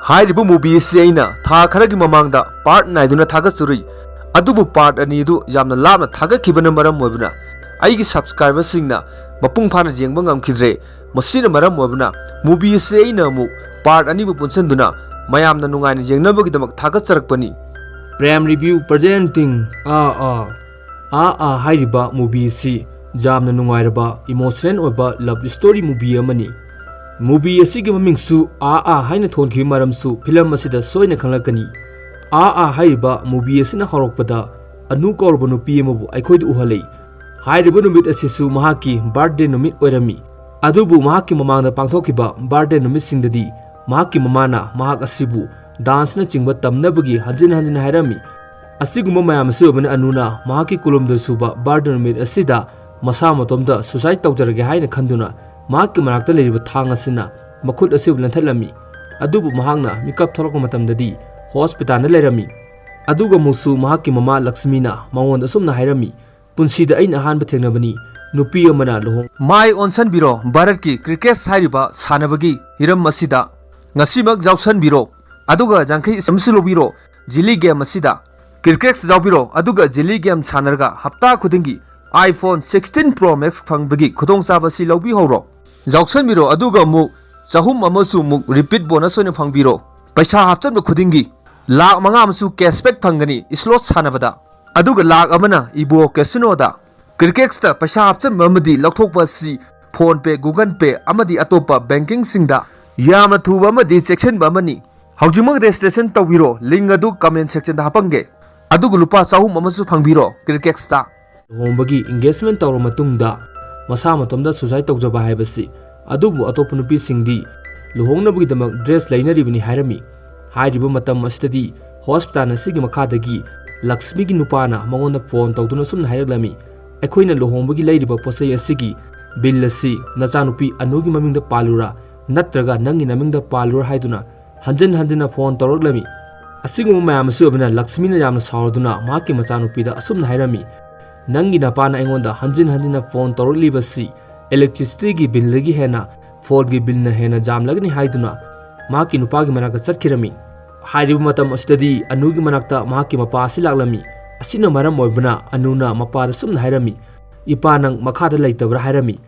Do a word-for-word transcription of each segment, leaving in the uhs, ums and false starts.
ꯍꯥꯏꯔꯤꯕ movie ꯑꯁꯤ ꯑꯩꯅ ꯊꯥ ꯈꯔꯒꯤ ꯃꯃꯥꯡꯗ part ꯅꯥꯏꯗꯨꯅ ꯊꯥꯒꯠꯆꯔꯨꯏ꯫ ꯑꯗꯨꯕꯨ part ꯑꯅꯤ ꯑꯗꯨ ꯌꯥꯝꯅ ꯂꯥꯞꯅ ꯊꯥꯒꯠꯈꯤꯕꯅ ꯃꯔꯝ ꯑꯣꯏꯕꯅ ꯑꯩꯒꯤ subscriberꯁꯤꯡꯅ ꯃꯄꯨꯡ ꯐꯥꯅ ꯌꯦꯡꯕ ꯉꯝꯈꯤꯗ꯭ꯔꯦ꯫ ꯃꯁꯤꯅ ꯃꯔꯝ ꯑꯣꯏꯕꯅ movie ꯑꯁꯤ ꯑꯩꯅ ꯑꯃꯨꯛ part ꯑꯅꯤꯕꯨ ꯄꯨꯟꯁꯤꯟꯗꯨꯅ ꯃꯌꯥꯝꯅ ꯅꯨꯡꯉꯥꯏꯅ ꯌꯦꯡꯅꯕꯒꯤꯗꯃꯛ ꯊꯥꯒꯠꯆꯔꯛꯄꯅꯤ꯫ Prem Review presenting ꯑꯥ ꯑꯥ꯫ ꯑꯥ ꯑꯥ ꯍꯥꯏꯔꯤꯕ movie ꯑꯁꯤ ꯌꯥꯝꯅ ꯅꯨꯡꯉꯥꯏꯔꯕ emotional ꯑꯣꯏꯕ love story movie ꯑꯃꯅꯤ꯫ Movie ꯑꯁꯤꯒꯤ ꯃꯃꯤꯡꯁꯨ ꯑꯥ ꯑꯥ ꯍꯥꯏꯅ ꯊꯣꯟꯈꯤꯕ ꯃꯔꯝꯁꯨ film ꯑꯁꯤꯗ ꯁꯣꯏꯅ ꯈꯪꯂꯛꯀꯅꯤ꯫ ꯑꯥ ꯑꯥ ꯍꯥꯏꯔꯤꯕ movie ꯑꯁꯤꯅ ꯍꯧꯔꯛꯄꯗ ꯑꯅꯨ ꯀꯧꯔꯕ ꯅꯨꯄꯤ ꯑꯃꯕꯨ ꯑꯩꯈꯣꯏꯗ ꯎꯍꯜꯂꯤ꯫ ꯍꯥꯏꯔꯤꯕ ꯅꯨꯃꯤꯠ ꯑꯁꯤꯁꯨ ꯃꯍꯥꯛꯀꯤ birthday ꯅꯨꯃꯤꯠ ꯑꯣꯏꯔꯝꯃꯤ꯫ ꯑꯗꯨꯕꯨ ꯃꯍꯥꯛꯀꯤ ꯃꯃꯥꯡꯗ ꯄꯥꯡꯊꯣꯛꯈꯤꯕ birthday ꯅꯨꯃꯤꯠꯁꯤꯡꯗꯗꯤ ꯃꯍꯥꯛꯀꯤ ꯃꯃꯥꯅ ꯃꯍꯥꯛ ꯑꯁꯤꯕꯨ danceꯅꯆꯤꯡꯕ ꯇꯝꯅꯕꯒꯤ ꯍꯟꯖꯤꯟ ꯍꯟꯖꯤꯟ ꯍꯥꯏꯔꯝꯃꯤ꯫ ꯑꯁꯤꯒꯨꯝꯕ ꯃꯌꯥꯝ ꯑꯁꯤ ꯑꯣꯏꯕꯅ ꯑꯅꯨꯅ ꯃꯍꯥꯛꯀꯤ ꯀꯨꯟꯍꯨꯝꯗꯣꯏ ꯁꯨꯕ birthday ꯅꯨꯃꯤꯠ ꯑꯁꯤꯗ ꯃꯁꯥ ꯃꯇꯣꯝꯇ suicide ꯇꯧꯖꯔꯒꯦ ꯍꯥꯏꯅ ꯈꯟꯗꯨꯅ ꯃꯍꯥꯛꯀꯤ ꯃꯅꯥꯛꯇ ꯂꯩꯔꯤꯕ ꯊꯥꯡ ꯑꯁꯤꯅ ꯃꯈꯨꯠ ꯑꯁꯤꯕꯨ ꯂꯦꯟꯊꯠꯂꯝꯃꯤ꯫ ꯑꯗꯨꯕꯨ ꯃꯍꯥꯛꯅ ꯃꯤꯀꯞ ꯊꯣꯛꯂꯛꯄ ꯃꯇꯝꯗꯗꯤ hospitalꯗ ꯂꯩꯔꯝꯃꯤ꯫ ꯑꯗꯨꯒ ꯑꯃꯨꯛꯁꯨ ꯃꯍꯥꯛꯀꯤ ꯃꯃꯥ ꯂꯛꯁꯃꯤꯅ ꯃꯉꯣꯟꯗ ꯑꯁꯨꯝꯅ ꯍꯥꯏꯔꯝꯃꯤ, "ꯄꯨꯟꯁꯤꯗ ꯑꯩꯅ ꯑꯍꯥꯟꯕ ꯊꯦꯡꯅꯕꯅꯤ, ꯅꯨꯄꯤ ꯑꯃꯅ ꯂꯨꯍꯣꯡ-" ꯃꯥꯏ ꯑꯣꯟꯁꯟꯕꯤꯔꯣ ꯚꯥꯔꯠꯀꯤ cricket ꯍꯥꯏꯔꯤꯕ ꯁꯥꯟꯅꯕꯒꯤ ꯍꯤꯔꯝ ꯑꯁꯤꯗ꯫ ꯉꯁꯤꯃꯛ ꯌꯥꯎꯁꯟꯕꯤꯔꯣ, ꯑꯗꯨꯒ ꯌꯥꯡꯈꯩ ꯑꯃꯁꯨ ꯂꯧꯕꯤꯔꯣ꯫ Jelly Game ꯑꯁꯤꯗ cricket ꯌꯥꯎꯕꯤꯔꯣ, ꯑꯗꯨꯒ Jelly Game ꯁꯥꯟꯅꯔꯒ ꯍꯞꯇꯥ ꯈꯨꯗꯤꯡꯒꯤ iPhone sixteen Pro Max ꯐꯪꯕꯒꯤ ꯈꯨꯗꯣꯡꯆꯥꯕ ꯑꯁꯤ ꯂꯧꯕꯤꯍꯧꯔꯣ꯫ ꯌꯥꯎꯁꯟꯕꯤꯔꯣ, ꯑꯗꯨꯒ ꯑꯃꯨꯛ ꯆꯍꯨꯝ ꯑꯃꯁꯨ ꯑꯃꯨꯛ repeat bonus ꯑꯣꯏꯅ ꯐꯪꯕꯤꯔꯣ꯫ ꯄꯩꯁꯥ ꯍꯥꯞꯆꯟꯕ ꯈꯨꯗꯤꯡꯒꯤ ꯂꯥꯈ ꯃꯉꯥ ꯑꯃꯁꯨ cashback ꯐꯪꯒꯅꯤ slot ꯁꯥꯟꯅꯕꯗ꯫ ꯑꯗꯨꯒ ꯂꯥꯈ ꯑꯃꯅ Evo Casinoꯗ cricketꯇ ꯄꯩꯁꯥ ꯍꯥꯞꯆꯟꯕ ꯑꯃꯗꯤ ꯂꯧꯊꯣꯛꯄ ꯑꯁꯤ PhonePe, Google Pay ꯑꯃꯗꯤ ꯑꯇꯣꯞꯄ bankingꯁꯤꯡꯗ ꯌꯥꯝꯅ ꯊꯨꯕ ꯑꯃꯗꯤ ꯆꯦꯛꯁꯤꯟꯕ ꯑꯃꯅꯤ꯫ ꯍꯧꯖꯤꯛꯃꯛ registration ꯇꯧꯕꯤꯔꯣ, link ꯑꯗꯨ comment sectionꯗ ꯍꯥꯞꯄꯝꯒꯦ꯫ ꯑꯗꯨꯒ ꯂꯨꯄꯥ ꯆꯍꯨꯝ ꯑꯃꯁꯨ ꯐꯪꯕꯤꯔꯣ cricketꯇ꯫ ꯂꯨꯍꯣꯡꯕꯒꯤ engagement ꯇꯧꯔꯕ ꯃꯇꯨꯡꯗ ꯃꯁꯥ ꯃꯇꯣꯝꯗ suicide ꯇꯧꯖꯕ ꯍꯥꯏꯕꯁꯤ, ꯑꯗꯨꯕꯨ ꯑꯇꯣꯞꯄ ꯅꯨꯄꯤꯁꯤꯡꯗꯤ ꯂꯨꯍꯣꯡꯅꯕꯒꯤꯗꯃꯛ dress ꯂꯩꯅꯔꯤꯕꯅꯤ ꯍꯥꯏꯔꯝꯃꯤ꯫ ꯍꯥꯏꯔꯤꯕ ꯃꯇꯝ ꯑꯁꯤꯗꯗꯤ hospital ꯑꯁꯤꯒꯤ ꯃꯈꯥꯗꯒꯤ ꯂꯛꯁꯃꯤꯒꯤ ꯅꯨꯄꯥꯅ ꯃꯉꯣꯟꯗ phone ꯇꯧꯗꯨꯅ ꯑꯁꯨꯝꯅ ꯍꯥꯏꯔꯛꯂꯝꯃꯤ, "ꯑꯩꯈꯣꯏꯅ ꯂꯨꯍꯣꯡꯕꯒꯤ ꯂꯩꯔꯤꯕ ꯄꯣꯠꯆꯩ ꯑꯁꯤꯒꯤ bill ꯑꯁꯤ ꯅꯆꯥꯅꯨꯄꯤ ꯑꯅꯨꯒꯤ ꯃꯃꯤꯡꯗ ꯄꯥꯜꯂꯨꯔꯥ, ꯅꯠꯇ꯭ꯔꯒ ꯅꯪꯒꯤ ꯅꯃꯤꯡꯗ ꯄꯥꯜꯂꯨꯔꯥ?" ꯍꯥꯏꯗꯨꯅ ꯍꯟꯖꯤꯟ ꯍꯟꯖꯤꯟꯅ phone ꯇꯧꯔꯛꯂꯝꯃꯤ꯫ ꯑꯁꯤꯒꯨꯝꯕ ꯃꯌꯥꯝ ꯑꯁꯤ ꯑꯣꯏꯕꯅ ꯂꯛꯁꯃꯤꯅ ꯌꯥꯝꯅ ꯁꯥꯎꯔꯗꯨꯅ ꯃꯍꯥꯛꯀꯤ ꯃꯆꯥꯅꯨꯄꯤꯗ ꯑꯁꯨꯝꯅ ꯍꯥꯏꯔꯝꯃꯤ, "ꯅꯪꯒꯤ ꯅꯄꯥꯅ ꯑꯩꯉꯣꯟꯗ ꯍꯟꯖꯤꯟ ꯍꯟꯖꯤꯟꯅ phone ꯇꯧꯔꯛꯂꯤꯕꯁꯤ electricityꯒꯤ billꯗꯒꯤ ꯍꯦꯟꯅ phoneꯒꯤ billꯅ ꯍꯦꯟꯅ ꯌꯥꯝꯂꯒꯅꯤ" ꯍꯥꯏꯗꯨꯅ ꯃꯍꯥꯛꯀꯤ ꯅꯨꯄꯥꯒꯤ ꯃꯅꯥꯛꯇ ꯆꯠꯈꯤꯔꯝꯃꯤ꯫ ꯍꯥꯏꯔꯤꯕ ꯃꯇꯝ ꯑꯁꯤꯗꯗꯤ ꯑꯅꯨꯒꯤ ꯃꯅꯥꯛꯇ ꯃꯍꯥꯛꯀꯤ ꯃꯄꯥ ꯑꯁꯤ ꯂꯥꯛꯂꯝꯃꯤ꯫ ꯑꯁꯤꯅ ꯃꯔꯝ ꯑꯣꯏꯕꯅ ꯑꯅꯨꯅ ꯃꯄꯥꯗ ꯁꯨꯝꯅ ꯍꯥꯏꯔꯝꯃꯤ, "ꯏꯄꯥ, ꯅꯪ ꯃꯈꯥꯗ ꯂꯩꯇꯕ꯭ꯔꯥ?" ꯍꯥꯏꯔꯝꯃꯤ꯫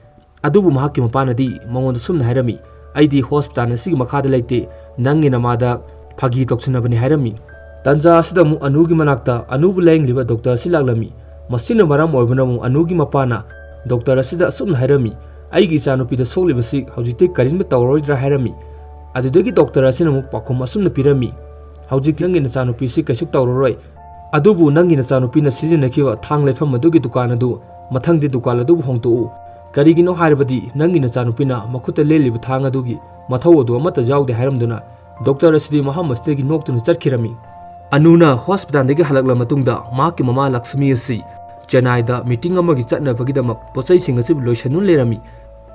ꯑꯗꯨꯕꯨ ꯃꯍꯥꯛꯀꯤ ꯃꯄꯥꯅꯗꯤ ꯃꯉꯣꯟꯗ ꯁꯨꯝꯅ ꯍꯥꯏꯔꯝꯃꯤ, "ꯑꯩꯗꯤ ꯍꯣꯁꯄꯤꯇꯥꯜ ꯑꯁꯤꯒꯤ ꯃꯈꯥꯗ ꯂꯩꯇꯦ, ꯅꯪꯒꯤ ꯅꯃꯥꯗ ꯐꯥꯒꯤ ꯇꯧꯁꯤꯟꯅꯕꯅꯤ" ꯍꯥꯏꯔꯝꯃꯤ꯫ ꯇꯟꯖꯥ ꯑꯁꯤꯗ ꯑꯃꯨꯛ ꯑꯅꯨꯒꯤ ꯃꯅꯥꯛꯇ ꯑꯅꯨꯕꯨ ꯂꯥꯌꯦꯡꯂꯤꯕ ꯗꯣꯛꯇꯔ ꯑꯁꯤ ꯂꯥꯛꯂꯝꯃꯤ꯫ ꯃꯁꯤꯅ ꯃꯔꯝ ꯑꯣꯏꯕꯅ ꯑꯃꯨꯛ ꯑꯅꯨꯒꯤ ꯃꯄꯥꯅ ꯗꯣꯛꯇꯔ ꯑꯁꯤꯗ ꯑꯁꯨꯝꯅ ꯍꯥꯏꯔꯝꯃꯤ, "ꯑꯩꯒꯤ ꯏꯆꯥꯅꯨꯄꯤꯗ ꯁꯣꯛꯂꯤꯕꯁꯤ ꯍꯧꯖꯤꯛꯇꯤ ꯀꯔꯤꯝꯇ ꯇꯧꯔꯔꯣꯏꯗ꯭ꯔꯥ?" ꯍꯥꯏꯔꯝꯃꯤ꯫ ꯑꯗꯨꯗꯒꯤ ꯗꯣꯛꯇꯔ ꯑꯁꯤꯅ ꯑꯃꯨꯛ ꯄꯥꯎꯈꯨꯝ ꯑꯁꯨꯝꯅ ꯄꯤꯔꯝꯃꯤ, "ꯍꯧꯖꯤꯛ ꯅꯪꯒꯤ ꯅꯆꯥꯅꯨꯄꯤꯁꯤ ꯀꯩꯁꯨ ꯇꯧꯔꯔꯣꯏ, ꯑꯗꯨꯕꯨ ꯅꯪꯒꯤ ꯅꯆꯥꯅꯨꯄꯤꯅ ꯁꯤꯖꯤꯟꯅꯈꯤꯕ ꯊꯥꯡ ꯂꯩꯐꯝ ꯑꯗꯨꯒꯤ ꯗꯨꯀꯥꯟ ꯑꯗꯨ ꯃꯊꯪꯗꯤ ꯗꯨꯀꯥꯟ ꯑꯗꯨꯕꯨ ꯍꯣꯡꯗꯣꯛꯎ꯫ ꯀꯔꯤꯒꯤꯅꯣ ꯍꯥꯏꯔꯕꯗꯤ ꯅꯪꯒꯤ ꯅꯆꯥꯅꯨꯄꯤꯅ ꯃꯈꯨꯠꯇ ꯂꯦꯜꯂꯤꯕ ꯊꯥꯡ ꯑꯗꯨꯒꯤ ꯃꯊꯧ ꯑꯗꯨ ꯑꯃꯠꯇ ꯌꯥꯎꯗꯦ" ꯍꯥꯏꯔꯝꯗꯨꯅ ꯗꯣꯛꯇꯔ ꯑꯁꯤꯗꯤ ꯃꯐꯝ ꯑꯁꯤꯗꯒꯤ ꯅꯣꯛꯇꯨꯅ ꯆꯠꯈꯤꯔꯝꯃꯤ꯫ ꯑꯅꯨꯅ ꯍꯣꯁꯄꯤꯇꯥꯜꯗꯒꯤ ꯍꯜꯂꯛꯂꯕ ꯃꯇꯨꯡꯗ ꯃꯍꯥꯛꯀꯤ ꯃꯃꯥ ꯂꯛꯁꯃꯤ ꯑꯁꯤ ꯆꯦꯟꯅꯥꯏꯗ ꯃꯤꯇꯤꯡ ꯑꯃꯒꯤ ꯆꯠꯅꯕꯒꯤꯗꯃꯛ ꯄꯣꯠꯆꯩꯁꯤꯡ ꯑꯁꯤꯕꯨ ꯂꯣꯏꯁꯤꯟꯗꯨꯅ ꯂꯩꯔꯝꯃꯤ꯫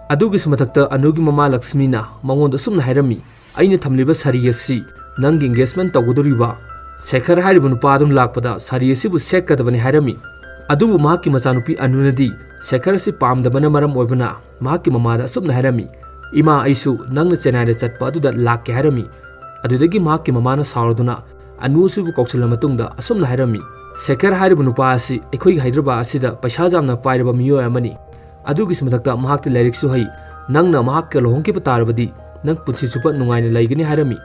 ꯑꯗꯨꯒꯤꯁꯨ ꯃꯊꯛꯇ ꯑꯅꯨꯒꯤ ꯃꯃꯥ ꯂꯛꯁꯃꯤꯅ ꯃꯉꯣꯟꯗ ꯑꯁꯨꯝꯅ ꯍꯥꯏꯔꯝꯃꯤ, "ꯑꯩꯅ ꯊꯝꯂꯤꯕ ꯁꯥꯔꯤ ꯑꯁꯤ ꯅꯪꯒꯤ engagement ꯇꯧꯒꯗꯧꯔꯤꯕ ꯁꯦꯈꯔ ꯍꯥꯏꯔꯤꯕ ꯅꯨꯄꯥ ꯑꯗꯨꯅ ꯂꯥꯛꯄꯗ ꯁꯥꯔꯤ ꯑꯁꯤꯕꯨ ꯁꯦꯠꯀꯗꯕꯅꯤ" ꯍꯥꯏꯔꯝꯃꯤ꯫ ꯑꯗꯨꯕꯨ ꯃꯍꯥꯛꯀꯤ ꯃꯆꯥꯅꯨꯄꯤ ꯑꯅꯨꯅꯗꯤ ꯁꯦꯈꯔ ꯑꯁꯤ ꯄꯥꯝꯗꯕꯅ ꯃꯔꯝ ꯑꯣꯏꯕꯅ ꯃꯍꯥꯛꯀꯤ ꯃꯃꯥꯗ ꯑꯁꯨꯝꯅ ꯍꯥꯏꯔꯝꯃꯤ, "ꯏꯃꯥ, ꯑꯩꯁꯨ ꯅꯪꯅ ꯆꯦꯟꯅꯥꯏꯗ ꯆꯠꯄ ꯑꯗꯨꯗ ꯂꯥꯛꯀꯦ" ꯍꯥꯏꯔꯝꯃꯤ꯫ ꯑꯗꯨꯗꯒꯤ ꯃꯍꯥꯛꯀꯤ ꯃꯃꯥꯅ ꯁꯥꯎꯔꯗꯨꯅ ꯑꯅꯨ ꯑꯁꯤꯕꯨ ꯀꯧꯁꯤꯜꯂ ꯃꯇꯨꯡꯗ ꯑꯁꯨꯝꯅ ꯍꯥꯏꯔꯝꯃꯤ, "ꯁꯦꯈꯔ ꯍꯥꯏꯔꯤꯕ ꯅꯨꯄꯥ ꯑꯁꯤ ꯑꯩꯈꯣꯏꯒꯤ ꯍꯥꯏꯗ꯭ꯔꯕꯥꯗ ꯑꯁꯤꯗ ꯄꯩꯁꯥ ꯌꯥꯝꯅ ꯄꯥꯏꯔꯕ ꯃꯤꯑꯣꯏ ꯑꯃꯅꯤ꯫ ꯑꯗꯨꯒꯤꯁꯨ ꯃꯊꯛꯇ ꯃꯍꯥꯛꯇꯤ ꯂꯥꯏꯔꯤꯛꯁꯨ ꯍꯩ꯫ ꯅꯪꯅ ꯃꯍꯥꯛꯀ ꯂꯨꯍꯣꯡꯈꯤꯕ ꯇꯥꯔꯕꯗꯤ ꯅꯪ ꯄꯨꯟꯁꯤ ꯆꯨꯞꯄ ꯅꯨꯡꯉꯥꯏꯅ ꯂꯩꯒꯅꯤ" ꯍꯥꯏꯔꯝꯃꯤ꯫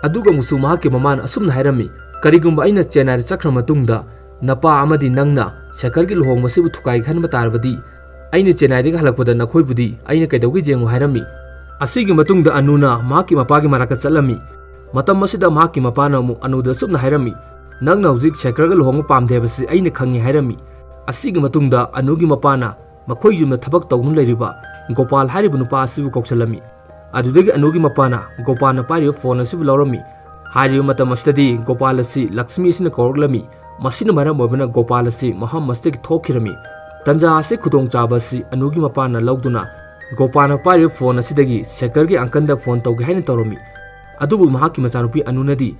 ꯑꯗꯨꯒ ꯑꯃꯨꯛꯁꯨ ꯃꯍꯥꯛꯀꯤ ꯃꯃꯥꯅ ꯑꯁꯨꯝꯅ ꯍꯥꯏꯔꯝꯃꯤ, "ꯀꯔꯤꯒꯨꯝꯕ ꯑꯩꯅ ꯆꯦꯟꯅꯥꯏꯗ ꯆꯠꯈ꯭ꯔ ꯃꯇꯨꯡꯗ ꯅꯄꯥ ꯑꯃꯗꯤ ꯅꯪꯅ ꯁꯦꯈꯔꯒꯤ ꯂꯨꯍꯣꯡꯕꯁꯤꯕꯨ ꯊꯨꯒꯥꯏꯒꯦ ꯈꯟꯕ ꯇꯥꯔꯕꯗꯤ ꯑꯩꯅ ꯆꯦꯟꯅꯥꯏꯗꯒꯤ ꯍꯜꯂꯛꯄꯗ ꯅꯈꯣꯏꯕꯨꯗꯤ ꯑꯩꯅ ꯀꯩꯗꯧꯒꯦ ꯌꯦꯡꯉꯨ" ꯍꯥꯏꯔꯝꯃꯤ꯫ ꯑꯁꯤꯒꯤ ꯃꯇꯨꯡꯗ ꯑꯅꯨꯅ ꯃꯍꯥꯛꯀꯤ ꯃꯄꯥꯒꯤ ꯃꯅꯥꯛꯇ ꯆꯠꯂꯝꯃꯤ꯫ ꯃꯇꯝ ꯑꯁꯤꯗ ꯃꯍꯥꯛꯀꯤ ꯃꯄꯥꯅ ꯑꯃꯨꯛ ꯑꯅꯨꯗ ꯑꯁꯨꯝꯅ ꯍꯥꯏꯔꯝꯃꯤ, "ꯅꯪꯅ ꯍꯧꯖꯤꯛ ꯁꯦꯈꯔꯒ ꯂꯨꯍꯣꯡꯕ ꯄꯥꯝꯗꯦ ꯍꯥꯏꯕꯁꯤ ꯑꯩꯅ ꯈꯪꯉꯤ" ꯍꯥꯏꯔꯝꯃꯤ꯫ ꯑꯁꯤꯒꯤ ꯃꯇꯨꯡꯗ ꯑꯅꯨꯒꯤ ꯃꯄꯥꯅ ꯃꯈꯣꯏ ꯌꯨꯝꯗ ꯊꯕꯛ ꯇꯧꯗꯨꯅ ꯂꯩꯔꯤꯕ ꯒꯣꯄꯥꯜ ꯍꯥꯏꯔꯤꯕ ꯅꯨꯄꯥ ꯑꯁꯤꯕꯨ ꯀꯧꯁꯤꯜꯂꯝꯃꯤ꯫ ꯑꯗꯨꯗꯒꯤ ꯑꯅꯨꯒꯤ ꯃꯄꯥꯅ ꯒꯣꯄꯥꯜꯅ ꯄꯥꯏꯔꯤꯕ ꯐꯣꯟ ꯑꯁꯤꯕꯨ ꯂꯧꯔꯝꯃꯤ꯫ ꯍꯥꯏꯔꯤꯕ ꯃꯇꯝ ꯑꯁꯤꯗꯗꯤ ꯒꯣꯄꯥꯜ ꯑꯁꯤ ꯂꯛꯁꯃꯤ ꯑꯁꯤꯅ ꯀꯧꯔꯛꯂꯝꯃꯤ꯫ ꯃꯁꯤꯅ ꯃꯔꯝ ꯑꯣꯏꯕꯅ ꯒꯣꯄꯥꯜ ꯑꯁꯤ ꯃꯐꯝ ꯑꯁꯤꯗꯒꯤ ꯊꯣꯛꯈꯤꯔꯝꯃꯤ꯫ ꯇꯟꯖꯥ ꯑꯁꯤ ꯈꯨꯗꯣꯡꯆꯥꯕ ꯑꯁꯤ ꯑꯅꯨꯒꯤ ꯃꯄꯥꯅ ꯂꯧꯗꯨꯅ ꯒꯣꯄꯥꯜꯅ ꯄꯥꯏꯔꯤꯕ ꯐꯣꯟ ꯑꯁꯤꯗꯒꯤ ꯁꯦꯈꯔꯒꯤ uncle ꯗ ꯐꯣꯟ ꯇꯧꯒꯦ ꯍꯥꯏꯅ ꯇꯧꯔꯝꯃꯤ꯫ ꯑꯗꯨꯕꯨ ꯃꯍꯥꯛꯀꯤ ꯃꯆꯥꯅꯨꯄꯤ ꯑꯅꯨꯅꯗꯤ,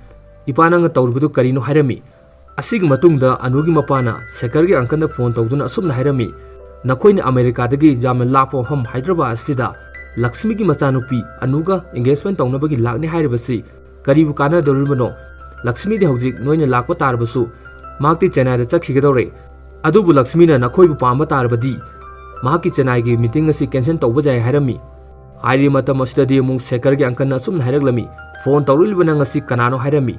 "ꯏꯄꯥ, ꯅꯪꯅ ꯇꯧꯔꯤꯕꯗꯨ ꯀꯔꯤꯅꯣ?" ꯍꯥꯏꯔꯝꯃꯤ꯫ ꯑꯁꯤꯒꯤ ꯃꯇꯨꯡꯗ ꯑꯅꯨꯒꯤ ꯃꯄꯥꯅ ꯁꯦꯈꯔꯒꯤ uncle ꯗ ꯐꯣꯟ ꯇꯧꯗꯨꯅ ꯑꯁꯨꯝꯅ ꯍꯥꯏꯔꯝꯃꯤ, "ꯅꯈꯣꯏꯅ ꯑꯃꯦꯔꯤꯀꯥꯗꯒꯤ ꯌꯥꯝꯅ ꯂꯥꯞꯄ ꯃꯐꯝ ꯍꯥꯏꯗ꯭ꯔꯕꯥꯗ ꯑꯁꯤꯗ ꯂꯛꯁꯃꯤꯒꯤ ꯃꯆꯥꯅꯨꯄꯤ ꯑꯅꯨꯒ engagement ꯇꯧꯅꯕꯒꯤ ꯂꯥꯛꯅꯤ ꯍꯥꯏꯔꯤꯕꯁꯤ ꯀꯔꯤꯕꯨ ꯀꯥꯟꯅꯗꯧꯔꯤꯕꯅꯣ? ꯂꯛꯁꯃꯤꯗꯤ ꯍꯧꯖꯤꯛ ꯅꯣꯏꯅ ꯂꯥꯛꯄ ꯇꯥꯔꯕꯁꯨ ꯃꯍꯥꯛꯇꯤ ꯆꯦꯟꯅꯥꯏꯗ ꯆꯠꯈꯤꯒꯗꯧꯔꯦ꯫ ꯑꯗꯨꯕꯨ ꯂꯛꯁꯃꯤꯅ ꯅꯈꯣꯏꯕꯨ ꯄꯥꯝꯕ ꯇꯥꯔꯕꯗꯤ ꯃꯍꯥꯛꯀꯤ ꯆꯦꯟꯅꯥꯏꯒꯤ meeting ꯑꯁꯤ cancel ꯇꯧꯕ ꯌꯥꯏ ꯍꯥꯏꯔꯝꯃꯤ꯫ ꯍꯥꯏꯔꯤꯕ ꯃꯇꯝ ꯑꯁꯤꯗꯗꯤ ꯑꯃꯨꯛ ꯁꯦꯈꯔꯒꯤ uncleꯅ ꯑꯁꯨꯝꯅ ꯍꯥꯏꯔꯛꯂꯝꯃꯤ, "Phone ꯇꯧꯔꯛꯂꯤꯕ ꯅꯪ ꯑꯁꯤ ꯀꯅꯥꯅꯣ?" ꯍꯥꯏꯔꯝꯃꯤ꯫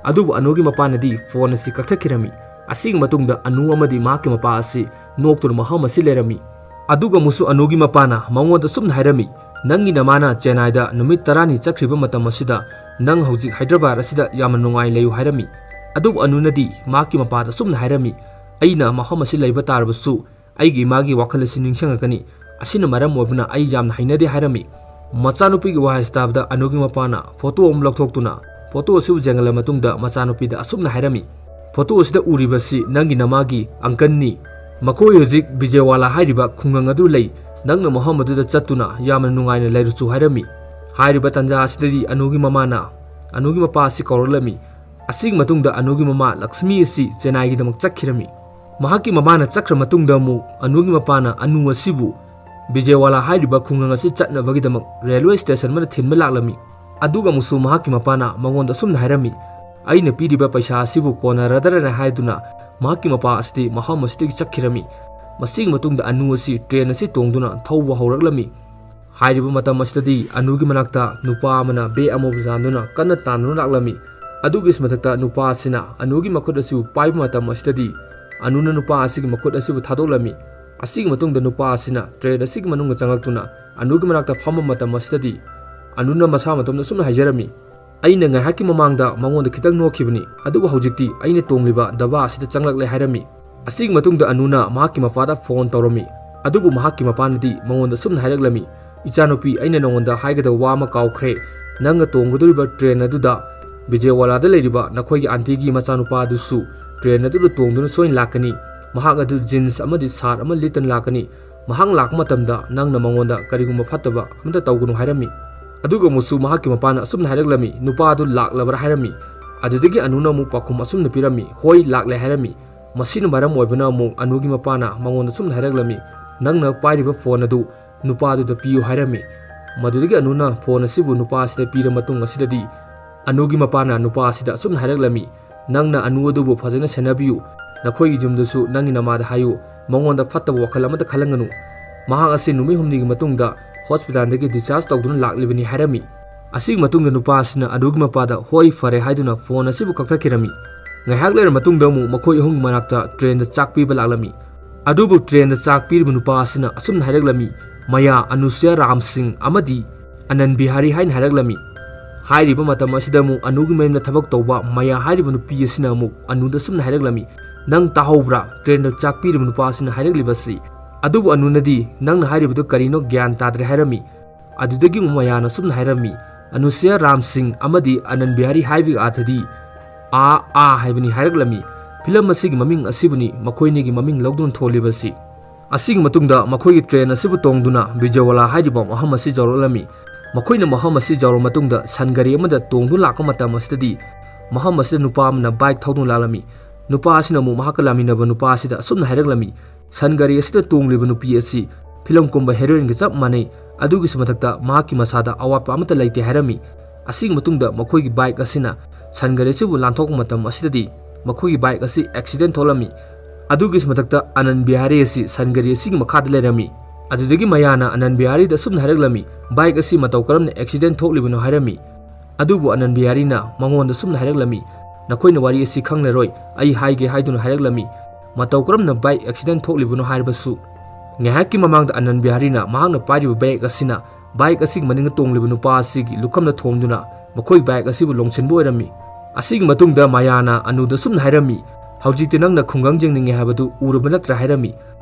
ꯑꯗꯨꯕꯨ ꯑꯅꯨꯒꯤ ꯃꯄꯥꯅꯗꯤ phone ꯑꯁꯤ ꯀꯛꯊꯠꯈꯤꯔꯝꯃꯤ꯫ ꯑꯁꯤꯒꯤ ꯃꯇꯨꯡꯗ ꯑꯅꯨ ꯑꯃꯗꯤ ꯃꯍꯥꯛꯀꯤ ꯃꯄꯥ ꯑꯁꯤ ꯅꯣꯛꯇꯨꯅ ꯃꯐꯝ ꯑꯁꯤ ꯂꯩꯔꯝꯃꯤ꯫ ꯑꯗꯨꯒ ꯑꯃꯨꯛꯁꯨ ꯑꯅꯨꯒꯤ ꯃꯄꯥꯅ ꯃꯉꯣꯟꯗ ꯑꯁꯨꯝꯅ ꯍꯥꯏꯔꯝꯃꯤ, "ꯅꯪꯒꯤ ꯅꯃꯥꯅ ꯆꯦꯟꯅꯥꯏꯗ ꯅꯨꯃꯤꯠ ꯇꯔꯥꯅꯤ ꯆꯠꯈ꯭ꯔꯤꯕ ꯃꯇꯝ ꯑꯁꯤꯗ ꯅꯪ ꯍꯧꯖꯤꯛ ꯍꯥꯏꯗ꯭ꯔꯕꯥꯗ ꯑꯁꯤꯗ ꯌꯥꯝꯅ ꯅꯨꯡꯉꯥꯏꯅ ꯂꯩꯌꯨ" ꯍꯥꯏꯔꯝꯃꯤ꯫ ꯑꯗꯨꯕꯨ ꯑꯅꯨꯅꯗꯤ ꯃꯍꯥꯛꯀꯤ ꯃꯄꯥꯗ ꯑꯁꯨꯝꯅ ꯍꯥꯏꯔꯝꯃꯤ, "ꯑꯩꯅ ꯃꯐꯝ ꯑꯁꯤ ꯂꯩꯕ ꯇꯥꯔꯕꯁꯨ ꯑꯩꯒꯤ ꯏꯃꯥꯒꯤ ꯋꯥꯈꯜ ꯑꯁꯤ ꯅꯤꯡꯁꯤꯡꯉꯛꯀꯅꯤ꯫ ꯑꯁꯤꯅ ꯃꯔꯝ ꯑꯣꯏꯕꯅ ꯑꯩ ꯌꯥꯝꯅ ꯍꯩꯅꯗꯦ" ꯍꯥꯏꯔꯝꯃꯤ꯫ ꯃꯆꯥꯅꯨꯄꯤꯒꯤ ꯋꯥꯍꯩ ꯑꯁꯤ ꯇꯥꯕꯗ ꯑꯅꯨꯒꯤ ꯃꯄꯥꯅ photo ꯑꯃ ꯂꯧꯊꯣꯛꯇꯨꯅ photo ꯑꯁꯤꯕꯨ ꯌꯦꯡꯍꯜꯂ ꯃꯇꯨꯡꯗ ꯃꯆꯥꯅꯨꯄꯤꯗ ꯑꯁꯨꯝꯅ ꯍꯥꯏꯔꯝꯃꯤ, "Photo ꯑꯁꯤꯗ ꯎꯔꯤꯕꯁꯤ ꯅꯪꯒꯤ ꯅꯃꯥꯒꯤ uncleꯅꯤ꯫ ꯃꯈꯣꯏ ꯍꯧꯖꯤꯛ ꯕꯤꯖꯦꯋꯥꯂꯥ ꯍꯥꯏꯔꯤꯕ ꯈꯨꯡꯒꯪ ꯑꯗꯨ ꯂꯩ꯫ ꯅꯪꯅ ꯃꯐꯝ ꯑꯗꯨꯗ ꯆꯠꯇꯨꯅ ꯌꯥꯝꯅ ꯅꯨꯡꯉꯥꯏꯅ ꯂꯩꯔꯨꯆꯨ" ꯍꯥꯏꯔꯝꯃꯤ꯫ ꯍꯥꯏꯔꯤꯕ ꯇꯥꯟꯖꯥ ꯑꯁꯤꯗꯗꯤ ꯑꯅꯨꯒꯤ ꯃꯃꯥꯅ ꯑꯅꯨꯒꯤ ꯃꯄꯥ ꯑꯁꯤ ꯀꯧꯔꯛꯂꯝꯃꯤ꯫ ꯑꯁꯤꯒꯤ ꯃꯇꯨꯡꯗ ꯑꯅꯨꯒꯤ ꯃꯃꯥ ꯂꯛꯁꯃꯤ ꯑꯁꯤ ꯆꯦꯟꯅꯥꯏꯒꯤꯗꯃꯛ ꯆꯠꯈꯤꯔꯝꯃꯤ꯫ ꯃꯍꯥꯛꯀꯤ ꯃꯃꯥꯅ ꯆꯠꯈ꯭ꯔ ꯃꯇꯨꯡꯗ ꯑꯃꯨꯛ ꯑꯅꯨꯒꯤ ꯃꯄꯥꯅ ꯑꯅꯨ ꯑꯁꯤꯕꯨ ꯕꯤꯖꯦꯋꯥꯂꯥ ꯍꯥꯏꯔꯤꯕ ꯈꯨꯡꯒꯪ ꯑꯁꯤ ꯆꯠꯅꯕꯒꯤꯗꯃꯛ railway station ꯑꯃꯗ ꯊꯤꯟꯕ ꯂꯥꯛꯂꯝꯃꯤ꯫ ꯑꯗꯨꯒ ꯑꯃꯨꯛꯁꯨ ꯃꯍꯥꯛꯀꯤ ꯃꯄꯥꯅ ꯃꯉꯣꯟꯗ ꯑꯁꯨꯝꯅ ꯍꯥꯏꯔꯝꯃꯤ, "ꯑꯩꯅ ꯄꯤꯔꯤꯕ ꯄꯩꯁꯥ ꯑꯁꯤꯕꯨ ꯀꯣꯟꯅꯔꯗ꯭ꯔꯅ" ꯍꯥꯏꯗꯨꯅ ꯃꯍꯥꯛꯀꯤ ꯃꯄꯥ ꯑꯁꯤꯗꯤ ꯃꯐꯝ ꯑꯁꯤꯗꯒꯤ ꯆꯠꯈꯤꯔꯝꯃꯤ꯫ ꯃꯁꯤꯒꯤ ꯃꯇꯨꯡꯗ ꯑꯅꯨ ꯑꯁꯤ train ꯑꯁꯤ ꯇꯣꯡꯗꯨꯅ ꯊꯧꯕ ꯍꯧꯔꯛꯂꯝꯃꯤ꯫ ꯍꯥꯏꯔꯤꯕ ꯃꯇꯝ ꯑꯁꯤꯗꯗꯤ ꯑꯅꯨꯒꯤ ꯃꯅꯥꯛꯇ ꯅꯨꯄꯥ ꯑꯃꯅ bag ꯑꯃꯕꯨ ꯌꯥꯟꯗꯨꯅ ꯀꯟꯅ ꯇꯥꯟꯗꯨꯅ ꯂꯥꯛꯂꯝꯃꯤ꯫ ꯑꯗꯨꯒꯤ ꯃꯊꯛꯇ ꯅꯨꯄꯥ ꯑꯁꯤꯅ ꯑꯅꯨꯒꯤ ꯃꯈꯨꯠ ꯑꯁꯤꯕꯨ ꯄꯥꯏꯕ ꯃꯇꯝ ꯑꯁꯤꯗꯗꯤ ꯑꯅꯨꯅ ꯅꯨꯄꯥ ꯑꯁꯤꯒꯤ ꯃꯈꯨꯠ ꯑꯁꯤꯕꯨ ꯊꯥꯗꯣꯛꯂꯝꯃꯤ꯫ ꯑꯁꯤꯒꯤ ꯃꯇꯨꯡꯗ ꯅꯨꯄꯥ ꯑꯁꯤꯅ train ꯑꯁꯤꯒꯤ ꯃꯅꯨꯡꯗ ꯆꯪꯂꯛꯇꯨꯅ ꯑꯅꯨꯒꯤ ꯃꯅꯥꯛꯇ ꯐꯝꯕ ꯃꯇꯝ ꯑꯁꯤꯗꯗꯤ ꯑꯅꯨꯅ ꯃꯁꯥ ꯃꯇꯣꯝꯗ ꯑꯁꯨꯝꯅ ꯍꯥꯏꯖꯔꯝꯃꯤ, "ꯑꯩꯅ ꯉꯥꯏꯍꯥꯛꯀꯤ ꯃꯃꯥꯡꯗ ꯃꯉꯣꯟꯗ ꯈꯤꯇꯪ ꯅꯣꯛꯈꯤꯕꯅꯤ, ꯑꯗꯨꯕꯨ ꯍꯧꯖꯤꯛꯇꯤ ꯑꯩꯅ ꯇꯣꯡꯂꯤꯕ ꯗꯕꯥ ꯑꯁꯤꯗ ꯆꯪꯂꯛꯂꯦ" ꯍꯥꯏꯔꯝꯃꯤ꯫ ꯑꯁꯤꯒꯤ ꯃꯇꯨꯡꯗ ꯑꯅꯨꯅ ꯃꯍꯥꯛꯀꯤ ꯃꯄꯥꯗ phone ꯇꯧꯔꯝꯃꯤ꯫ ꯑꯗꯨꯕꯨ ꯃꯍꯥꯛꯀꯤ ꯃꯄꯥꯅꯗꯤ ꯃꯉꯣꯟꯗ ꯑꯁꯨꯝꯅ ꯍꯥꯏꯔꯛꯂꯝꯃꯤ, "ꯏꯆꯥꯅꯨꯄꯤ, ꯑꯩꯅ ꯅꯉꯣꯟꯗ ꯍꯥꯏꯒꯗꯕ ꯋꯥ ꯑꯃ ꯀꯥꯎꯈ꯭ꯔꯦ꯫ ꯅꯪꯅ ꯇꯣꯡꯒꯗꯧꯔꯤꯕ train ꯑꯗꯨꯗ ꯕꯤꯖꯦꯋꯥꯂꯥꯗ ꯂꯩꯔꯤꯕ ꯅꯈꯣꯏꯒꯤ auntyꯒꯤ ꯃꯆꯥꯅꯨꯄꯥ ꯑꯗꯨꯁꯨ train ꯑꯗꯨꯗ ꯇꯣꯡꯗꯨꯅ ꯁꯣꯏꯅ ꯂꯥꯛꯀꯅꯤ꯫ ꯃꯍꯥꯛ ꯑꯗꯨ jeans ꯑꯃꯗꯤ shirt ꯑꯃ ꯂꯤꯠꯇꯨꯅ ꯂꯥꯛꯀꯅꯤ꯫ ꯃꯍꯥꯛ ꯂꯥꯛꯄ ꯃꯇꯝꯗ ꯅꯪꯅ ꯃꯉꯣꯟꯗ ꯀꯔꯤꯒꯨꯝꯕ ꯐꯠꯇꯕ ꯑꯃꯠꯇ ꯇꯧꯒꯅꯨ" ꯍꯥꯏꯔꯝꯃꯤ꯫ ꯑꯗꯨꯒ ꯑꯃꯨꯛꯁꯨ ꯃꯍꯥꯛꯀꯤ ꯃꯄꯥꯅ ꯑꯁꯨꯝꯅ ꯍꯥꯏꯔꯛꯂꯝꯃꯤ, "ꯅꯨꯄꯥ ꯑꯗꯨ ꯂꯥꯛꯂꯕ꯭ꯔꯥ?" ꯍꯥꯏꯔꯝꯃꯤ꯫ ꯑꯗꯨꯗꯒꯤ ꯑꯅꯨꯅ ꯑꯃꯨꯛ ꯄꯥꯎꯈꯨꯝ ꯑꯁꯨꯝꯅ ꯄꯤꯔꯝꯃꯤ, "ꯍꯣꯏ, ꯂꯥꯛꯂꯦ" ꯍꯥꯏꯔꯝꯃꯤ꯫ ꯃꯁꯤꯅ ꯃꯔꯝ ꯑꯣꯏꯕꯅ ꯑꯃꯨꯛ ꯑꯅꯨꯒꯤ ꯃꯄꯥꯅ ꯃꯉꯣꯟꯗ ꯑꯁꯨꯝꯅ ꯍꯥꯏꯔꯛꯂꯝꯃꯤ, "ꯅꯪꯅ ꯄꯥꯏꯔꯤꯕ phone ꯑꯗꯨ ꯅꯨꯄꯥꯗꯨꯗ ꯄꯤꯌꯨ" ꯍꯥꯏꯔꯝꯃꯤ꯫ ꯃꯗꯨꯗꯒꯤ ꯑꯅꯨꯅ ꯐꯣꯟ ꯑꯁꯤꯕꯨ ꯅꯨꯄꯥ ꯑꯁꯤꯗ ꯄꯤꯔ ꯃꯇꯨꯡ ꯑꯁꯤꯗꯗꯤ ꯑꯅꯨꯒꯤ ꯃꯄꯥꯅ ꯅꯨꯄꯥ ꯑꯁꯤꯗ ꯑꯁꯨꯝꯅ ꯍꯥꯏꯔꯛꯂꯝꯃꯤ, "ꯅꯪꯅ ꯑꯅꯨ ꯑꯗꯨꯕꯨ ꯐꯖꯅ ꯁꯦꯟꯅꯕꯤꯌꯨ, ꯅꯈꯣꯏꯒꯤ ꯌꯨꯝꯗꯁꯨ ꯅꯪꯒꯤ ꯅꯃꯥꯗ ꯍꯥꯏꯌꯨ, ꯃꯉꯣꯟꯗ ꯐꯠꯇꯕ ꯋꯥꯈꯜ ꯑꯃꯠꯇ ꯈꯜꯍꯟꯒꯅꯨ꯫ ꯃꯍꯥꯛ ꯑꯁꯤ ꯅꯨꯃꯤꯠ ꯍꯨꯝꯅꯤꯒꯤ ꯃꯇꯨꯡꯗ ꯍꯣꯁꯄꯤꯇꯥꯜꯗꯒꯤ discharge ꯇꯧꯗꯨꯅ ꯂꯥꯛꯂꯤꯕꯅꯤ" ꯍꯥꯏꯔꯝꯃꯤ꯫ ꯑꯁꯤꯒꯤ ꯃꯇꯨꯡꯗ ꯅꯨꯄꯥ ꯑꯁꯤꯅ ꯑꯅꯨꯒꯤ ꯃꯄꯥꯗ "ꯍꯣꯏ, ꯐꯔꯦ" ꯍꯥꯏꯗꯨꯅ ꯐꯣꯟ ꯑꯁꯤꯕꯨ ꯀꯛꯊꯠꯈꯤꯔꯝꯃꯤ꯫ ꯉꯥꯏꯍꯥꯛ ꯂꯩꯔ ꯃꯇꯨꯡꯗ ꯑꯃꯨꯛ ꯃꯈꯣꯏ ꯑꯍꯨꯝꯒꯤ ꯃꯅꯥꯛꯇ ꯇ꯭ꯔꯦꯟꯗ ꯆꯥꯛ ꯄꯤꯕ ꯂꯥꯛꯂꯝꯃꯤ꯫ ꯑꯗꯨꯕꯨ ꯇ꯭ꯔꯦꯟꯗ ꯆꯥꯛ ꯄꯤꯔꯤꯕ ꯅꯨꯄꯥ ꯑꯁꯤꯅ ꯑꯁꯨꯝꯅ ꯍꯥꯏꯔꯛꯂꯝꯃꯤ, "ꯃꯌꯥ, ꯑꯅꯨꯁ꯭ꯌꯥ ꯔꯥꯝ ꯁꯤꯡ ꯑꯃꯗꯤ ꯑꯅꯟ ꯕꯤꯍꯥꯔꯤ" ꯍꯥꯏꯅ ꯍꯥꯏꯔꯛꯂꯝꯃꯤ꯫ ꯍꯥꯏꯔꯤꯕ ꯃꯇꯝ ꯑꯁꯤꯗ ꯑꯃꯨꯛ ꯑꯅꯨꯒꯤ ꯃꯌꯨꯝꯗ ꯊꯕꯛ ꯇꯧꯕ ꯃꯌꯥ ꯍꯥꯏꯔꯤꯕ ꯅꯨꯄꯤ ꯑꯁꯤꯅ ꯑꯃꯨꯛ ꯑꯅꯨꯗ ꯑꯁꯨꯝꯅ ꯍꯥꯏꯔꯛꯂꯝꯃꯤ, "ꯅꯪ ꯇꯥꯍꯧꯕ꯭ꯔꯥ? ꯇ꯭ꯔꯦꯟꯗ ꯆꯥꯛ ꯄꯤꯔꯤꯕ ꯅꯨꯄꯥ ꯑꯁꯤꯅ ꯍꯥꯏꯔꯛꯂꯤꯕꯁꯤ?" ꯑꯗꯨꯕꯨ ꯑꯅꯨꯅꯗꯤ, "ꯅꯪꯅ ꯍꯥꯏꯔꯤꯕꯗꯨ ꯀꯔꯤꯅꯣ ꯒ꯭ꯌꯥꯟ ꯇꯥꯗ꯭ꯔꯦ" ꯍꯥꯏꯔꯝꯃꯤ꯫ ꯑꯗꯨꯗꯒꯤ ꯑꯃꯨꯛ ꯃꯌꯥꯅ ꯑꯁꯨꯝꯅ ꯍꯥꯏꯔꯝꯃꯤ, "ꯑꯅꯨꯁ꯭ꯌꯥ ꯔꯥꯝ ꯁꯤꯡ ꯑꯃꯗꯤ ꯑꯅꯟ ꯕꯤꯍꯥꯔꯤ ꯍꯥꯏꯕꯒꯤ ꯑꯥꯔꯊꯗꯤ ꯑꯥ, ꯑꯥ ꯍꯥꯏꯕꯅꯤ" ꯍꯥꯏꯔꯛꯂꯝꯃꯤ꯫ ꯐꯤꯂꯝ ꯑꯁꯤꯒꯤ ꯃꯃꯤꯡ ꯑꯁꯤꯕꯨꯅꯤ ꯃꯈꯣꯏꯅꯤꯒꯤ ꯃꯃꯤꯡ ꯂꯧꯗꯨꯅ ꯊꯣꯜꯂꯤꯕꯁꯤ꯫ ꯑꯁꯤꯒꯤ ꯃꯇꯨꯡꯗ ꯃꯈꯣꯏꯒꯤ ꯇ꯭ꯔꯦꯟ ꯑꯁꯤꯕꯨ ꯇꯣꯡꯗꯨꯅ ꯕꯤꯖꯌꯋꯥꯂꯥ ꯍꯥꯏꯔꯤꯕ ꯃꯐꯝ ꯑꯁꯤ ꯌꯧꯔꯛꯂꯝꯃꯤ꯫ ꯃꯈꯣꯏꯅ ꯃꯐꯝ ꯑꯁꯤ ꯌꯧꯔꯕ ꯃꯇꯨꯡꯗ ꯁꯟ ꯒꯥꯔꯤ ꯑꯃꯗ ꯇꯣꯡꯗꯨꯅ ꯂꯥꯛꯄ ꯃꯇꯝ ꯑꯁꯤꯗꯗꯤ ꯃꯐꯝ ꯑꯁꯤꯗ ꯅꯨꯄꯥ ꯑꯃꯅ ꯕꯥꯏꯛ ꯊꯧꯗꯨꯅ ꯂꯥꯛꯂꯝꯃꯤ꯫ ꯅꯨꯄꯥ ꯑꯁꯤꯅ ꯑꯃꯨꯛ ꯃꯍꯥꯛꯀ ꯂꯥꯛꯃꯤꯟꯅꯕ ꯅꯨꯄꯥ ꯑꯁꯤꯗ ꯑꯁꯨꯝꯅ ꯍꯥꯏꯔꯛꯂꯝꯃꯤ, "ꯁꯟ ꯒꯥꯔꯤ ꯑꯁꯤꯗ ꯇꯣꯡꯂꯤꯕ ꯅꯨꯄꯤ ꯑꯁꯤ ꯐꯤꯂꯝ ꯀꯨꯝꯕ ꯍꯦꯔꯣꯏꯟꯒ ꯆꯞ ꯃꯥꯟꯅꯩ꯫ ꯑꯗꯨꯒꯤꯁꯨ ꯃꯊꯛꯇ ꯃꯍꯥꯛꯀꯤ ꯃꯁꯥꯗ ꯑꯋꯥꯠꯄ ꯑꯃꯠꯇ ꯂꯩꯇꯦ" ꯍꯥꯏꯔꯝꯃꯤ꯫ ꯑꯁꯤꯒꯤ ꯃꯇꯨꯡꯗ ꯃꯈꯣꯏꯒꯤ ꯕꯥꯏꯛ ꯑꯁꯤꯅ ꯁꯟ ꯒꯥꯔꯤ ꯑꯁꯤꯕꯨ ꯂꯥꯟꯊꯣꯛꯄ ꯃꯇꯝ ꯑꯁꯤꯗꯗꯤ ꯃꯈꯣꯏꯒꯤ ꯕꯥꯏꯛ ꯑꯁꯤ ꯑꯦꯛꯁꯤꯗꯦꯟ ꯊꯣꯛꯂꯝꯃꯤ꯫ ꯑꯗꯨꯒꯤꯁꯨ ꯃꯊꯛꯇ ꯑꯅꯟ ꯕꯤꯍꯥꯔꯤ ꯑꯁꯤ ꯁꯟ ꯒꯥꯔꯤ ꯑꯁꯤꯒꯤ ꯃꯈꯥꯗ ꯂꯩꯔꯝꯃꯤ꯫ ꯑꯗꯨꯗꯒꯤ ꯃꯌꯥꯅ ꯑꯅꯟ ꯕꯤꯍꯥꯔꯤꯗ ꯑꯁꯨꯝꯅ ꯍꯥꯏꯔꯛꯂꯝꯃꯤ, "ꯕꯥꯏꯛ ꯑꯁꯤ ꯃꯇꯧ ꯀꯔꯝꯅ ꯑꯦꯛꯁꯤꯗꯦꯟ ꯊꯣꯛꯂꯤꯕꯅꯣ?" ꯍꯥꯏꯔꯝꯃꯤ꯫ ꯑꯗꯨꯕꯨ ꯑꯅꯟ ꯕꯤꯍꯥꯔꯤꯅ ꯃꯉꯣꯟꯗ ꯑꯁꯨꯝꯅ ꯍꯥꯏꯔꯛꯂꯝꯃꯤ, "ꯅꯈꯣꯏꯅ ꯋꯥꯔꯤ ꯑꯁꯤ ꯈꯪꯂꯔꯣꯏ, ꯑꯩ ꯍꯥꯏꯒꯦ" ꯍꯥꯏꯗꯨꯅ ꯍꯥꯏꯔꯛꯂꯝꯃꯤ꯫ ꯃꯇꯧ ꯀꯔꯝꯅ ꯕꯥꯏꯛ ꯑꯦꯛꯁꯤꯗꯦꯟ ꯊꯣꯛꯂꯤꯕꯅꯣ ꯍꯥꯏꯔꯕꯁꯨ, ꯉꯥꯏꯍꯥꯛꯀꯤ ꯃꯃꯥꯡꯗ ꯑꯅꯟ ꯕꯤꯍꯥꯔꯤꯅ ꯃꯍꯥꯛꯅ ꯄꯥꯏꯔꯤꯕ ꯕꯦꯒ ꯑꯁꯤꯅ ꯕꯥꯏꯛ ꯑꯁꯤꯒꯤ ꯃꯅꯤꯡꯗ ꯇꯣꯡꯂꯤꯕ ꯅꯨꯄꯥ ꯑꯁꯤꯒꯤ ꯂꯨꯈꯝꯗ ꯊꯣꯝꯗꯨꯅ ꯃꯈꯣꯏ ꯕꯥꯏꯛ ꯑꯁꯤꯕꯨ ꯂꯣꯡꯁꯤꯟꯕ ꯑꯣꯏꯔꯝꯃꯤ꯫ ꯑꯁꯤꯒꯤ ꯃꯇꯨꯡꯗ ꯃꯌꯥꯅ ꯑꯅꯨꯗ ꯑꯁꯨꯝꯅ ꯍꯥꯏꯔꯝꯃꯤ, "ꯍꯧꯖꯤꯛꯇꯤ ꯅꯪꯅ ꯈꯨꯡꯒꯪ ꯌꯦꯡꯅꯤꯡꯉꯦ ꯍꯥꯏꯕꯗꯨ ꯎꯔꯕ ꯅꯠꯇ꯭ꯔꯥ?" ꯍꯥꯏꯔꯝꯃꯤ꯫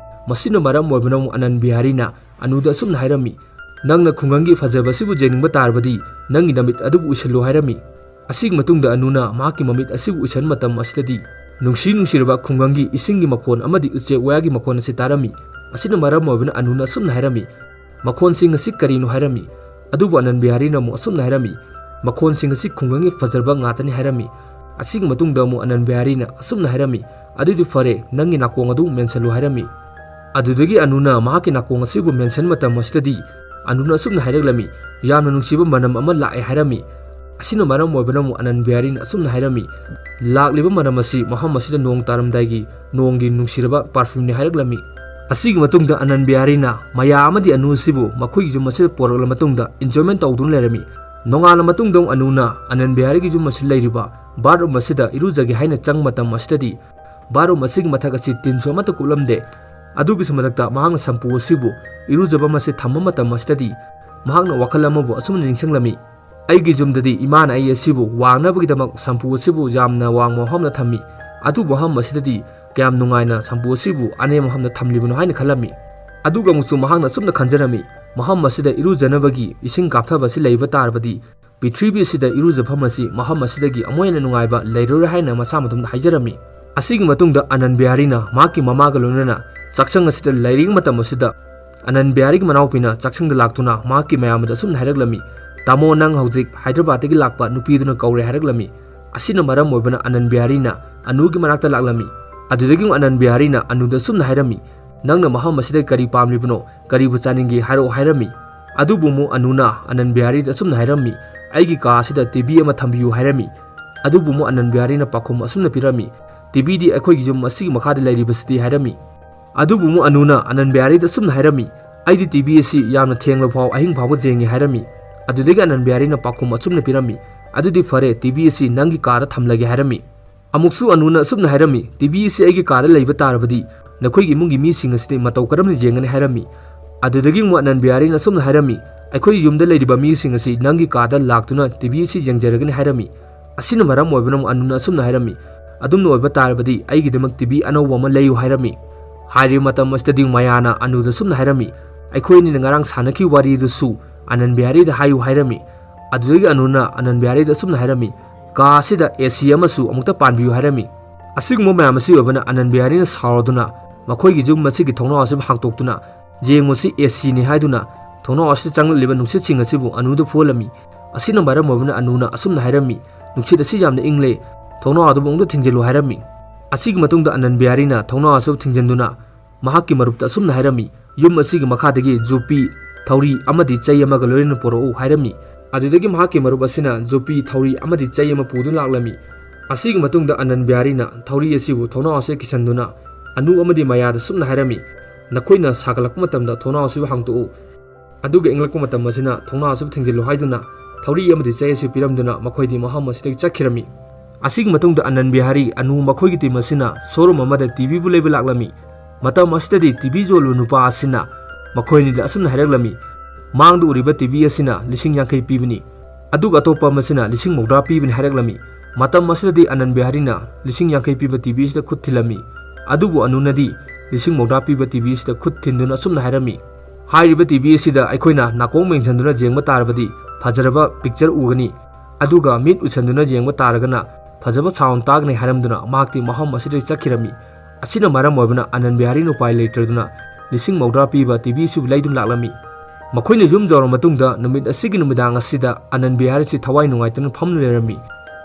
ꯃꯁꯤꯅ ꯃꯔꯝ ꯑꯣꯏꯕꯅ ꯑꯃꯨꯛ ꯑꯅꯟ ꯕꯤꯍꯥꯔꯤꯅ ꯑꯅꯨꯗ ꯑꯁꯨꯝꯅ ꯍꯥꯏꯔꯝꯃꯤ, "ꯅꯪꯅ ꯈꯨꯡꯒꯪꯒꯤ ꯐꯖꯕ ꯑꯁꯤꯕꯨ ꯌꯦꯡꯅꯤꯡꯕ ꯇꯥꯔꯕꯗꯤ ꯅꯪꯒꯤ ꯅꯃꯤꯠ ꯑꯗꯨꯕꯨ ꯎꯏꯁꯤꯜꯂꯨ" ꯍꯥꯏꯔꯝꯃꯤ꯫ ꯑꯁꯤꯒꯤ ꯃꯇꯨꯡꯗ ꯑꯅꯨꯅ ꯃꯍꯥꯛꯀꯤ ꯃꯃꯤꯠ ꯑꯁꯤꯕꯨ ꯎꯏꯁꯤꯟꯕ ꯃꯇꯝ ꯑꯁꯤꯗꯗꯤ ꯅꯨꯡꯁꯤ ꯅꯨꯡꯁꯤꯔꯕ ꯈꯨꯡꯒꯪꯒꯤ ꯏꯁꯤꯡꯒꯤ ꯃꯈꯣꯟ ꯑꯃꯗꯤ ꯎꯆꯦꯛ ꯋꯥꯌꯥꯒꯤ ꯃꯈꯣꯟ ꯑꯁꯤ ꯇꯥꯔꯝꯃꯤ꯫ ꯑꯁꯤꯅ ꯃꯔꯝ ꯑꯣꯏꯕꯅ ꯑꯅꯨꯅ ꯑꯁꯨꯝꯅ ꯍꯥꯏꯔꯝꯃꯤ, "ꯃꯈꯣꯟꯁꯤꯡ ꯑꯁꯤ ꯀꯔꯤꯅꯣ?" ꯍꯥꯏꯔꯝꯃꯤ꯫ ꯑꯗꯨꯕꯨ ꯑꯅꯟ ꯕꯤꯍꯥꯔꯤꯅ ꯑꯃꯨꯛ ꯑꯁꯨꯝꯅ ꯍꯥꯏꯔꯝꯃꯤ, "ꯃꯈꯣꯟꯁꯤꯡ ꯑꯁꯤ ꯈꯨꯡꯒꯪꯒꯤ ꯐꯖꯔꯕ ꯉꯥꯛꯇꯅꯤ" ꯍꯥꯏꯔꯝꯃꯤ꯫ ꯑꯁꯤꯒꯤ ꯃꯇꯨꯡꯗ ꯑꯃꯨꯛ ꯑꯅꯟ ꯕꯤꯍꯥꯔꯤꯅ ꯑꯁꯨꯝꯅ ꯍꯥꯏꯔꯝꯃꯤ, "ꯑꯗꯨꯗꯤ ꯐꯔꯦ, ꯅꯪꯒꯤ ꯅꯥꯀꯣꯡ ꯑꯗꯨ ꯃꯦꯟꯁꯤꯜꯂꯨ" ꯍꯥꯏꯔꯝꯃꯤ꯫ ꯑꯗꯨꯗꯒꯤ ꯑꯅꯨꯅ ꯃꯍꯥꯛꯀꯤ ꯅꯥꯀꯣꯡ ꯑꯁꯤꯕꯨ ꯃꯦꯟꯁꯤꯟ ꯃꯇꯝ ꯑꯁꯤꯗꯗꯤ ꯑꯅꯨꯅ ꯑꯁꯨꯝꯅ ꯍꯥꯏꯔꯛꯂꯝꯃꯤ, "ꯌꯥꯝꯅ ꯅꯨꯡꯁꯤꯕ ꯃꯅꯝ ꯑꯃ ꯂꯥꯛꯑꯦ" ꯍꯥꯏꯔꯝꯃꯤ꯫ ꯑꯁꯤꯅ ꯃꯔꯝ ꯑꯣꯏꯕꯅ ꯑꯃꯨꯛ ꯑꯅꯟ ꯕꯤꯍꯥꯔꯤꯅ ꯑꯁꯨꯝꯅ ꯍꯥꯏꯔꯝꯃꯤ, "ꯂꯥꯛꯂꯤꯕ ꯃꯅꯝ ꯑꯁꯤ ꯃꯐꯝ ꯑꯁꯤꯗ ꯅꯣꯡ ꯇꯥꯔꯝꯗꯥꯏꯒꯤ ꯅꯣꯡꯒꯤ ꯅꯨꯡꯁꯤꯔꯕ perfumeꯅꯤ" ꯍꯥꯏꯔꯛꯂꯝꯃꯤ꯫ ꯑꯁꯤꯒꯤ ꯃꯇꯨꯡꯗ ꯑꯅꯟ ꯕꯤꯍꯥꯔꯤꯅ ꯃꯌꯥ ꯑꯃꯗꯤ ꯑꯅꯨ ꯑꯁꯤꯕꯨ ꯃꯈꯣꯏꯒꯤ ꯌꯨꯝ ꯑꯁꯤꯗ ꯄꯣꯔꯛꯂ ꯃꯇꯨꯡꯗ enjoyment ꯇꯧꯗꯨꯅ ꯂꯩꯔꯝꯃꯤ꯫ ꯅꯣꯡꯉꯥꯜꯂ ꯃꯇꯨꯡꯗ ꯑꯃꯨꯛ ꯑꯅꯨꯅ ꯑꯅꯟ ꯕꯤꯍꯥꯔꯤꯒꯤ ꯌꯨꯝ ꯑꯁꯤꯗ ꯂꯩꯔꯤꯕ bathroom ꯑꯁꯤꯗ ꯏꯔꯨꯖꯒꯦ ꯍꯥꯏꯅ ꯆꯪꯕ ꯃꯇꯝ ꯑꯁꯤꯗꯗꯤ bathroom ꯑꯁꯤꯒꯤ ꯃꯊꯛ ꯑꯁꯤ ꯇꯤꯟꯁꯨ ꯑꯃꯠꯇ ꯀꯨꯞꯂꯝꯗꯦ꯫ ꯑꯗꯨꯒꯤꯁꯨ ꯃꯊꯛꯇ ꯃꯍꯥꯛꯅ ꯁꯝꯄꯨ ꯑꯁꯤꯕꯨ ꯏꯔꯨꯖꯕ ꯑꯃꯁꯤ ꯊꯝꯕ ꯃꯇꯝ ꯑꯁꯤꯗꯗꯤ ꯃꯍꯥꯛꯅ ꯋꯥꯈꯜ ꯑꯃꯕꯨ ꯑꯁꯨꯝꯅ ꯅꯤꯡꯁꯤꯡꯂꯝꯃꯤ, "ꯑꯩꯒꯤ ꯌꯨꯝꯗꯗꯤ ꯏꯃꯥꯅ ꯑꯩ ꯑꯁꯤꯕꯨ ꯋꯥꯡꯅꯕꯒꯤꯗꯃꯛ ꯁꯝꯄꯨ ꯑꯁꯤꯕꯨ ꯌꯥꯝꯅ ꯋꯥꯡꯕ ꯃꯐꯝꯗ ꯊꯝꯃꯤ, ꯑꯗꯨꯕꯨ ꯃꯐꯝ ꯑꯁꯤꯗꯗꯤ ꯀꯌꯥꯝ ꯅꯨꯡꯉꯥꯏꯅ ꯁꯝꯄꯨ ꯑꯁꯤꯕꯨ ꯑꯅꯦꯝꯕ ꯃꯐꯝꯗ ꯊꯝꯂꯤꯕꯅꯣ" ꯍꯥꯏꯅ ꯈꯜꯂꯝꯃꯤ꯫ ꯑꯗꯨꯒ ꯑꯃꯨꯛꯁꯨ ꯃꯍꯥꯛꯅ ꯑꯁꯨꯝꯅ ꯈꯟꯖꯔꯝꯃꯤ, "ꯃꯐꯝ ꯑꯁꯤꯗ ꯏꯔꯨꯖꯅꯕꯒꯤ ꯏꯁꯤꯡ ꯀꯥꯞꯊꯕ ꯑꯁꯤ ꯂꯩꯕ ꯇꯥꯔꯕꯗꯤ ꯄ꯭ꯔꯤꯊꯤꯕꯤ ꯑꯁꯤꯗ ꯏꯔꯨꯖꯐꯝ ꯑꯁꯤ ꯃꯐꯝ ꯑꯁꯤꯗꯒꯤ ꯑꯃꯨꯛ ꯍꯦꯟꯅ ꯅꯨꯡꯉꯥꯏꯕ ꯂꯩꯔꯔꯣꯏ" ꯍꯥꯏꯅ ꯃꯁꯥ ꯃꯇꯣꯝꯗ ꯍꯥꯏꯖꯔꯝꯃꯤ꯫ ꯑꯁꯤꯒꯤ ꯃꯇꯨꯡꯗ ꯑꯅꯟ ꯕꯤꯍꯥꯔꯤꯅ ꯃꯍꯥꯛꯀꯤ ꯃꯃꯥꯒ ꯂꯣꯏꯅꯅ ꯆꯥꯛꯁꯪ ꯑꯁꯤꯗ ꯂꯩꯔꯤꯉꯩ ꯃꯇꯝ ꯑꯁꯤꯗ ꯑꯅꯟ ꯕꯤꯍꯥꯔꯤꯒꯤ ꯃꯅꯥꯎꯄꯤꯅ ꯆꯥꯛꯁꯪꯗ ꯂꯥꯛꯇꯨꯅ ꯃꯍꯥꯛꯀꯤ ꯃꯌꯥꯝꯕꯗ ꯑꯁꯨꯝꯅ ꯍꯥꯏꯔꯛꯂꯝꯃꯤ, "ꯇꯥꯃꯣ, ꯅꯪ ꯍꯧꯖꯤꯛ ꯍꯥꯏꯗ꯭ꯔꯕꯥꯗꯇꯒꯤ ꯂꯥꯛꯄ ꯅꯨꯄꯤꯗꯨꯅ ꯀꯧꯔꯦ" ꯍꯥꯏꯔꯛꯂꯝꯃꯤ꯫ ꯑꯁꯤꯅ ꯃꯔꯝ ꯑꯣꯏꯕꯅ ꯑꯅꯟ ꯕꯤꯍꯥꯔꯤꯅ ꯑꯅꯨꯒꯤ ꯃꯅꯥꯛꯇ ꯂꯥꯛꯂꯝꯃꯤ꯫ ꯑꯗꯨꯗꯒꯤ ꯑꯃꯨꯛ ꯑꯅꯟ ꯕꯤꯍꯥꯔꯤꯅ ꯑꯅꯨꯗ ꯑꯁꯨꯝꯅ ꯍꯥꯏꯔꯝꯃꯤ, "ꯅꯪꯅ ꯃꯐꯝ ꯑꯁꯤꯗ ꯀꯔꯤ ꯄꯥꯝꯂꯤꯕꯅꯣ? ꯀꯔꯤꯕꯨ ꯆꯥꯅꯤꯡꯒꯦ? ꯍꯥꯏꯔꯛꯑꯣ" ꯍꯥꯏꯔꯝꯃꯤ꯫ ꯑꯗꯨꯕꯨ ꯑꯃꯨꯛ ꯑꯅꯨꯅ ꯑꯅꯟ ꯕꯤꯍꯥꯔꯤꯗ ꯑꯁꯨꯝꯅ ꯍꯥꯏꯔꯝꯃꯤ, "ꯑꯩꯒꯤ ꯀꯥ ꯑꯁꯤꯗ ꯇꯤ ꯚꯤ ꯑꯃ ꯊꯝꯕꯤꯌꯨ" ꯍꯥꯏꯔꯝꯃꯤ꯫ ꯑꯗꯨꯕꯨ ꯑꯃꯨꯛ ꯑꯅꯟ ꯕꯤꯍꯥꯔꯤꯅ ꯄꯥꯎꯈꯨꯝ ꯑꯁꯨꯝꯅ ꯄꯤꯔꯝꯃꯤ, "ꯇꯤ ꯚꯤꯗꯤ ꯑꯩꯈꯣꯏꯒꯤ ꯌꯨꯝ ꯑꯁꯤꯒꯤ ꯃꯈꯥꯗ ꯂꯩꯔꯤꯕꯁꯤꯗꯤ" ꯍꯥꯏꯔꯝꯃꯤ꯫ ꯑꯗꯨꯕꯨ ꯑꯃꯨꯛ ꯑꯅꯨꯅ ꯑꯅꯟ ꯕꯤꯍꯥꯔꯤꯗ ꯑꯁꯨꯝꯅ ꯍꯥꯏꯔꯝꯃꯤ, "ꯑꯩꯗꯤ ꯇꯤ ꯚꯤ ꯑꯁꯤ ꯌꯥꯝꯅ ꯊꯦꯡꯂꯕ ꯐꯥꯎ ꯑꯍꯤꯡ ꯐꯥꯎꯕ ꯌꯦꯡꯉꯤ" ꯍꯥꯏꯔꯝꯃꯤ꯫ ꯑꯗꯨꯗꯒꯤ ꯑꯅꯟ ꯕꯤꯍꯥꯔꯤꯅ ꯄꯥꯎꯈꯨꯝ ꯑꯁꯨꯝꯅ ꯄꯤꯔꯝꯃꯤ, "ꯑꯗꯨꯗꯤ ꯐꯔꯦ, ꯇꯤ ꯚꯤ ꯑꯁꯤ ꯅꯪꯒꯤ ꯀꯥꯗ ꯊꯝꯂꯒꯦ" ꯍꯥꯏꯔꯝꯃꯤ꯫ ꯑꯃꯨꯛꯁꯨ ꯑꯅꯨꯅ ꯑꯁꯨꯝꯅ ꯍꯥꯏꯔꯝꯃꯤ, "ꯇꯤ ꯚꯤ ꯑꯁꯤ ꯑꯩꯒꯤ ꯀꯥꯗ ꯂꯩꯕ ꯇꯥꯔꯕꯗꯤ ꯅꯈꯣꯏꯒꯤ ꯏꯃꯨꯡꯒꯤ ꯃꯤꯁꯤꯡ ꯑꯁꯤꯗꯤ ꯃꯇꯧ ꯀꯔꯝꯅ ꯌꯦꯡꯒꯅꯤ?" ꯍꯥꯏꯔꯝꯃꯤ꯫ ꯑꯗꯨꯗꯒꯤ ꯑꯃꯨꯛ ꯑꯅꯟ ꯕꯤꯍꯥꯔꯤꯅ ꯑꯁꯨꯝꯅ ꯍꯥꯏꯔꯝꯃꯤ, "ꯑꯩꯈꯣꯏꯒꯤ ꯌꯨꯝꯗ ꯂꯩꯔꯤꯕ ꯃꯤꯁꯤꯡ ꯑꯁꯤ ꯅꯪꯒꯤ ꯀꯥꯗ ꯂꯥꯛꯇꯨꯅ ꯇꯤ ꯚꯤ ꯑꯁꯤ ꯌꯦꯡꯖꯔꯒꯅꯤ" ꯍꯥꯏꯔꯝꯃꯤ꯫ ꯑꯁꯤꯅ ꯃꯔꯝ ꯑꯣꯏꯕꯅ ꯑꯃꯨꯛ ꯑꯅꯨꯅ ꯑꯁꯨꯝꯅ ꯍꯥꯏꯔꯝꯃꯤ, "ꯑꯗꯨꯝꯅ ꯑꯣꯏꯕ ꯇꯥꯔꯕꯗꯤ ꯑꯩꯒꯤꯗꯃꯛ ꯇꯤ ꯚꯤ ꯑꯅꯧꯕ ꯑꯃ ꯂꯩꯌꯨ" ꯍꯥꯏꯔꯝꯃꯤ꯫ ꯍꯥꯏꯔꯤꯕ ꯃꯇꯝ ꯑꯁꯤꯗꯗꯤ ꯃꯌꯥꯅ ꯑꯅꯨꯗ ꯑꯁꯨꯝꯅ ꯍꯥꯏꯔꯝꯃꯤ, "ꯑꯩꯈꯣꯏ ꯑꯅꯤꯅ ꯉꯔꯥꯡ ꯁꯥꯟꯅꯈꯤꯕ ꯋꯥꯔꯤꯗꯨꯁꯨ ꯑꯅꯟ ꯕꯤꯍꯥꯔꯤꯗ ꯍꯥꯏꯌꯨ" ꯍꯥꯏꯔꯝꯃꯤ꯫ ꯑꯗꯨꯗꯒꯤ ꯑꯅꯨꯅ ꯑꯅꯟ ꯕꯤꯍꯥꯔꯤꯗ ꯑꯁꯨꯝꯅ ꯍꯥꯏꯔꯝꯃꯤ, "ꯀꯥ ꯑꯁꯤꯗ ꯑꯦ ꯁꯤ ꯑꯃꯁꯨ ꯑꯃꯨꯛꯇ ꯄꯥꯟꯕꯤꯌꯨ" ꯍꯥꯏꯔꯝꯃꯤ꯫ ꯑꯁꯤꯒꯨꯝꯕ ꯃꯌꯥꯝ ꯑꯁꯤ ꯑꯣꯏꯕꯅ ꯑꯅꯟ ꯕꯤꯍꯥꯔꯤꯅ ꯁꯥꯎꯔꯗꯨꯅ ꯃꯈꯣꯏꯒꯤ ꯌꯨꯝ ꯑꯁꯤꯒꯤ ꯊꯣꯡꯅꯥꯎ ꯑꯁꯤ ꯍꯥꯡꯇꯣꯛꯇꯨꯅ, "ꯌꯦꯡꯉꯨꯁꯤ, ꯑꯦ ꯁꯤꯅꯤ" ꯍꯥꯏꯗꯨꯅ ꯊꯣꯡꯅꯥꯎ ꯑꯁꯤꯗ ꯆꯪꯂꯛꯂꯤꯕ ꯅꯨꯡꯁꯤꯠꯁꯤꯡ ꯑꯁꯤꯕꯨ ꯑꯅꯨꯗ ꯐꯨꯍꯜꯂꯝꯃꯤ꯫ ꯑꯁꯤꯅ ꯃꯔꯝ ꯑꯣꯏꯕꯅ ꯑꯅꯨꯅ ꯑꯁꯨꯝꯅ ꯍꯥꯏꯔꯝꯃꯤ, "ꯅꯨꯡꯁꯤꯠ ꯑꯁꯤ ꯌꯥꯝꯅ ꯏꯪꯂꯦ, ꯊꯣꯡꯅꯥꯎ ꯑꯗꯨꯕꯨ ꯑꯃꯨꯛꯇ ꯊꯤꯡꯖꯤꯜꯂꯨ" ꯍꯥꯏꯔꯝꯃꯤ꯫ ꯑꯁꯤꯒꯤ ꯃꯇꯨꯡꯗ ꯑꯅꯟ ꯕꯤꯍꯥꯔꯤꯅ ꯊꯣꯡꯅꯥꯎ ꯑꯁꯤ ꯊꯤꯡꯖꯤꯟꯗꯨꯅ ꯃꯍꯥꯛꯀꯤ ꯃꯔꯨꯞꯇ ꯑꯁꯨꯝꯅ ꯍꯥꯏꯔꯝꯃꯤ, "ꯌꯨꯝ ꯑꯁꯤꯒꯤ ꯃꯈꯥꯗꯒꯤ ꯖꯨꯄꯤ, ꯊꯧꯔꯤ ꯑꯃꯗꯤ ꯆꯩ ꯑꯃꯒ ꯂꯣꯏꯅꯅ ꯄꯨꯔꯛꯎ" ꯍꯥꯏꯔꯝꯃꯤ꯫ ꯑꯗꯨꯗꯒꯤ ꯃꯍꯥꯛꯀꯤ ꯃꯔꯨꯞ ꯑꯁꯤꯅ ꯌꯣꯠꯄꯤ, ꯊꯧꯔꯤ ꯑꯃꯗꯤ ꯆꯩ ꯑꯃ ꯄꯨꯗꯨꯅ ꯂꯥꯛꯂꯝꯃꯤ꯫ ꯑꯁꯤꯒꯤ ꯃꯇꯨꯡꯗ ꯑꯅꯟ ꯕꯤꯍꯥꯔꯤꯅ ꯊꯧꯔꯤ ꯑꯁꯤꯕꯨ ꯊꯣꯡꯅꯥꯎ ꯑꯁꯤꯗ ꯀꯤꯁꯟꯗꯨꯅ ꯑꯅꯨ ꯑꯃꯗꯤ ꯃꯌꯥꯗ ꯁꯨꯝꯅ ꯍꯥꯏꯔꯝꯃꯤ, "ꯅꯈꯣꯏꯅ ꯁꯥꯒꯠꯂꯛꯄ ꯃꯇꯝꯗ ꯊꯣꯡꯅꯥꯎ ꯑꯁꯤꯕꯨ ꯍꯥꯡꯗꯣꯛꯎ, ꯑꯗꯨꯒ ꯏꯪꯂꯛꯄ ꯃꯇꯝ ꯑꯁꯤꯅ ꯊꯣꯡꯅꯥꯎ ꯑꯁꯤꯕꯨ ꯊꯤꯡꯖꯤꯜꯂꯨ" ꯍꯥꯏꯗꯨꯅ ꯊꯧꯔꯤ ꯑꯃꯗꯤ ꯆꯩ ꯑꯁꯤ ꯄꯤꯔꯝꯗꯨꯅ ꯃꯈꯣꯏꯗꯤ ꯃꯐꯝ ꯑꯁꯤꯗꯒꯤ ꯆꯠꯈꯤꯔꯝꯃꯤ꯫ ꯑꯁꯤꯒꯤ ꯃꯇꯨꯡꯗ ꯑꯅꯟ ꯕꯤꯍꯥꯔꯤ ꯑꯅꯨ ꯃꯈꯣꯏꯒꯤ ꯇꯤꯝ ꯑꯁꯤꯅ ꯁꯣꯔꯨꯝ ꯑꯃꯗ ꯇꯤꯚꯤꯕꯨ ꯂꯩꯕ ꯂꯥꯛꯂꯝꯃꯤ꯫ ꯃꯇꯝ ꯑꯁꯤꯗꯗꯤ ꯇꯤꯚꯤ ꯌꯣꯜꯂꯤꯕ ꯅꯨꯄꯥ ꯑꯁꯤꯅ ꯃꯈꯣꯏ ꯑꯅꯤꯗ ꯑꯁꯨꯝꯅ ꯍꯥꯏꯔꯛꯂꯝꯃꯤ, "ꯃꯥꯡꯗ ꯎꯔꯤꯕ ꯇꯤꯚꯤ ꯑꯁꯤꯅ ꯂꯤꯁꯤꯡ ꯌꯥꯡꯈꯩ ꯄꯤꯕꯅꯤ, ꯑꯗꯨꯒ ꯑꯇꯣꯞꯄ ꯑꯃꯁꯤꯅ ꯂꯤꯁꯤꯡ ꯃꯧꯗ꯭ꯔꯥ ꯄꯤꯕꯅꯤ" ꯍꯥꯏꯔꯛꯂꯝꯃꯤ꯫ ꯃꯇꯝ ꯑꯁꯤꯗꯗꯤ ꯑꯅꯟ ꯕꯤꯍꯥꯔꯤꯅ ꯂꯤꯁꯤꯡ ꯌꯥꯡꯈꯩ ꯄꯤꯕ ꯇꯤꯚꯤ ꯑꯁꯤꯗ ꯈꯨꯠ ꯊꯤꯜꯂꯝꯃꯤ, ꯑꯗꯨꯕꯨ ꯑꯅꯨꯅꯗꯤ ꯂꯤꯁꯤꯡ ꯃꯧꯗ꯭ꯔꯥ ꯄꯤꯕ ꯇꯤꯚꯤ ꯑꯁꯤꯗ ꯈꯨꯠ ꯊꯤꯟꯗꯨꯅ ꯑꯁꯨꯝꯅ ꯍꯥꯏꯔꯝꯃꯤ, "ꯍꯥꯏꯔꯤꯕ ꯇꯤꯚꯤ ꯑꯁꯤꯗ ꯑꯩꯈꯣꯏꯅ ꯅꯥꯀꯣꯡ ꯃꯦꯟꯁꯤꯟꯗꯨꯅ ꯌꯦꯡꯕ ꯇꯥꯔꯕꯗꯤ ꯐꯖꯔꯕ ꯄꯤꯛꯆꯔ ꯎꯒꯅꯤ, ꯑꯗꯨꯒ ꯃꯤꯠ ꯎꯏꯁꯤꯟꯗꯨꯅ ꯌꯦꯡꯕ ꯇꯥꯔꯒꯅ ꯐꯖꯕ ꯁꯥꯎꯟ ꯇꯥꯒꯅꯤ" ꯍꯥꯏꯔꯝꯗꯨꯅ ꯃꯍꯥꯛꯇꯤ ꯃꯐꯝ ꯑꯁꯤꯗꯒꯤ ꯆꯠꯈꯤꯔꯝꯃꯤ꯫ ꯑꯁꯤꯅ ꯃꯔꯝ ꯑꯣꯏꯕꯅ ꯑꯅꯟ ꯕꯤꯍꯥꯔꯤꯅ ꯎꯄꯥꯏ ꯂꯩꯇ꯭ꯔꯗꯨꯅ ꯂꯤꯁꯤꯡ ꯃꯧꯗ꯭ꯔꯥ ꯄꯤꯕ ꯇꯤꯚꯤ ꯑꯁꯤꯕꯨ ꯂꯩꯗꯨꯅ ꯂꯥꯛꯂꯝꯃꯤ꯫ ꯃꯈꯣꯏꯅ ꯌꯨꯝ ꯌꯧꯔꯕ ꯃꯇꯨꯡꯗ ꯅꯨꯃꯤꯠ ꯑꯁꯤꯒꯤ ꯅꯨꯃꯤꯗꯥꯡ ꯑꯁꯤꯗ ꯑꯅꯟ ꯕꯤꯍꯥꯔꯤ ꯑꯁꯤ ꯊꯋꯥꯏ ꯅꯨꯡꯉꯥꯏꯇꯅ ꯐꯝꯗꯨꯅ ꯂꯩꯔꯝꯃꯤ꯫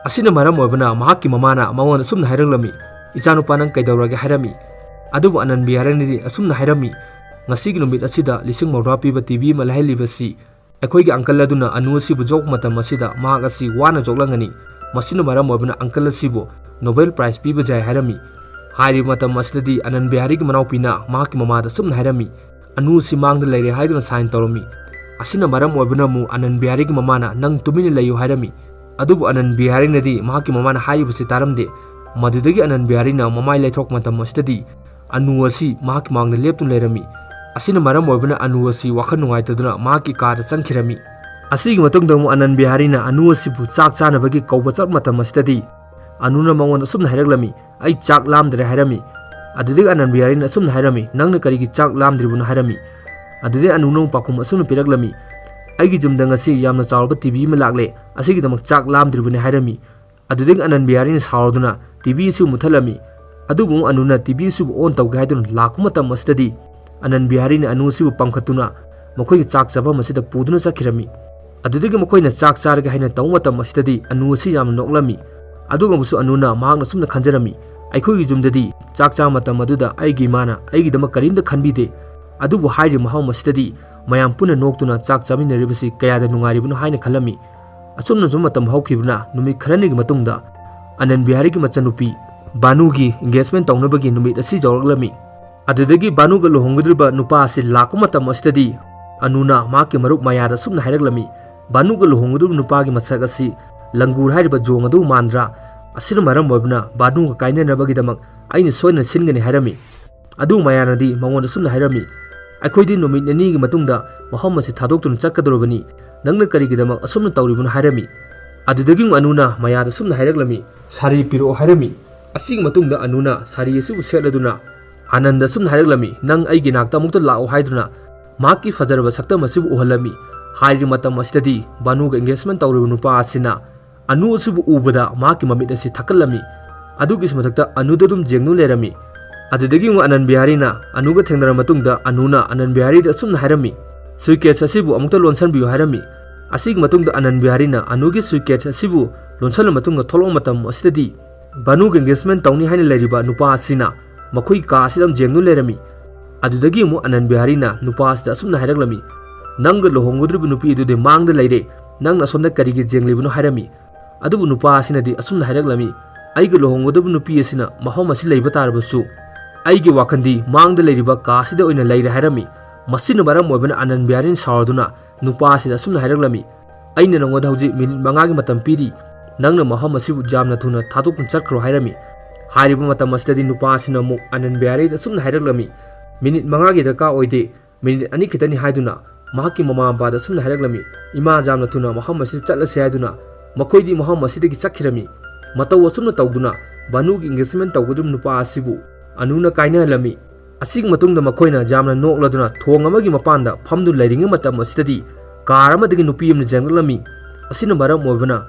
ꯑꯁꯤꯅ ꯃꯔꯝ ꯑꯣꯏꯕꯅ ꯃꯍꯥꯛꯀꯤ ꯃꯃꯥꯅ ꯃꯉꯣꯟꯗ ꯑꯁꯨꯝꯅ ꯍꯥꯏꯔꯛꯂꯝꯃꯤ, "ꯏꯆꯥꯅꯨꯄꯥ, ꯅꯪ ꯀꯩꯗꯧꯔꯒꯦ?" ꯍꯥꯏꯔꯝꯃꯤ꯫ ꯑꯗꯨꯕꯨ ꯑꯅꯟ ꯕꯤꯍꯥꯔꯤꯅꯗꯤ ꯑꯁꯨꯝꯅ ꯍꯥꯏꯔꯝꯃꯤ, "ꯉꯁꯤꯒꯤ ꯅꯨꯃꯤꯠ ꯑꯁꯤꯗ ꯂꯤꯁꯤꯡ ꯃꯧꯗ꯭ꯔꯥ ꯄꯤꯕ ꯇꯤꯚꯤ ꯑꯃ ꯂꯩꯍꯜꯂꯤꯕꯁꯤ ꯑꯩꯈꯣꯏꯒꯤ ꯑꯪꯀꯜ ꯑꯗꯨꯅ ꯑꯅꯨ ꯑꯁꯤꯕꯨ ꯌꯣꯛꯄ ꯃꯇꯝ ꯑꯁꯤꯗ ꯃꯍꯥꯛ ꯑꯁꯤ ꯋꯥꯅ ꯌꯣꯛꯂꯝꯒꯅꯤ꯫ ꯃꯁꯤꯅ ꯃꯔꯝ ꯑꯣꯏꯕꯅ ꯑꯪꯀꯜ ꯑꯁꯤꯕꯨ ꯅꯣꯕꯦꯜ ꯄ꯭ꯔꯥꯏꯖ ꯄꯤꯕ ꯌꯥꯏ" ꯍꯥꯏꯔꯝꯃꯤ꯫ ꯍꯥꯏꯔꯤꯕ ꯃꯇꯝ ꯑꯁꯤꯗꯗꯤ ꯑꯅꯟ ꯕꯤꯍꯥꯔꯤꯒꯤ ꯃꯅꯥꯎꯄꯤꯅ ꯃꯍꯥꯛꯀꯤ ꯃꯃꯥꯗ ꯑꯁꯨꯝꯅ ꯍꯥꯏꯔꯝꯃꯤ, "ꯑꯅꯨ ꯑꯁꯤ ꯃꯥꯡꯗ ꯂꯩꯔꯦ" ꯍꯥꯏꯗꯨꯅ ꯁꯥꯏꯟ ꯇꯧꯔꯝꯃꯤ꯫ ꯑꯁꯤꯅ ꯃꯔꯝ ꯑꯣꯏꯕꯅ ꯑꯃꯨꯛ ꯑꯅꯟ ꯕꯤꯍꯥꯔꯤꯒꯤ ꯃꯃꯥꯅ "ꯅꯪ ꯇꯨꯃꯤꯟꯅ ꯂꯩꯌꯨ" ꯍꯥꯏꯔꯝꯃꯤ꯫ ꯑꯗꯨꯕꯨ ꯑꯅꯟ ꯕꯤꯍꯥꯔꯤꯅꯗꯤ ꯃꯍꯥꯛꯀꯤ ꯃꯃꯥꯅ ꯍꯥꯏꯔꯤꯕꯁꯤ ꯇꯥꯔꯝꯗꯦ꯫ ꯃꯗꯨꯗꯒꯤ ꯑꯅꯟ ꯕꯤꯍꯥꯔꯤꯅ ꯃꯃꯥꯏ ꯂꯩꯊꯣꯛꯄ ꯃꯇꯝ ꯑꯁꯤꯗꯗꯤ ꯑꯅꯨ ꯑꯁꯤ ꯃꯍꯥꯛꯀꯤ ꯃꯥꯡꯗ ꯂꯦꯞꯇꯨꯅ ꯂꯩꯔꯝꯃꯤ꯫ ꯑꯁꯤꯅ ꯃꯔꯝ ꯑꯣꯏꯕꯅ ꯑꯅꯨ ꯑꯁꯤ ꯋꯥꯈꯜ ꯅꯨꯡꯉꯥꯏꯇꯗꯨꯅ ꯃꯍꯥꯛꯀꯤ ꯀꯥꯗ ꯆꯪꯈꯤꯔꯝꯃꯤ꯫ ꯑꯁꯤꯒꯤ ꯃꯇꯨꯡꯗ ꯑꯃꯨꯛ ꯑꯅꯟ ꯕꯤꯍꯥꯔꯤꯅ ꯑꯅꯨ ꯑꯁꯤꯕꯨ ꯆꯥꯛ ꯆꯥꯅꯕꯒꯤ ꯀꯧꯕ ꯆꯠꯄ ꯃꯇꯝ ꯑꯁꯤꯗꯗꯤ ꯑꯅꯨꯅ ꯃꯉꯣꯟꯗ ꯑꯁꯨꯝꯅ ꯍꯥꯏꯔꯛꯂꯝꯃꯤ, "ꯑꯩ ꯆꯥꯛ ꯂꯥꯝꯗ꯭ꯔꯦ" ꯍꯥꯏꯔꯝꯃꯤ꯫ ꯑꯗꯨꯗꯒꯤ ꯑꯅꯟ ꯕꯤꯍꯥꯔꯤꯅ ꯑꯁꯨꯝꯅ ꯍꯥꯏꯔꯝꯃꯤ, "ꯅꯪꯅ ꯀꯔꯤꯒꯤ ꯆꯥꯛ ꯂꯥꯝꯗ꯭ꯔꯤꯕꯅꯣ?" ꯍꯥꯏꯔꯝꯃꯤ꯫ ꯑꯗꯨꯗꯩ ꯑꯅꯨꯅ ꯑꯃꯨꯛ ꯄꯥꯎꯈꯨꯝ ꯑꯁꯨꯝꯅ ꯄꯤꯔꯛꯂꯝꯃꯤ, "ꯑꯩꯒꯤ ꯌꯨꯝꯗ ꯉꯁꯤ ꯌꯥꯝꯅ ꯆꯥꯎꯔꯕ ꯇꯤꯚꯤ ꯑꯃ ꯂꯥꯛꯂꯦ, ꯑꯁꯤꯒꯤꯗꯃꯛ ꯆꯥꯛ ꯂꯥꯝꯗ꯭ꯔꯤꯕꯅꯤ" ꯍꯥꯏꯔꯝꯃꯤ꯫ ꯑꯗꯨꯗꯒꯤ ꯑꯅꯟ ꯕꯤꯍꯥꯔꯤꯅ ꯁꯥꯎꯔꯗꯨꯅ ꯇꯤꯚꯤ ꯑꯁꯤ ꯃꯨꯠꯊꯠꯂꯝꯃꯤ꯫ ꯑꯗꯨꯕꯨ ꯑꯅꯨꯅ ꯇꯤꯚꯤ ꯑꯁꯤꯕꯨ ꯑꯣꯟ ꯇꯧꯒꯦ ꯍꯥꯏꯗꯨꯅ ꯂꯥꯛꯄ ꯃꯇꯝ ꯑꯁꯤꯗꯗꯤ ꯑꯅꯟ ꯕꯤꯍꯥꯔꯤꯅ ꯑꯅꯨ ꯑꯁꯤꯕꯨ ꯄꯝꯈꯠꯇꯨꯅ ꯃꯈꯣꯏꯒꯤ ꯆꯥꯛ ꯆꯥꯐꯝ ꯑꯁꯤꯗ ꯄꯨꯗꯨꯅ ꯆꯠꯈꯤꯔꯝꯃꯤ꯫ ꯑꯗꯨꯗꯒꯤ ꯃꯈꯣꯏꯅ ꯆꯥꯛ ꯆꯥꯔꯒꯦ ꯍꯥꯏꯅ ꯇꯧꯕ ꯃꯇꯝ ꯑꯁꯤꯗꯗꯤ ꯑꯅꯨ ꯑꯁꯤ ꯌꯥꯝꯅ ꯅꯣꯛꯂꯝꯃꯤ꯫ ꯑꯗꯨꯒꯨꯝꯕꯁꯨ ꯑꯅꯨꯅ ꯃꯍꯥꯛꯅ ꯁꯨꯝꯅ ꯈꯟꯖꯔꯝꯃꯤ, "ꯑꯩꯈꯣꯏꯒꯤ ꯌꯨꯝꯗꯗꯤ ꯆꯥꯛ ꯆꯥꯕ ꯃꯇꯝ ꯑꯗꯨꯗ ꯑꯩꯒꯤ ꯏꯃꯥꯅ ꯑꯩꯒꯤꯗꯃꯛ ꯀꯔꯤꯝꯇ ꯈꯟꯕꯤꯗꯦ, ꯑꯗꯨꯕꯨ ꯍꯥꯏꯔꯤꯕ ꯃꯐꯝ ꯑꯁꯤꯗꯗꯤ ꯃꯌꯥꯝ ꯄꯨꯟꯅ ꯅꯣꯛꯇꯨꯅ ꯆꯥꯛ ꯆꯥꯃꯤꯟꯅꯔꯤꯕꯁꯤ ꯀꯌꯥꯗ ꯅꯨꯡꯉꯥꯏꯔꯤꯕꯅꯣ ꯍꯥꯏꯅ ꯈꯜꯂꯝꯃꯤ꯫ ꯑꯁꯨꯝꯅ ꯁꯨꯝ ꯃꯇꯝ ꯍꯧꯈꯤꯕꯅ ꯅꯨꯃꯤꯠ ꯈꯔꯅꯤꯒꯤ ꯃꯇꯨꯡꯗ ꯑꯅꯟ ꯕꯤꯍꯥꯔꯤꯒꯤ ꯃꯆꯟꯅꯨꯄꯤ ꯕꯥꯅꯨꯒꯤ engagement ꯇꯧꯅꯕꯒꯤ ꯅꯨꯃꯤꯠ ꯑꯁꯤ ꯌꯧꯔꯛꯂꯝꯃꯤ꯫ ꯑꯗꯨꯗꯒꯤ ꯕꯥꯅꯨꯒ ꯂꯨꯍꯣꯡꯒꯗꯧꯔꯤꯕ ꯅꯨꯄꯥ ꯑꯁꯤ ꯂꯥꯛꯄ ꯃꯇꯝ ꯑꯁꯤꯗꯗꯤ ꯑꯅꯨꯅ ꯃꯍꯥꯛꯀꯤ ꯃꯔꯨꯞ ꯃꯌꯥꯗ ꯑꯁꯨꯝꯅ ꯍꯥꯏꯔꯛꯂꯝꯃꯤ, "ꯕꯥꯅꯨꯒ ꯂꯨꯍꯣꯡꯒꯗꯧꯔꯤꯕ ꯅꯨꯄꯥꯒꯤ ꯃꯁꯛ ꯑꯁꯤ ꯂꯪꯒꯨꯔ ꯍꯥꯏꯔꯤꯕ ꯖꯣꯡ ꯑꯗꯨ ꯃꯥꯟꯗ꯭ꯔꯥ? ꯑꯁꯤꯅ ꯃꯔꯝ ꯑꯣꯏꯕꯅ ꯕꯥꯅꯨꯒ ꯀꯥꯏꯅꯅꯕꯒꯤꯗꯃꯛ ꯑꯩꯅ ꯁꯣꯏꯗꯅ ꯁꯤꯟꯒꯅꯤ" ꯍꯥꯏꯔꯝꯃꯤ꯫ ꯑꯗꯨ ꯃꯌꯥꯅꯗꯤ ꯃꯉꯣꯟꯗ ꯑꯁꯨꯝꯅ ꯍꯥꯏꯔꯝꯃꯤ, "ꯑꯩꯈꯣꯏꯗꯤ ꯅꯨꯃꯤꯠ ꯅꯤꯅꯤꯒꯤ ꯃꯇꯨꯡꯗ ꯃꯐꯝ ꯑꯁꯤ ꯊꯥꯗꯣꯛꯇꯨꯅ ꯆꯠꯀꯗꯧꯔꯕꯅꯤ, ꯅꯪꯅ ꯀꯔꯤꯒꯤꯗꯃꯛ ꯑꯁꯨꯝꯅ ꯇꯧꯔꯤꯕꯅꯣ?" ꯍꯥꯏꯔꯝꯃꯤ꯫ ꯑꯗꯨꯗꯒꯤ ꯑꯃꯨꯛ ꯑꯅꯨꯅ ꯃꯌꯥꯗ ꯑꯁꯨꯝꯅ ꯍꯥꯏꯔꯛꯂꯝꯃꯤ, "ꯁꯥꯔꯤ ꯄꯤꯔꯛꯑꯣ" ꯍꯥꯏꯔꯝꯃꯤ꯫ ꯑꯁꯤꯒꯤ ꯃꯇꯨꯡꯗ ꯑꯅꯨꯅ ꯁꯥꯔꯤ ꯑꯁꯤꯕꯨ ꯁꯦꯠꯂꯗꯨꯅ ꯑꯅꯟꯗ ꯑꯁꯨꯝꯅ ꯍꯥꯏꯔꯛꯂꯝꯃꯤ, "ꯅꯪ ꯑꯩꯒꯤ ꯅꯥꯛꯇ ꯑꯃꯨꯛꯇ ꯂꯥꯛꯑꯣ" ꯍꯥꯏꯗꯨꯅ ꯃꯍꯥꯛꯀꯤ ꯐꯖꯔꯕ ꯁꯛꯇꯝ ꯑꯁꯤꯕꯨ ꯎꯍꯜꯂꯝꯃꯤ꯫ ꯍꯥꯏꯔꯤꯕ ꯃꯇꯝ ꯑꯁꯤꯗꯗꯤ ꯕꯥꯅꯨꯒ engagement ꯇꯧꯔꯤꯕ ꯅꯨꯄꯥ ꯑꯁꯤꯅ ꯑꯅꯨ ꯑꯁꯤꯕꯨ ꯎꯕꯗ ꯃꯍꯥꯛꯀꯤ ꯃꯃꯤꯠ ꯑꯁꯤ ꯊꯛꯀꯠꯂꯝꯃꯤ꯫ ꯑꯗꯨꯒꯤꯁꯨ ꯃꯊꯛꯇ ꯑꯅꯨꯗ ꯑꯗꯨꯝ ꯌꯦꯡꯗꯨꯅ ꯂꯩꯔꯝꯃꯤ꯫ ꯑꯗꯨꯗꯒꯤ ꯑꯃꯨꯛ ꯑꯅꯟ ꯕꯤꯍꯥꯔꯤꯅ ꯑꯅꯨꯒ ꯊꯦꯡꯅꯔꯕ ꯃꯇꯨꯡꯗ ꯑꯅꯨꯅ ꯑꯅꯟ ꯕꯤꯍꯥꯔꯤꯗ ꯑꯁꯨꯝꯅ ꯍꯥꯏꯔꯝꯃꯤ, "Suitcase ꯑꯁꯤꯕꯨ ꯑꯃꯨꯛꯇ ꯂꯣꯟꯁꯤꯟꯕꯤꯌꯨ" ꯍꯥꯏꯔꯝꯃꯤ꯫ ꯑꯁꯤꯒꯤ ꯃꯇꯨꯡꯗ ꯑꯅꯟ ꯕꯤꯍꯥꯔꯤꯅ ꯑꯅꯨꯒꯤ suitcase ꯑꯁꯤꯕꯨ ꯂꯣꯟꯁꯤꯜꯂ ꯃꯇꯨꯡꯗ ꯊꯣꯛꯂꯛꯄ ꯃꯇꯝ ꯑꯁꯤꯗꯗꯤ ꯕꯥꯅꯨꯒ engagement ꯇꯧꯅꯤ ꯍꯥꯏꯅ ꯂꯩꯔꯤꯕ ꯅꯨꯄꯥ ꯑꯁꯤꯅ ꯃꯈꯣꯏ ꯀꯥ ꯑꯁꯤꯗ ꯑꯗꯨꯝ ꯌꯦꯡꯗꯨꯅ ꯂꯩꯔꯝꯃꯤ꯫ ꯑꯗꯨꯗꯒꯤ ꯑꯃꯨꯛ ꯑꯅꯟ ꯕꯤꯍꯥꯔꯤꯅ ꯅꯨꯄꯥ ꯑꯁꯤꯗ ꯑꯁꯨꯝꯅ ꯍꯥꯏꯔꯛꯂꯝꯃꯤ, "ꯅꯪꯒ ꯂꯨꯍꯣꯡꯒꯗꯧꯔꯤꯕ ꯅꯨꯄꯤ ꯑꯗꯨꯗꯤ ꯃꯥꯡꯗ ꯂꯩꯔꯦ, ꯅꯪꯅ ꯑꯁꯣꯝꯗ ꯀꯔꯤꯒꯤ ꯌꯦꯡꯂꯤꯕꯅꯣ?" ꯍꯥꯏꯔꯝꯃꯤ꯫ ꯑꯗꯨꯕꯨ ꯅꯨꯄꯥ ꯑꯁꯤꯅꯗꯤ ꯑꯁꯨꯝꯅ ꯍꯥꯏꯔꯛꯂꯝꯃꯤ, "ꯑꯩꯒ ꯂꯨꯍꯣꯡꯒꯗꯕ ꯅꯨꯄꯤ ꯑꯁꯤꯅ ꯃꯐꯝ ꯑꯁꯤ ꯂꯩꯕ ꯇꯥꯔꯕꯁꯨ ꯑꯩꯒꯤ ꯋꯥꯈꯜꯗꯤ ꯃꯥꯡꯗ ꯂꯩꯔꯤꯕ ꯀꯥ ꯑꯁꯤꯗ ꯑꯣꯏꯅ ꯂꯩꯔꯦ" ꯍꯥꯏꯔꯝꯃꯤ꯫ ꯃꯁꯤꯅ ꯃꯔꯝ ꯑꯣꯏꯕꯅ ꯑꯅꯟ ꯕꯤꯍꯥꯔꯤꯅ ꯁꯥꯎꯔꯗꯨꯅ ꯅꯨꯄꯥ ꯑꯁꯤꯗ ꯑꯁꯨꯝꯅ ꯍꯥꯏꯔꯛꯂꯝꯃꯤ, "ꯑꯩꯅ ꯅꯉꯣꯟꯗ ꯍꯧꯖꯤꯛ ꯃꯤꯅꯤꯠ ꯃꯉꯥꯒꯤ ꯃꯇꯝ ꯄꯤꯔꯤ, ꯅꯪꯅ ꯃꯐꯝ ꯑꯁꯤꯕꯨ ꯌꯥꯝꯅ ꯊꯨꯅ ꯊꯥꯗꯣꯛꯇꯨꯅ ꯆꯠꯈ꯭ꯔꯣ" ꯍꯥꯏꯔꯝꯃꯤ꯫ ꯍꯥꯏꯔꯤꯕ ꯃꯇꯝ ꯑꯁꯤꯗꯗꯤ ꯅꯨꯄꯥ ꯑꯁꯤꯅ ꯑꯃꯨꯛ ꯑꯅꯟ ꯕꯤꯍꯥꯔꯤꯗ ꯑꯁꯨꯝꯅ ꯍꯥꯏꯔꯛꯂꯝꯃꯤ, "ꯃꯤꯅꯤꯠ ꯃꯉꯥꯒꯤ ꯗꯔꯀꯥꯔ ꯑꯣꯏꯗꯦ, ꯃꯤꯅꯤꯠ ꯑꯅꯤ ꯈꯤꯇꯅꯤ" ꯍꯥꯏꯗꯨꯅ ꯃꯍꯥꯛꯀꯤ ꯃꯃꯥ ꯃꯄꯥꯗ ꯑꯁꯨꯝꯅ ꯍꯥꯏꯔꯛꯂꯝꯃꯤ, "ꯏꯃꯥ, ꯌꯥꯝꯅ ꯊꯨꯅ ꯃꯐꯝ ꯑꯁꯤꯗ ꯆꯠꯂꯁꯤ" ꯍꯥꯏꯗꯨꯅ ꯃꯈꯣꯏꯗꯤ ꯃꯐꯝ ꯑꯁꯤꯗꯒꯤ ꯆꯠꯈꯤꯔꯝꯃꯤ꯫ ꯃꯇꯧ ꯑꯁꯨꯝꯅ ꯇꯧꯗꯨꯅ ꯕꯥꯅꯨꯒꯤ engagement ꯇꯧꯒꯗꯧꯔꯤꯕ ꯅꯨꯄꯥ ꯑꯁꯤꯕꯨ ꯑꯅꯨꯅ ꯀꯥꯏꯅꯍꯜꯂꯝꯃꯤ꯫ ꯑꯁꯤꯒꯤ ꯃꯇꯨꯡꯗ ꯃꯈꯣꯏꯅ ꯌꯥꯝꯅ ꯅꯣꯛꯂꯗꯨꯅ ꯊꯣꯡ ꯑꯃꯒꯤ ꯃꯄꯥꯟꯗ ꯐꯝꯗꯨꯅ ꯂꯩꯔꯤꯉꯩ ꯃꯇꯝ ꯑꯁꯤꯗꯗꯤ ꯀꯥꯔ ꯑꯃꯗꯒꯤ ꯅꯨꯄꯤ ꯑꯃꯅ ꯆꯦꯟꯂꯛꯂꯝꯃꯤ꯫ ꯑꯁꯤꯅ ꯃꯔꯝ ꯑꯣꯏꯕꯅ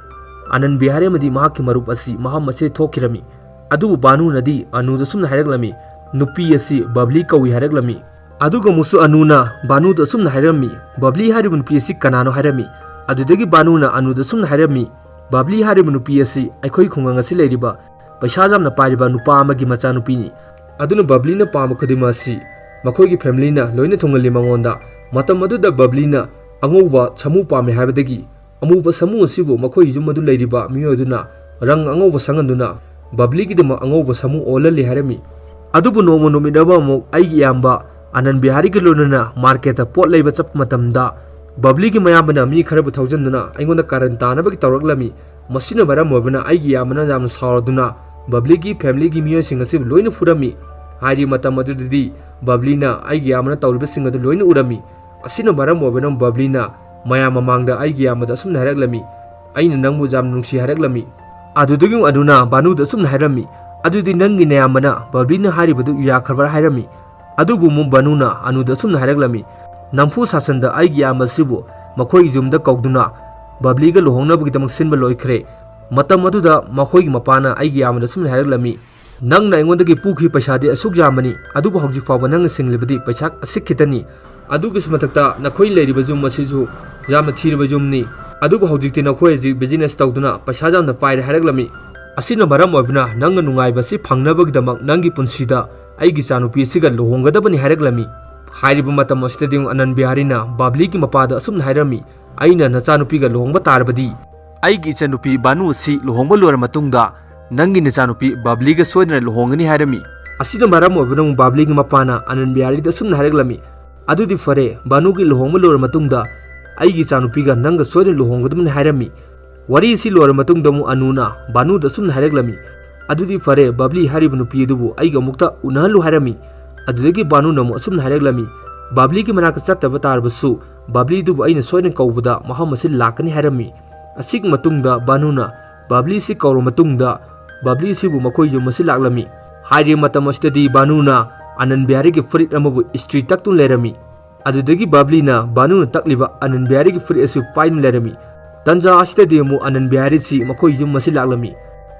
ꯑꯅꯟ ꯕꯤꯍꯥꯔꯤ ꯑꯃꯗꯤ ꯃꯍꯥꯛꯀꯤ ꯃꯔꯨꯞ ꯑꯁꯤ ꯃꯐꯝ ꯑꯁꯤꯗ ꯊꯣꯛꯈꯤꯔꯝꯃꯤ꯫ ꯑꯗꯨꯕꯨ ꯕꯥꯅꯨꯅꯗꯤ ꯑꯅꯨꯗ ꯑꯁꯨꯝꯅ ꯍꯥꯏꯔꯛꯂꯝꯃꯤ, "ꯅꯨꯄꯤ ꯑꯁꯤ ꯕꯕ꯭ꯂꯤ ꯀꯧꯏ" ꯍꯥꯏꯔꯛꯂꯝꯃꯤ꯫ ꯑꯗꯨꯒ ꯑꯃꯨꯛꯁꯨ ꯑꯅꯨꯅ ꯕꯥꯅꯨꯗ ꯑꯁꯨꯝꯅ ꯍꯥꯏꯔꯝꯃꯤ, "ꯕꯕ꯭ꯂꯤ ꯍꯥꯏꯔꯤꯕ ꯅꯨꯄꯤ ꯑꯁꯤ ꯀꯅꯥꯅꯣ?" ꯍꯥꯏꯔꯝꯃꯤ꯫ ꯑꯗꯨꯗꯒꯤ ꯕꯥꯅꯨꯅ ꯑꯅꯨꯗ ꯑꯁꯨꯝꯅ ꯍꯥꯏꯔꯝꯃꯤ, "ꯕꯕ꯭ꯂꯤ ꯍꯥꯏꯔꯤꯕ ꯅꯨꯄꯤ ꯑꯁꯤ ꯑꯩꯈꯣꯏ ꯈꯨꯡꯒꯪ ꯑꯁꯤ ꯂꯩꯔꯤꯕ ꯄꯩꯁꯥ ꯌꯥꯝꯅ ꯄꯥꯏꯔꯤꯕ ꯅꯨꯄꯥ ꯑꯃꯒꯤ ꯃꯆꯥꯅꯨꯄꯤꯅꯤ꯫ ꯑꯗꯨꯅ ꯕꯕ꯭ꯂꯤꯅ ꯄꯥꯝꯕ ꯈꯨꯗꯤꯡꯃꯛ ꯑꯁꯤ ꯃꯈꯣꯏꯒꯤ familyꯅ ꯂꯣꯏꯅ ꯊꯨꯡꯍꯜꯂꯤ ꯃꯉꯣꯟꯗ꯫ ꯃꯇꯝ ꯑꯗꯨꯗ ꯕꯕ꯭ꯂꯤꯅ ꯑꯉꯧꯕ ꯁꯥꯃꯨ ꯄꯥꯝꯃꯤ ꯍꯥꯏꯕꯗꯒꯤ ꯑꯃꯨꯕ ꯁꯥꯃꯨ ꯑꯁꯤꯕꯨ ꯃꯈꯣꯏ ꯌꯨꯝ ꯑꯗꯨ ꯂꯩꯔꯤꯕ ꯃꯤꯑꯣꯏ ꯑꯗꯨꯅ ꯔꯪ ꯑꯉꯧꯕ ꯁꯪꯍꯟꯗꯨꯅ ꯕꯕ꯭ꯂꯤꯒꯤꯗꯃꯛ ꯑꯉꯧꯕ ꯁꯥꯃꯨ ꯑꯣꯜꯍꯜꯂꯤ ꯍꯥꯏꯔꯝꯃꯤ꯫ ꯑꯗꯨꯕꯨ ꯅꯣꯡꯃ ꯅꯨꯃꯤꯠ ꯑꯃ ꯑꯃꯨꯛ ꯑꯩꯒꯤ ꯏꯌꯥꯝꯕ ꯑꯅꯟ ꯕꯤꯍꯥꯔꯤꯒ ꯂꯣꯏꯅꯅ ꯃꯥꯔꯀꯦꯠꯇ ꯄꯣꯠ ꯂꯩꯕ ꯆꯠꯄ ꯃꯇꯝꯗ ꯕꯕ꯭ꯂꯤꯒꯤ ꯃꯌꯥꯝꯕꯅ ꯃꯤ ꯈꯔꯕꯨ ꯊꯧꯖꯤꯟꯗꯨꯅ ꯑꯩꯉꯣꯟꯗ ꯀꯥꯔꯟ ꯇꯥꯅꯕꯒꯤ ꯇꯧꯔꯛꯂꯝꯃꯤ꯫ ꯃꯁꯤꯅ ꯃꯔꯝ ꯑꯣꯏꯕꯅ ꯑꯩꯒꯤ ꯏꯌꯥꯝꯕꯅ ꯌꯥꯝꯅ ꯁꯥꯎꯔꯗꯨꯅ ꯕꯕ꯭ꯂꯤꯒꯤ ꯐꯦꯃꯤꯂꯤꯒꯤ ꯃꯤꯑꯣꯏꯁꯤꯡ ꯑꯁꯤꯕꯨ ꯂꯣꯏꯅ ꯐꯨꯔꯝꯃꯤ꯫ ꯍꯥꯏꯔꯤꯕ ꯃꯇꯝ ꯑꯗꯨꯗꯗꯤ ꯕꯕ꯭ꯂꯤꯅ ꯑꯩꯒꯤ ꯏꯌꯥꯝꯕꯅ ꯇꯧꯔꯤꯕꯁꯤꯡ ꯑꯗꯨ ꯂꯣꯏꯅ ꯎꯔꯝꯃꯤ꯫ ꯑꯁꯤꯅ ꯃꯔꯝ ꯑꯣꯏꯕꯅ ꯕꯕ꯭ꯂꯤꯅ ꯃꯌꯥꯝ ꯃꯃꯥꯡꯗ ꯑꯩꯒꯤ ꯏꯌꯥꯝꯕꯗ ꯑꯁꯨꯝꯅ ꯍꯥꯏꯔꯛꯂꯝꯃꯤ, "ꯑꯩꯅ ꯅꯪꯕꯨ ꯌꯥꯝ ꯅꯨꯡꯁꯤ" ꯍꯥꯏꯔꯛꯂꯝꯃꯤ꯫ ꯑꯗꯨꯗꯒꯤ ꯑꯅꯨꯅ ꯕꯥꯅꯨꯗ ꯑꯁꯨꯝꯅ ꯍꯥꯏꯔꯝꯃꯤ, "ꯑꯗꯨꯗꯤ ꯅꯪꯒꯤ ꯅꯌꯥꯝꯕꯅ ꯕꯕ꯭ꯂꯤꯅ ꯍꯥꯏꯔꯤꯕꯗꯨ ꯌꯥꯈ꯭ꯔꯕ꯭ꯔꯥ?" ꯍꯥꯏꯔꯝꯃꯤ꯫ ꯑꯗꯨꯕꯨ ꯑꯃꯨꯛ ꯕꯥꯅꯨꯅ ꯑꯅꯨꯗ ꯑꯁꯨꯝꯅ ꯍꯥꯏꯔꯛꯂꯝꯃꯤ, "ꯅꯝꯐꯨ ꯁꯥꯁꯟꯗ ꯑꯩꯒꯤ ꯏꯌꯥꯝꯕ ꯑꯁꯤꯕꯨ ꯃꯈꯣꯏꯒꯤ ꯌꯨꯝꯗ ꯀꯧꯗꯨꯅ ꯕꯕ꯭ꯂꯤꯒ ꯂꯨꯍꯣꯡꯅꯕꯒꯤꯗꯃꯛ ꯁꯤꯟꯕ ꯂꯣꯏꯈ꯭ꯔꯦ꯫ ꯃꯇꯝ ꯑꯗꯨꯗ ꯃꯈꯣꯏꯒꯤ ꯃꯄꯥꯅ ꯑꯩꯒꯤ ꯏꯌꯥꯝꯕꯗ ꯑꯁꯨꯝꯅ ꯍꯥꯏꯔꯛꯂꯝꯃꯤ, ꯅꯪꯅ ꯑꯩꯉꯣꯟꯗꯒꯤ ꯄꯨꯈꯤꯕ ꯄꯩꯁꯥꯗꯤ ꯑꯁꯨꯛ ꯌꯥꯝꯕꯅꯤ, ꯑꯗꯨꯕꯨ ꯍꯧꯖꯤꯛ ꯐꯥꯎꯕ ꯅꯪꯅ ꯁꯤꯡꯂꯤꯕꯗꯤ ꯄꯩꯁꯥ ꯑꯁꯤꯛ ꯈꯤꯇꯅꯤ꯫ ꯑꯗꯨꯒꯤꯁꯨ ꯃꯊꯛꯇ ꯅꯈꯣꯏ ꯂꯩꯔꯤꯕ ꯌꯨꯝ ꯑꯁꯤꯁꯨ ꯌꯥꯝꯅ ꯊꯤꯔꯕ ꯌꯨꯝꯅꯤ꯫ ꯑꯗꯨꯕꯨ ꯍꯧꯖꯤꯛꯇꯤ ꯅꯈꯣꯏ ꯍꯧꯖꯤꯛ ꯕꯤꯖꯤꯅꯦꯁ ꯇꯧꯗꯨꯅ ꯄꯩꯁꯥ ꯌꯥꯝꯅ ꯄꯥꯏꯔꯦ" ꯍꯥꯏꯔꯛꯂꯝꯃꯤ꯫ "ꯑꯁꯤꯅ ꯃꯔꯝ ꯑꯣꯏꯕꯅ ꯅꯪꯅ ꯅꯨꯡꯉꯥꯏꯕ ꯑꯁꯤ ꯐꯪꯅꯕꯒꯤꯗꯃꯛ ꯅꯪꯒꯤ ꯄꯨꯟꯁꯤꯗ ꯑꯩꯒꯤ ꯏꯆꯥꯅꯨꯄꯤ ꯑꯁꯤꯒ ꯂꯨꯍꯣꯡꯒꯗꯕꯅꯤ" ꯍꯥꯏꯔꯛꯂꯝꯃꯤ꯫ ꯍꯥꯏꯔꯤꯕ ꯃꯇꯝ ꯑꯁꯤꯗꯗꯤ ꯑꯅꯟ ꯕꯤꯍꯥꯔꯤꯅ ꯕꯥꯕ꯭ꯂꯤꯒꯤ ꯃꯄꯥꯗ ꯑꯁꯨꯝꯅ ꯍꯥꯏꯔꯝꯃꯤ, "ꯑꯩꯅ ꯅꯆꯥꯅꯨꯄꯤꯒ ꯂꯨꯍꯣꯡꯕ ꯇꯥꯔꯕꯗꯤ ꯑꯩꯒꯤ ꯏꯆꯟꯅꯨꯄꯤ ꯕꯥꯅꯨ ꯑꯁꯤ ꯂꯨꯍꯣꯡꯕ ꯂꯣꯏꯔ ꯃꯇꯨꯡꯗ ꯅꯪꯒꯤ ꯅꯆꯥꯅꯨꯄꯤ ꯕꯥꯕ꯭ꯂꯤꯒ ꯁꯣꯏꯗꯅ ꯂꯨꯍꯣꯡꯒꯅꯤ" ꯍꯥꯏꯔꯝꯃꯤ꯫ ꯑꯁꯤꯅ ꯃꯔꯝ ꯑꯣꯏꯕꯅ ꯑꯃꯨꯛ ꯕꯥꯕ꯭ꯂꯤꯒꯤ ꯃꯄꯥꯅ ꯑꯅꯟ ꯕꯤꯍꯥꯔꯤꯗ ꯑꯁꯨꯝꯅ ꯍꯥꯏꯔꯛꯂꯝꯃꯤ, "ꯑꯗꯨꯗꯤ ꯐꯔꯦ, ꯕꯥꯅꯨꯒꯤ ꯂꯨꯍꯣꯡꯕ ꯂꯣꯏꯔ ꯃꯇꯨꯡꯗ ꯑꯩꯒꯤ ꯏꯆꯥꯅꯨꯄꯤꯒ ꯅꯪꯒ ꯁꯣꯏꯗꯅ ꯂꯨꯍꯣꯡꯒꯗꯕꯅꯤ" ꯍꯥꯏꯔꯝꯃꯤ꯫ ꯋꯥꯔꯤ ꯑꯁꯤ ꯂꯣꯏꯔ ꯃꯇꯨꯡꯗ ꯑꯃꯨꯛ ꯑꯅꯨꯅ ꯕꯥꯅꯨꯗ ꯑꯁꯨꯝꯅ ꯍꯥꯏꯔꯛꯂꯝꯃꯤ, "ꯑꯗꯨꯗꯤ ꯐꯔꯦ, ꯕꯥꯕ꯭ꯂꯤ ꯍꯥꯏꯔꯤꯕ ꯅꯨꯄꯤ ꯑꯗꯨꯕꯨ ꯑꯩꯒ ꯑꯃꯨꯛꯇ ꯎꯅꯍꯜꯂꯨ" ꯍꯥꯏꯔꯝꯃꯤ꯫ ꯑꯗꯨꯗꯒꯤ ꯕꯥꯅꯨꯅ ꯑꯃꯨꯛ ꯑꯁꯨꯝꯅ ꯍꯥꯏꯔꯛꯂꯝꯃꯤ, "ꯕꯥꯕ꯭ꯂꯤꯒꯤ ꯃꯅꯥꯛꯇ ꯆꯠꯇꯕ ꯇꯥꯔꯕꯁꯨ ꯕꯥꯕ꯭ꯂꯤꯗꯨꯕꯨ ꯑꯩꯅ ꯁꯣꯏꯗꯅ ꯀꯧꯕꯗ ꯃꯐꯝ ꯑꯁꯤ ꯂꯥꯛꯀꯅꯤ" ꯍꯥꯏꯔꯝꯃꯤ꯫ ꯑꯁꯤꯒꯤ ꯃꯇꯨꯡꯗ ꯕꯥꯅꯨꯅ ꯕꯥꯕ꯭ꯂꯤꯁꯤ ꯀꯧꯔ ꯃꯇꯨꯡꯗ ꯕꯥꯕ꯭ꯂꯤꯁꯤꯕꯨ ꯃꯈꯣꯏ ꯌꯨꯝ ꯑꯁꯤ ꯂꯥꯛꯂꯝꯃꯤ꯫ ꯍꯥꯏꯔꯤꯕ ꯃꯇꯝ ꯑꯁꯤꯗꯗꯤ ꯕꯥꯅꯨꯅ ꯑꯅꯟ ꯕꯤꯍꯥꯔꯤꯒꯤ ꯐꯨꯔꯤꯠ ꯑꯃꯕꯨ ꯏꯁꯇ꯭ꯔꯤ ꯇꯛꯇꯨꯅ ꯂꯩꯔꯝꯃꯤ꯫ ꯑꯗꯨꯗꯒꯤ ꯕꯥꯕ꯭ꯂꯤꯅ ꯕꯥꯅꯨꯅ ꯇꯛꯂꯤꯕ ꯑꯅꯟ ꯕꯤꯍꯥꯔꯤꯒꯤ ꯐꯨꯔꯤꯠ ꯑꯁꯤ ꯄꯥꯏꯗꯨꯅ ꯂꯩꯔꯝꯃꯤ꯫ ꯇꯟꯖꯥ ꯑꯁꯤꯗꯗꯤ ꯑꯃꯨꯛ ꯑꯅꯟ ꯕꯤꯍꯥꯔꯤꯁꯤ ꯃꯈꯣꯏ ꯌꯨꯝ ꯑꯁꯤ ꯂꯥꯛꯂꯝꯃꯤ꯫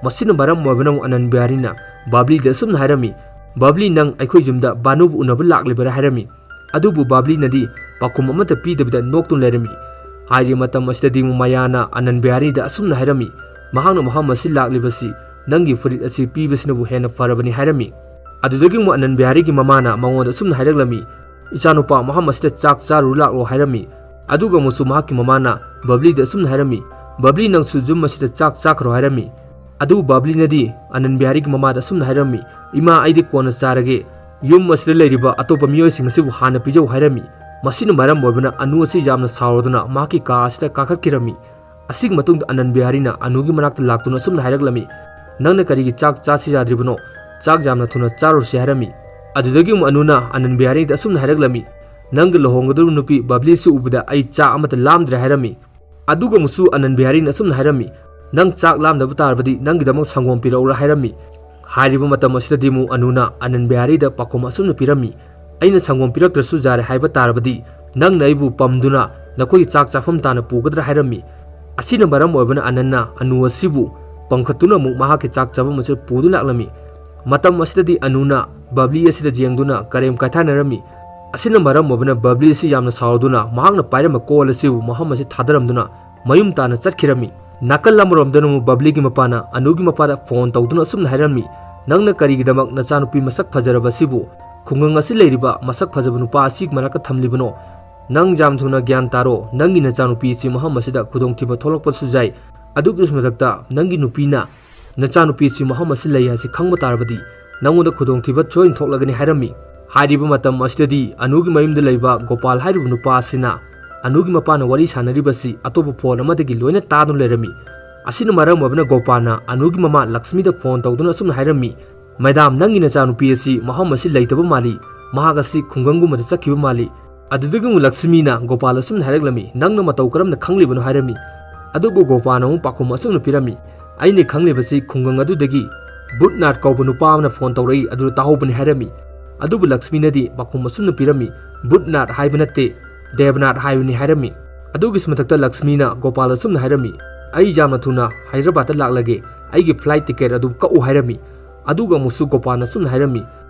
ꯃꯁꯤꯅ ꯃꯔꯝ ꯑꯣꯏꯕꯅ ꯑꯃꯨꯛ ꯑꯅꯟ ꯕꯤꯍꯥꯔꯤꯅ ꯕꯥꯕ꯭ꯂꯤꯗ ꯑꯁꯨꯝꯅ ꯍꯥꯏꯔꯝꯃꯤ, "ꯕꯥꯕ꯭ꯂꯤ, ꯅꯪ ꯑꯩꯈꯣꯏ ꯌꯨꯝꯗ ꯕꯥꯅꯨꯕꯨ ꯎꯅꯕ ꯂꯥꯛꯂꯤꯕꯔꯥ?" ꯍꯥꯏꯔꯝꯃꯤ꯫ ꯑꯗꯨꯕꯨ ꯕꯥꯕ꯭ꯂꯤꯅꯗꯤ ꯄꯥꯎꯈꯨꯝ ꯑꯃꯠꯇ ꯄꯤꯗꯕꯤꯗ ꯅꯣꯛꯇꯨꯅ ꯂꯩꯔꯝꯃꯤ꯫ ꯍꯥꯏꯔꯤꯕ ꯃꯇꯝ ꯑꯁꯤꯗꯗꯤ ꯑꯃꯨꯛ ꯃꯌꯥꯅ ꯑꯅꯟ ꯕꯤꯍꯥꯔꯤꯗ ꯑꯁꯨꯝꯅ ꯍꯥꯏꯔꯝꯃꯤ, "ꯃꯍꯥꯛꯅ ꯃꯐꯝ ꯑꯁꯤ ꯂꯥꯛꯂꯤꯕꯁꯤ ꯅꯪꯒꯤ ꯐꯨꯔꯤꯠ ꯑꯁꯤ ꯄꯤꯕꯁꯤꯅꯕꯨ ꯍꯦꯟꯅ ꯐꯔꯕꯅꯤ" ꯍꯥꯏꯔꯝꯃꯤ꯫ ꯑꯗꯨꯗꯒꯤ ꯑꯃꯨꯛ ꯑꯅꯟ ꯕꯤꯍꯥꯔꯤꯒꯤ ꯃꯃꯥꯅ ꯃꯉꯣꯟꯗ ꯑꯁꯨꯝꯅ ꯍꯥꯏꯔꯛꯂꯝꯃꯤ, ꯏꯆꯥꯅꯨꯄꯥ ꯃꯐꯝ ꯑꯁꯤꯗ ꯆꯥꯛ ꯆꯥꯔꯨ ꯂꯥꯛꯂꯣ ꯍꯥꯏꯔꯝꯃꯤ꯫ ꯑꯗꯨꯒ ꯑꯃꯨꯛꯁꯨ ꯃꯍꯥꯛꯀꯤ ꯃꯃꯥꯅ ꯕꯕ꯭ꯂꯤꯗ ꯑꯁꯨꯝꯅ ꯍꯥꯏꯔꯝꯃꯤ, "ꯕꯕ꯭ꯂꯤ, ꯅꯪꯁꯨ ꯌꯨꯝ ꯑꯁꯤꯗ ꯆꯥꯛ ꯆꯥꯈ꯭ꯔꯣ" ꯍꯥꯏꯔꯝꯃꯤ꯫ ꯑꯗꯨꯕꯨ ꯕꯕ꯭ꯂꯤꯅꯗꯤ ꯑꯅꯟ ꯕꯤꯍꯥꯔꯤꯒꯤ ꯃꯃꯥꯗ ꯑꯁꯨꯝꯅ ꯍꯥꯏꯔꯝꯃꯤ, "ꯏꯃꯥ, ꯑꯩꯗꯤ ꯀꯣꯟꯅ ꯆꯥꯔꯒꯦ, ꯌꯨꯝ ꯑꯁꯤꯗ ꯂꯩꯔꯤꯕ ꯑꯇꯣꯞꯄ ꯃꯤꯑꯣꯏꯁꯤꯡ ꯑꯁꯤꯕꯨ ꯍꯥꯟꯅ ꯄꯤꯖꯧ" ꯍꯥꯏꯔꯝꯃꯤ꯫ ꯃꯁꯤꯅ ꯃꯔꯝ ꯑꯣꯏꯕꯅ ꯑꯅꯨ ꯑꯁꯤ ꯌꯥꯝꯅ ꯁꯥꯎꯔꯗꯨꯅ ꯃꯍꯥꯛꯀꯤ ꯀꯥ ꯑꯁꯤꯗ ꯀꯥꯈꯠꯈꯤꯔꯝꯃꯤ꯫ ꯑꯁꯤꯒꯤ ꯃꯇꯨꯡꯗ ꯑꯅꯟ ꯕꯤꯍꯥꯔꯤꯅ ꯑꯅꯨꯒꯤ ꯃꯅꯥꯛꯇ ꯂꯥꯛꯇꯨꯅ ꯑꯁꯨꯝꯅ ꯍꯥꯏꯔꯛꯂꯝꯃꯤ, "ꯅꯪꯅ ꯀꯔꯤꯒꯤ ꯆꯥꯛ ꯆꯥꯁꯤ ꯌꯥꯗ꯭ꯔꯤꯕꯅꯣ? ꯆꯥꯛ ꯌꯥꯝꯅ ꯊꯨꯅ ꯆꯥꯔꯨꯔꯁꯤ" ꯍꯥꯏꯔꯝꯃꯤ꯫ ꯑꯗꯨꯗꯒꯤ ꯑꯃꯨꯛ ꯑꯅꯨꯅ ꯑꯅꯟ ꯕꯤꯍꯥꯔꯤꯗ ꯑꯁꯨꯝꯅ ꯍꯥꯏꯔꯛꯂꯝꯃꯤ, "ꯅꯪꯒ ꯂꯨꯍꯣꯡꯒꯗꯧꯔꯤꯕ ꯅꯨꯄꯤ ꯕꯕ꯭ꯂꯤꯁꯤ ꯎꯕꯗ ꯑꯩ ꯆꯥꯛ ꯑꯃꯠꯇ ꯂꯥꯝꯗ꯭ꯔꯦ" ꯍꯥꯏꯔꯝꯃꯤ꯫ ꯑꯗꯨꯒ ꯑꯃꯨꯛꯁꯨ ꯑꯅꯟ ꯕꯤꯍꯥꯔꯤꯅ ꯑꯁꯨꯝꯅ ꯍꯥꯏꯔꯝꯃꯤ, "ꯅꯪ ꯆꯥꯛ ꯂꯥꯝꯗꯕ ꯇꯥꯔꯕꯗꯤ ꯅꯪꯒꯤꯗꯃꯛ ꯁꯪꯒꯣꯝ ꯄꯤꯔꯛꯎꯔꯥ?" ꯍꯥꯏꯔꯝꯃꯤ꯫ ꯍꯥꯏꯔꯤꯕ ꯃꯇꯝ ꯑꯁꯤꯗꯗꯤ ꯑꯃꯨꯛ ꯑꯅꯨꯅ ꯑꯅꯟ ꯕꯤꯍꯥꯔꯤꯗ ꯄꯥꯎꯈꯨꯝ ꯑꯁꯨꯝꯅ ꯄꯤꯔꯝꯃꯤ, "ꯑꯩꯅ ꯁꯪꯒꯣꯝ ꯄꯤꯔꯛꯇ꯭ꯔꯁꯨ ꯌꯥꯔꯦ ꯍꯥꯏꯕ ꯇꯥꯔꯕꯗꯤ ꯅꯪꯅ ꯑꯩꯕꯨ ꯄꯝꯗꯨꯅ ꯅꯈꯣꯏꯒꯤ ꯆꯥꯛ ꯆꯥꯐꯝ ꯇꯥꯅ ꯄꯨꯒꯗ꯭ꯔꯥ?" ꯍꯥꯏꯔꯝꯃꯤ꯫ ꯑꯁꯤꯅ ꯃꯔꯝ ꯑꯣꯏꯕꯅ ꯑꯅꯟꯅ ꯑꯅꯨ ꯑꯁꯤꯕꯨ ꯄꯝꯈꯠꯇꯨꯅ ꯑꯃꯨꯛ ꯃꯍꯥꯛꯀꯤ ꯆꯥꯛ ꯆꯥꯐꯝ ꯑꯁꯤꯗ ꯄꯨꯗꯨꯅ ꯂꯥꯛꯂꯝꯃꯤ꯫ ꯃꯇꯝ ꯑꯁꯤꯗꯗꯤ ꯑꯅꯨꯅ ꯕꯕ꯭ꯂꯤ ꯑꯁꯤꯗ ꯌꯦꯡꯗꯨꯅ ꯀꯔꯦꯝ ꯀꯥꯏꯊꯅꯔꯝꯃꯤ꯫ ꯑꯁꯤꯅ ꯃꯔꯝ ꯑꯣꯏꯕꯅ ꯕꯕ꯭ꯂꯤ ꯑꯁꯤ ꯌꯥꯝꯅ ꯁꯥꯎꯔꯗꯨꯅ ꯃꯍꯥꯛꯅ ꯄꯥꯏꯔꯝꯕ ꯀꯣꯜ ꯑꯁꯤꯕꯨ ꯃꯐꯝ ꯑꯁꯤ ꯊꯥꯗꯔꯝꯗꯨꯅ ꯃꯌꯨꯝ ꯇꯥꯅ ꯆꯠꯈꯤꯔꯝꯃꯤ꯫ ꯅꯥꯀꯜ ꯑꯃꯔꯣꯝꯗꯅ ꯑꯃꯨꯛ ꯕꯕ꯭ꯂꯤꯒꯤ ꯃꯄꯥꯅ ꯑꯅꯨꯒꯤ ꯃꯄꯥꯗ ꯐꯣꯟ ꯇꯧꯗꯨꯅ ꯑꯁꯨꯝꯅ ꯍꯥꯏꯔꯝꯃꯤ, "ꯅꯪꯅ ꯀꯔꯤꯒꯤꯗꯃꯛ ꯅꯆꯥꯅꯨꯄꯤ ꯃꯁꯛ ꯐꯖꯔꯕ ꯑꯁꯤꯕꯨ ꯈꯨꯡꯒꯪ ꯑꯁꯤ ꯂꯩꯔꯤꯕ ꯃꯁꯛ ꯐꯖꯕ ꯅꯨꯄꯥ ꯑꯁꯤꯒꯤ ꯃꯅꯥꯛꯇ ꯊꯝꯂꯤꯕꯅꯣ? ꯅꯪ ꯌꯥꯝ ꯊꯨꯅ ꯒ꯭ꯌꯥꯟ ꯇꯥꯔꯣ, ꯅꯪꯒꯤ ꯅꯆꯥꯅꯨꯄꯤ ꯑꯁꯤ ꯃꯐꯝ ꯑꯁꯤꯗ ꯈꯨꯗꯣꯡꯊꯤꯕ ꯊꯣꯛꯂꯛꯄꯁꯨ ꯌꯥꯏ꯫ ꯑꯗꯨꯒꯤꯁꯨ ꯃꯊꯛꯇ ꯅꯪꯒꯤ ꯅꯨꯄꯤꯅ ꯅꯆꯥꯅꯨꯄꯤ ꯑꯁꯤ ꯃꯐꯝ ꯑꯁꯤ ꯂꯩ ꯍꯥꯏꯁꯤ ꯈꯪꯕ ꯇꯥꯔꯕꯗꯤ ꯅꯪꯉꯣꯟꯗ ꯈꯨꯗꯣꯡꯊꯤꯕ ꯁꯣꯏꯗꯅ ꯊꯣꯛꯂꯒꯅꯤ" ꯍꯥꯏꯔꯝꯃꯤ꯫ ꯍꯥꯏꯔꯤꯕ ꯃꯇꯝ ꯑꯁꯤꯗꯗꯤ ꯑꯅꯨꯒꯤ ꯃꯌꯨꯝꯗ ꯂꯩꯕ ꯒꯣꯄꯥꯜ ꯍꯥꯏꯔꯤꯕ ꯅꯨꯄꯥ ꯑꯁꯤꯅ ꯑꯅꯨꯒꯤ ꯃꯄꯥꯅ ꯋꯥꯔꯤ ꯁꯥꯟꯅꯔꯤꯕꯁꯤ ꯑꯇꯣꯞꯄ ꯐꯣꯟ ꯑꯃꯗꯒꯤ ꯂꯣꯏꯅ ꯇꯥꯗꯨꯅ ꯂꯩꯔꯝꯃꯤ꯫ ꯑꯁꯤꯅ ꯃꯔꯝ ꯑꯣꯏꯕꯅ ꯒꯣꯄꯥꯜꯅ ꯑꯅꯨꯒꯤ ꯃꯃꯥ ꯂꯛꯁꯃꯤꯗ ꯐꯣꯟ ꯇꯧꯗꯨꯅ ꯑꯁꯨꯝꯅ ꯍꯥꯏꯔꯝꯃꯤ, "ꯃꯦꯗꯥꯝ, ꯅꯪꯒꯤ ꯅꯆꯥꯅꯨꯄꯤ ꯑꯁꯤ ꯃꯐꯝ ꯑꯁꯤ ꯂꯩꯇꯕ ꯃꯥꯜꯂꯤ, ꯃꯍꯥꯛ ꯑꯁꯤ ꯈꯨꯡꯒꯪꯒꯨꯝꯕꯗ ꯆꯠꯈꯤꯕ ꯃꯥꯜꯂꯤ"꯫ ꯑꯗꯨꯗꯒꯤ ꯑꯃꯨꯛ ꯂꯛꯁꯃꯤꯅ ꯒꯣꯄꯥꯜ ꯑꯁꯨꯝꯅ ꯍꯥꯏꯔꯛꯂꯝꯃꯤ, "ꯅꯪꯅ ꯃꯇꯧ ꯀꯔꯝꯅ ꯈꯪꯂꯤꯕꯅꯣ?" ꯍꯥꯏꯔꯝꯃꯤ꯫ ꯑꯗꯨꯕꯨ ꯒꯣꯄꯥꯜꯅ ꯑꯃꯨꯛ ꯄꯥꯎꯈꯨꯝ ꯑꯁꯨꯝꯅ ꯄꯤꯔꯝꯃꯤ, "ꯑꯩꯅ ꯈꯪꯂꯤꯕꯁꯤ ꯈꯨꯡꯒꯪ ꯑꯗꯨꯗꯒꯤ ꯕꯨꯠꯅꯥꯊ ꯀꯧꯕ ꯅꯨꯄꯥ ꯑꯃꯅ ꯐꯣꯟ ꯇꯧꯔꯛꯏ, ꯑꯗꯨꯗ ꯇꯥꯍꯧꯕꯅꯤ" ꯍꯥꯏꯔꯝꯃꯤ꯫ ꯑꯗꯨꯕꯨ ꯂꯛꯁꯃꯤꯅꯗꯤ ꯄꯥꯎꯈꯨꯝ ꯑꯁꯨꯝꯅ ꯄꯤꯔꯝꯃꯤ, "ꯕꯨꯠꯅꯥꯊ ꯍꯥꯏꯕ ꯅꯠꯇꯦ, ꯗꯦꯕꯅꯥꯊ ꯍꯥꯏꯕꯅꯤ" ꯍꯥꯏꯔꯝꯃꯤ꯫ ꯑꯗꯨꯒꯤꯁꯨ ꯃꯊꯛꯇ ꯂꯛꯁꯃꯤꯅ ꯒꯣꯄꯥꯜ ꯑꯁꯨꯝꯅ ꯍꯥꯏꯔꯝꯃꯤ, "ꯑꯩ ꯌꯥꯝꯅ ꯊꯨꯅ ꯍꯥꯏꯗ꯭ꯔꯕꯥꯗꯇ ꯂꯥꯛꯂꯒꯦ, ꯑꯩꯒꯤ ꯐ꯭ꯂꯥꯏꯠ ꯇꯤꯀꯦꯠ ꯑꯗꯨ ꯀꯛꯎ" ꯍꯥꯏꯔꯝꯃꯤ꯫ ꯑꯗꯨꯒ ꯑꯃꯨꯛꯁꯨ ꯒꯣꯄꯥꯜꯅ ꯑꯁꯨꯝꯅ ꯍꯥꯏꯔꯝꯃꯤ,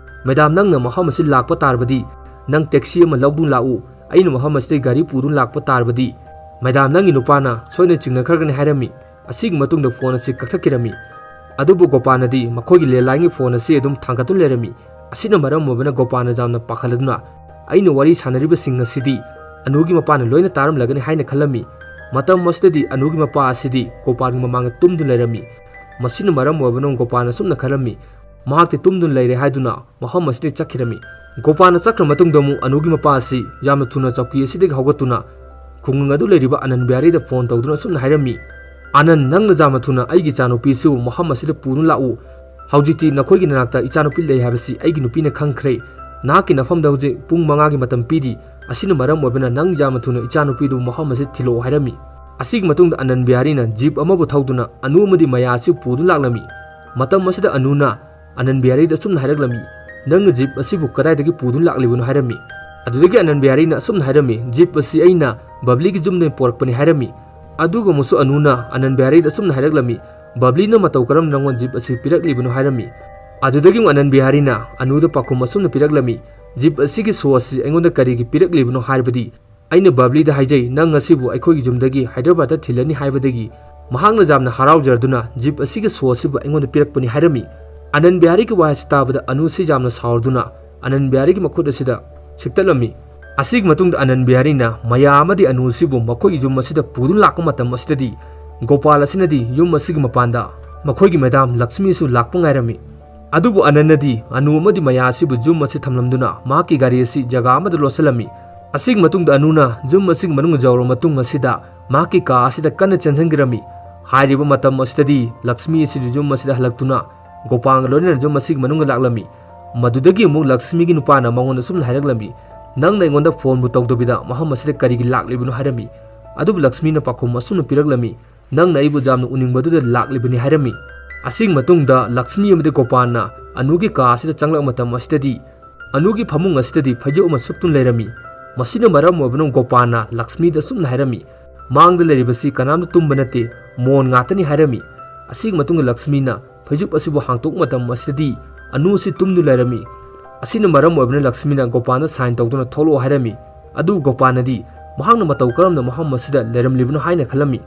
"ꯃꯦꯗꯥꯝ, ꯅꯪꯅ ꯃꯐꯝ ꯑꯁꯤ ꯂꯥꯛꯄ ꯇꯥꯔꯕꯗꯤ ꯅꯪ ꯇꯦꯛꯁꯤ ꯑꯃ ꯂꯧꯗꯨꯅ ꯂꯥꯛꯎ, ꯑꯩꯅ ꯃꯐꯝ ꯑꯁꯤꯗꯒꯤ ꯒꯥꯔꯤ ꯄꯨꯗꯨꯅ ꯂꯥꯛꯄ ꯇꯥꯔꯕꯗꯤ ꯃꯦꯗꯥꯝ, ꯅꯪꯒꯤ ꯅꯨꯄꯥꯅ ꯁꯣꯏꯗꯅ ꯆꯤꯡꯅꯈ꯭ꯔꯒꯅꯤ" ꯍꯥꯏꯔꯝꯃꯤ꯫ ꯑꯁꯤꯒꯤ ꯃꯇꯨꯡꯗ ꯐꯣꯟ ꯑꯁꯤ ꯀꯛꯊꯠꯈꯤꯔꯝꯃꯤ꯫ ꯑꯗꯨꯕꯨ ꯒꯣꯄꯥꯜꯅꯗꯤ ꯃꯈꯣꯏꯒꯤ ꯂꯦꯟꯂꯥꯏꯟꯒꯤ ꯐꯣꯟ ꯑꯁꯤ ꯑꯗꯨꯝ ꯊꯥꯡꯒꯠꯇꯨꯅ ꯂꯩꯔꯝꯃꯤ꯫ ꯑꯁꯤꯅ ꯃꯔꯝ ꯑꯣꯏꯕꯅ ꯒꯣꯄꯥꯜꯅ ꯌꯥꯝꯅ ꯄꯥꯈꯠꯂꯗꯨꯅ ꯑꯩꯅ ꯋꯥꯔꯤ ꯁꯥꯟꯅꯔꯤꯕꯁꯤꯡ ꯑꯁꯤꯗꯤ ꯑꯅꯨꯒꯤ ꯃꯄꯥꯅ ꯂꯣꯏꯅ ꯇꯥꯔꯝꯂꯒꯅꯤ ꯍꯥꯏꯅ ꯈꯜꯂꯝꯃꯤ꯫ ꯃꯇꯝ ꯑꯁꯤꯗꯗꯤ ꯑꯅꯨꯒꯤ ꯃꯄꯥ ꯑꯁꯤꯗꯤ ꯒꯣꯄꯥꯜꯒꯤ ꯃꯃꯥꯡꯗ ꯇꯨꯝꯗꯨꯅ ꯂꯩꯔꯝꯃꯤ꯫ ꯃꯁꯤꯅ ꯃꯔꯝ ꯑꯣꯏꯕꯅ ꯒꯣꯄꯥꯜꯅ ꯑꯁꯨꯝꯅ ꯈꯜꯂꯝꯃꯤ, ꯃꯍꯥꯛꯇꯤ ꯇꯨꯝꯗꯨꯅ ꯂꯩꯔꯦ ꯍꯥꯏꯗꯨꯅ ꯃꯐꯝ ꯑꯁꯤꯗꯒꯤ ꯆꯠꯈꯤꯔꯝꯃꯤ꯫ ꯒꯣꯄꯥꯜꯅ ꯆꯠꯈ꯭ꯔ ꯃꯇꯨꯡꯗ ꯑꯃꯨꯛ ꯑꯅꯨꯒꯤ ꯃꯄꯥ ꯑꯁꯤ ꯌꯥꯝꯅ ꯊꯨꯅ ꯆꯧꯀꯤ ꯑꯁꯤꯗꯒꯤ ꯍꯧꯒꯠꯇꯨꯅ ꯈꯨꯡꯒꯪ ꯑꯗꯨ ꯂꯩꯔꯤꯕ ꯑꯅꯟ ꯕꯤꯍꯥꯔꯤꯗ ꯐꯣꯟ ꯇꯧꯗꯨꯅ ꯑꯁꯨꯝꯅ ꯍꯥꯏꯔꯝꯃꯤ, "ꯑꯅꯟ, ꯅꯪꯅ ꯌꯥꯝꯅ ꯊꯨꯅ ꯑꯩꯒꯤ ꯏꯆꯥꯅꯨꯄꯤꯁꯤꯕꯨ ꯃꯐꯝ ꯑꯁꯤꯗ ꯄꯨꯗꯨꯅ ꯂꯥꯛꯎ꯫ ꯍꯧꯖꯤꯛꯇꯤ ꯅꯈꯣꯏꯒꯤ ꯅꯅꯥꯛꯇ ꯏꯆꯥꯅꯨꯄꯤ ꯂꯩ ꯍꯥꯏꯕꯁꯤ ꯑꯩꯒꯤ ꯅꯨꯄꯤꯅ ꯈꯪꯈ꯭ꯔꯦ꯫ ꯅꯍꯥꯛꯀꯤ ꯅꯐꯝꯗ ꯍꯧꯖꯤꯛ ꯄꯨꯡ ꯃꯉꯥꯒꯤ ꯃꯇꯝ ꯄꯤꯔꯤ꯫ ꯑꯁꯤꯅ ꯃꯔꯝ ꯑꯣꯏꯕꯅ ꯅꯪ ꯌꯥꯝꯅ ꯊꯨꯅ ꯏꯆꯥꯅꯨꯄꯤꯗꯨ ꯃꯐꯝ ꯑꯁꯤꯗ ꯊꯤꯜꯂꯛꯑꯣ" ꯍꯥꯏꯔꯝꯃꯤ꯫ ꯑꯁꯤꯒꯤ ꯃꯇꯨꯡꯗ ꯑꯅꯟ ꯕꯤꯍꯥꯔꯤꯅ ꯖꯤꯞ ꯑꯃꯕꯨ ꯊꯧꯗꯨꯅ ꯑꯅꯨ ꯑꯃꯗꯤ ꯃꯌꯥ ꯑꯁꯤ ꯄꯨꯗꯨꯅ ꯂꯥꯛꯂꯝꯃꯤ꯫ ꯃꯇꯝ ꯑꯁꯤꯗ ꯑꯅꯨꯅ ꯑꯅꯟ ꯕꯤꯍꯥꯔꯤꯗ ꯑꯁꯨꯝꯅ ꯍꯥꯏꯔꯛꯂꯝꯃꯤ, "ꯅꯪꯅ ꯖꯤꯞ ꯑꯁꯤꯕꯨ ꯀꯗꯥꯏꯗꯒꯤ ꯄꯨꯗꯨꯅ ꯂꯥꯛꯂꯤꯕꯅꯣ?" ꯍꯥꯏꯔꯝꯃꯤ꯫ ꯑꯗꯨꯗꯒꯤ ꯑꯅꯟ ꯕꯤꯍꯥꯔꯤꯅ ꯑꯁꯨꯝꯅ ꯍꯥꯏꯔꯝꯃꯤ, "ꯖꯤꯞ ꯑꯁꯤ ꯑꯩꯅ ꯕꯕ꯭ꯂꯤꯒꯤ ꯌꯨꯝꯗꯒꯤ ꯄꯣꯔꯛꯄꯅꯤ" ꯍꯥꯏꯔꯝꯃꯤ꯫ ꯑꯗꯨꯒ ꯑꯃꯨꯛꯁꯨ ꯑꯅꯨꯅ ꯑꯅꯟ ꯕꯤꯍꯥꯔꯤꯗ ꯑꯁꯨꯝꯅ ꯍꯥꯏꯔꯛꯂꯝꯃꯤ, "ꯕꯕ꯭ꯂꯤꯅ ꯃꯇꯧ ꯀꯔꯝꯅ ꯅꯪꯉꯣꯟꯗ ꯖꯤꯞ ꯑꯁꯤ ꯄꯤꯔꯛꯂꯤꯕꯅꯣ?" ꯍꯥꯏꯔꯝꯃꯤ꯫ ꯑꯗꯨꯗꯒꯤ ꯑꯃꯨꯛ ꯑꯅꯟ ꯕꯤꯍꯥꯔꯤꯅ ꯑꯅꯨꯗ ꯄꯥꯎꯈꯨꯝ ꯑꯁꯨꯝꯅ ꯄꯤꯔꯛꯂꯝꯃꯤ, "ꯖꯤꯞ ꯑꯁꯤꯒꯤ ꯁꯣ ꯑꯁꯤ ꯑꯩꯉꯣꯟꯗ ꯀꯔꯤꯒꯤ ꯄꯤꯔꯛꯂꯤꯕꯅꯣ ꯍꯥꯏꯔꯕꯗꯤ, ꯑꯩꯅ ꯕꯕ꯭ꯂꯤꯗ ꯍꯥꯏꯖꯩ, ꯅꯪ ꯉꯁꯤꯕꯨ ꯑꯩꯈꯣꯏꯒꯤ ꯌꯨꯝꯗꯒꯤ ꯍꯥꯏꯗ꯭ꯔꯕꯥꯗꯇ ꯊꯤꯜꯂꯅꯤ ꯍꯥꯏꯕꯗꯒꯤ ꯃꯍꯥꯛꯅ ꯌꯥꯝꯅ ꯍꯔꯥꯎꯖꯗꯨꯅ ꯖꯤꯞ ꯑꯁꯤꯒꯤ ꯁꯣ ꯑꯁꯤꯕꯨ ꯑꯩꯉꯣꯟꯗ ꯄꯤꯔꯛꯄꯅꯤ" ꯍꯥꯏꯔꯝꯃꯤ꯫ ꯑꯅꯟ ꯕꯤꯍꯥꯔꯤꯒꯤ ꯋꯥꯍꯩ ꯑꯁꯤ ꯇꯥꯕꯗ ꯑꯅꯨꯁꯤ ꯌꯥꯝꯅ ꯁꯥꯎꯔꯗꯨꯅ ꯑꯅꯟ ꯕꯤꯍꯥꯔꯤꯒꯤ ꯃꯈꯨꯠ ꯑꯁꯤꯗ ꯁꯤꯛꯇꯠꯂꯝꯃꯤ꯫ ꯑꯁꯤꯒꯤ ꯃꯇꯨꯡꯗ ꯑꯅꯟ ꯕꯤꯍꯥꯔꯤꯅ ꯃꯌꯥ ꯑꯃꯗꯤ ꯑꯅꯨꯁꯤꯕꯨ ꯃꯈꯣꯏꯒꯤ ꯌꯨꯝ ꯑꯁꯤꯗ ꯄꯨꯗꯨꯅ ꯂꯥꯛꯄ ꯃꯇꯝ ꯑꯁꯤꯗꯗꯤ ꯒꯣꯄꯥꯜ ꯑꯁꯤꯅꯗꯤ ꯌꯨꯝ ꯑꯁꯤꯒꯤ ꯃꯄꯥꯟꯗ ꯃꯈꯣꯏꯒꯤ ꯃꯦꯗꯥꯝ ꯂꯛꯁꯃꯤꯁꯨ ꯂꯥꯛꯄ ꯉꯥꯏꯔꯝꯃꯤ꯫ ꯑꯗꯨꯕꯨ ꯑꯅꯟꯅꯗꯤ ꯑꯅꯨ ꯑꯃꯗꯤ ꯃꯌꯥ ꯑꯁꯤꯕꯨ ꯌꯨꯝ ꯑꯁꯤ ꯊꯝꯂꯝꯗꯨꯅ ꯃꯍꯥꯛꯀꯤ ꯒꯥꯔꯤ ꯑꯁꯤ ꯖꯒꯥ ꯑꯃꯗ ꯂꯣꯠꯁꯤꯜꯂꯝꯃꯤ꯫ ꯑꯁꯤꯒꯤ ꯃꯇꯨꯡꯗ ꯑꯅꯨꯅ ꯌꯨꯝ ꯑꯁꯤꯒꯤ ꯃꯅꯨꯡꯗ ꯌꯧꯔꯕ ꯃꯇꯨꯡ ꯑꯁꯤꯗ ꯃꯍꯥꯛꯀꯤ ꯀꯥ ꯑꯁꯤꯗ ꯀꯟꯅ ꯆꯦꯟꯁꯤꯟꯈꯤꯔꯝꯃꯤ꯫ ꯍꯥꯏꯔꯤꯕ ꯃꯇꯝ ꯑꯁꯤꯗꯗꯤ ꯂꯛꯁꯃꯤ ꯑꯁꯤꯁꯨ ꯌꯨꯝ ꯑꯁꯤꯗ ꯍꯜꯂꯛꯇꯨꯅ ꯒꯣꯄꯥꯜꯒ ꯂꯣꯏꯅꯅ ꯌꯨꯝ ꯑꯁꯤꯒꯤ ꯃꯅꯨꯡꯗ ꯂꯥꯛꯂꯝꯃꯤ꯫ ꯃꯗꯨꯗꯒꯤ ꯑꯃꯨꯛ ꯂꯛꯁꯃꯤꯒꯤ ꯅꯨꯄꯥꯅ ꯃꯉꯣꯟꯗ ꯑꯁꯨꯝꯅ ꯍꯥꯏꯔꯛꯂꯝꯃꯤ, "ꯅꯪꯅ ꯑꯩꯉꯣꯟꯗ ꯐꯣꯟꯕꯨ ꯇꯧꯗꯕꯤꯗ ꯃꯐꯝ ꯑꯁꯤꯗ ꯀꯔꯤꯒꯤ ꯂꯥꯛꯂꯤꯕꯅꯣ?" ꯍꯥꯏꯔꯝꯃꯤ꯫ ꯑꯗꯨꯕꯨ ꯂꯛꯁꯃꯤꯅ ꯄꯥꯎꯈꯨꯝ ꯑꯁꯨꯝꯅ ꯄꯤꯔꯛꯂꯝꯃꯤ, "ꯅꯪꯅ ꯑꯩꯕꯨ ꯌꯥꯝꯅ ꯎꯅꯤꯡꯕꯗꯨꯗ ꯂꯥꯛꯂꯤꯕꯅꯤ" ꯍꯥꯏꯔꯝꯃꯤ꯫ ꯑꯁꯤꯒꯤ ꯃꯇꯨꯡꯗ ꯂꯛꯁꯃꯤ ꯑꯃꯗꯤ ꯒꯣꯄꯥꯜꯅ ꯑꯅꯨꯒꯤ ꯀꯥ ꯑꯁꯤꯗ ꯆꯪꯂꯛꯄ ꯃꯇꯝ ꯑꯁꯤꯗꯗꯤ ꯑꯅꯨꯒꯤ ꯐꯃꯨꯡ ꯑꯁꯤꯗꯗꯤ ꯐꯩꯖꯨꯞ ꯑꯃ ꯁꯨꯞꯇꯨꯅ ꯂꯩꯔꯝꯃꯤ꯫ ꯃꯁꯤꯅ ꯃꯔꯝ ꯑꯣꯏꯕꯅ ꯒꯣꯄꯥꯜꯅ ꯂꯛꯁꯃꯤꯗ ꯑꯁꯨꯝꯅ ꯍꯥꯏꯔꯝꯃꯤ, "ꯃꯥꯡꯗ ꯂꯩꯔꯤꯕꯁꯤ ꯀꯅꯥꯝꯇ ꯇꯨꯝꯕ ꯅꯠꯇꯦ, ꯃꯣꯟ ꯉꯥꯛꯇꯅꯤ" ꯍꯥꯏꯔꯝꯃꯤ꯫ ꯑꯁꯤꯒꯤ ꯃꯇꯨꯡꯗ ꯂꯛꯁꯃꯤꯅ ꯐꯩꯖꯨꯞ ꯑꯁꯤꯕꯨ ꯍꯥꯡꯇꯣꯛꯄ ꯃꯇꯝ ꯑꯁꯤꯗꯗꯤ ꯑꯅꯨ ꯑꯁꯤ ꯇꯨꯝꯗꯨꯅ ꯂꯩꯔꯝꯃꯤ꯫ ꯑꯁꯤꯅ ꯃꯔꯝ ꯑꯣꯏꯕꯅ ꯂꯛꯁꯃꯤꯅ ꯒꯣꯄꯥꯜꯗ ꯁꯥꯏꯟ ꯇꯧꯗꯨꯅ ꯊꯣꯛꯂꯛꯑꯣ ꯍꯥꯏꯔꯝꯃꯤ꯫ ꯑꯗꯨꯕꯨ ꯒꯣꯄꯥꯜꯅꯗꯤ ꯃꯍꯥꯛꯅ ꯃꯇꯧ ꯀꯔꯝꯅ ꯃꯐꯝ ꯑꯁꯤꯗ ꯂꯩꯔꯝꯂꯤꯕꯅꯣ ꯍꯥꯏꯅ ꯈꯜꯂꯝꯃꯤ꯫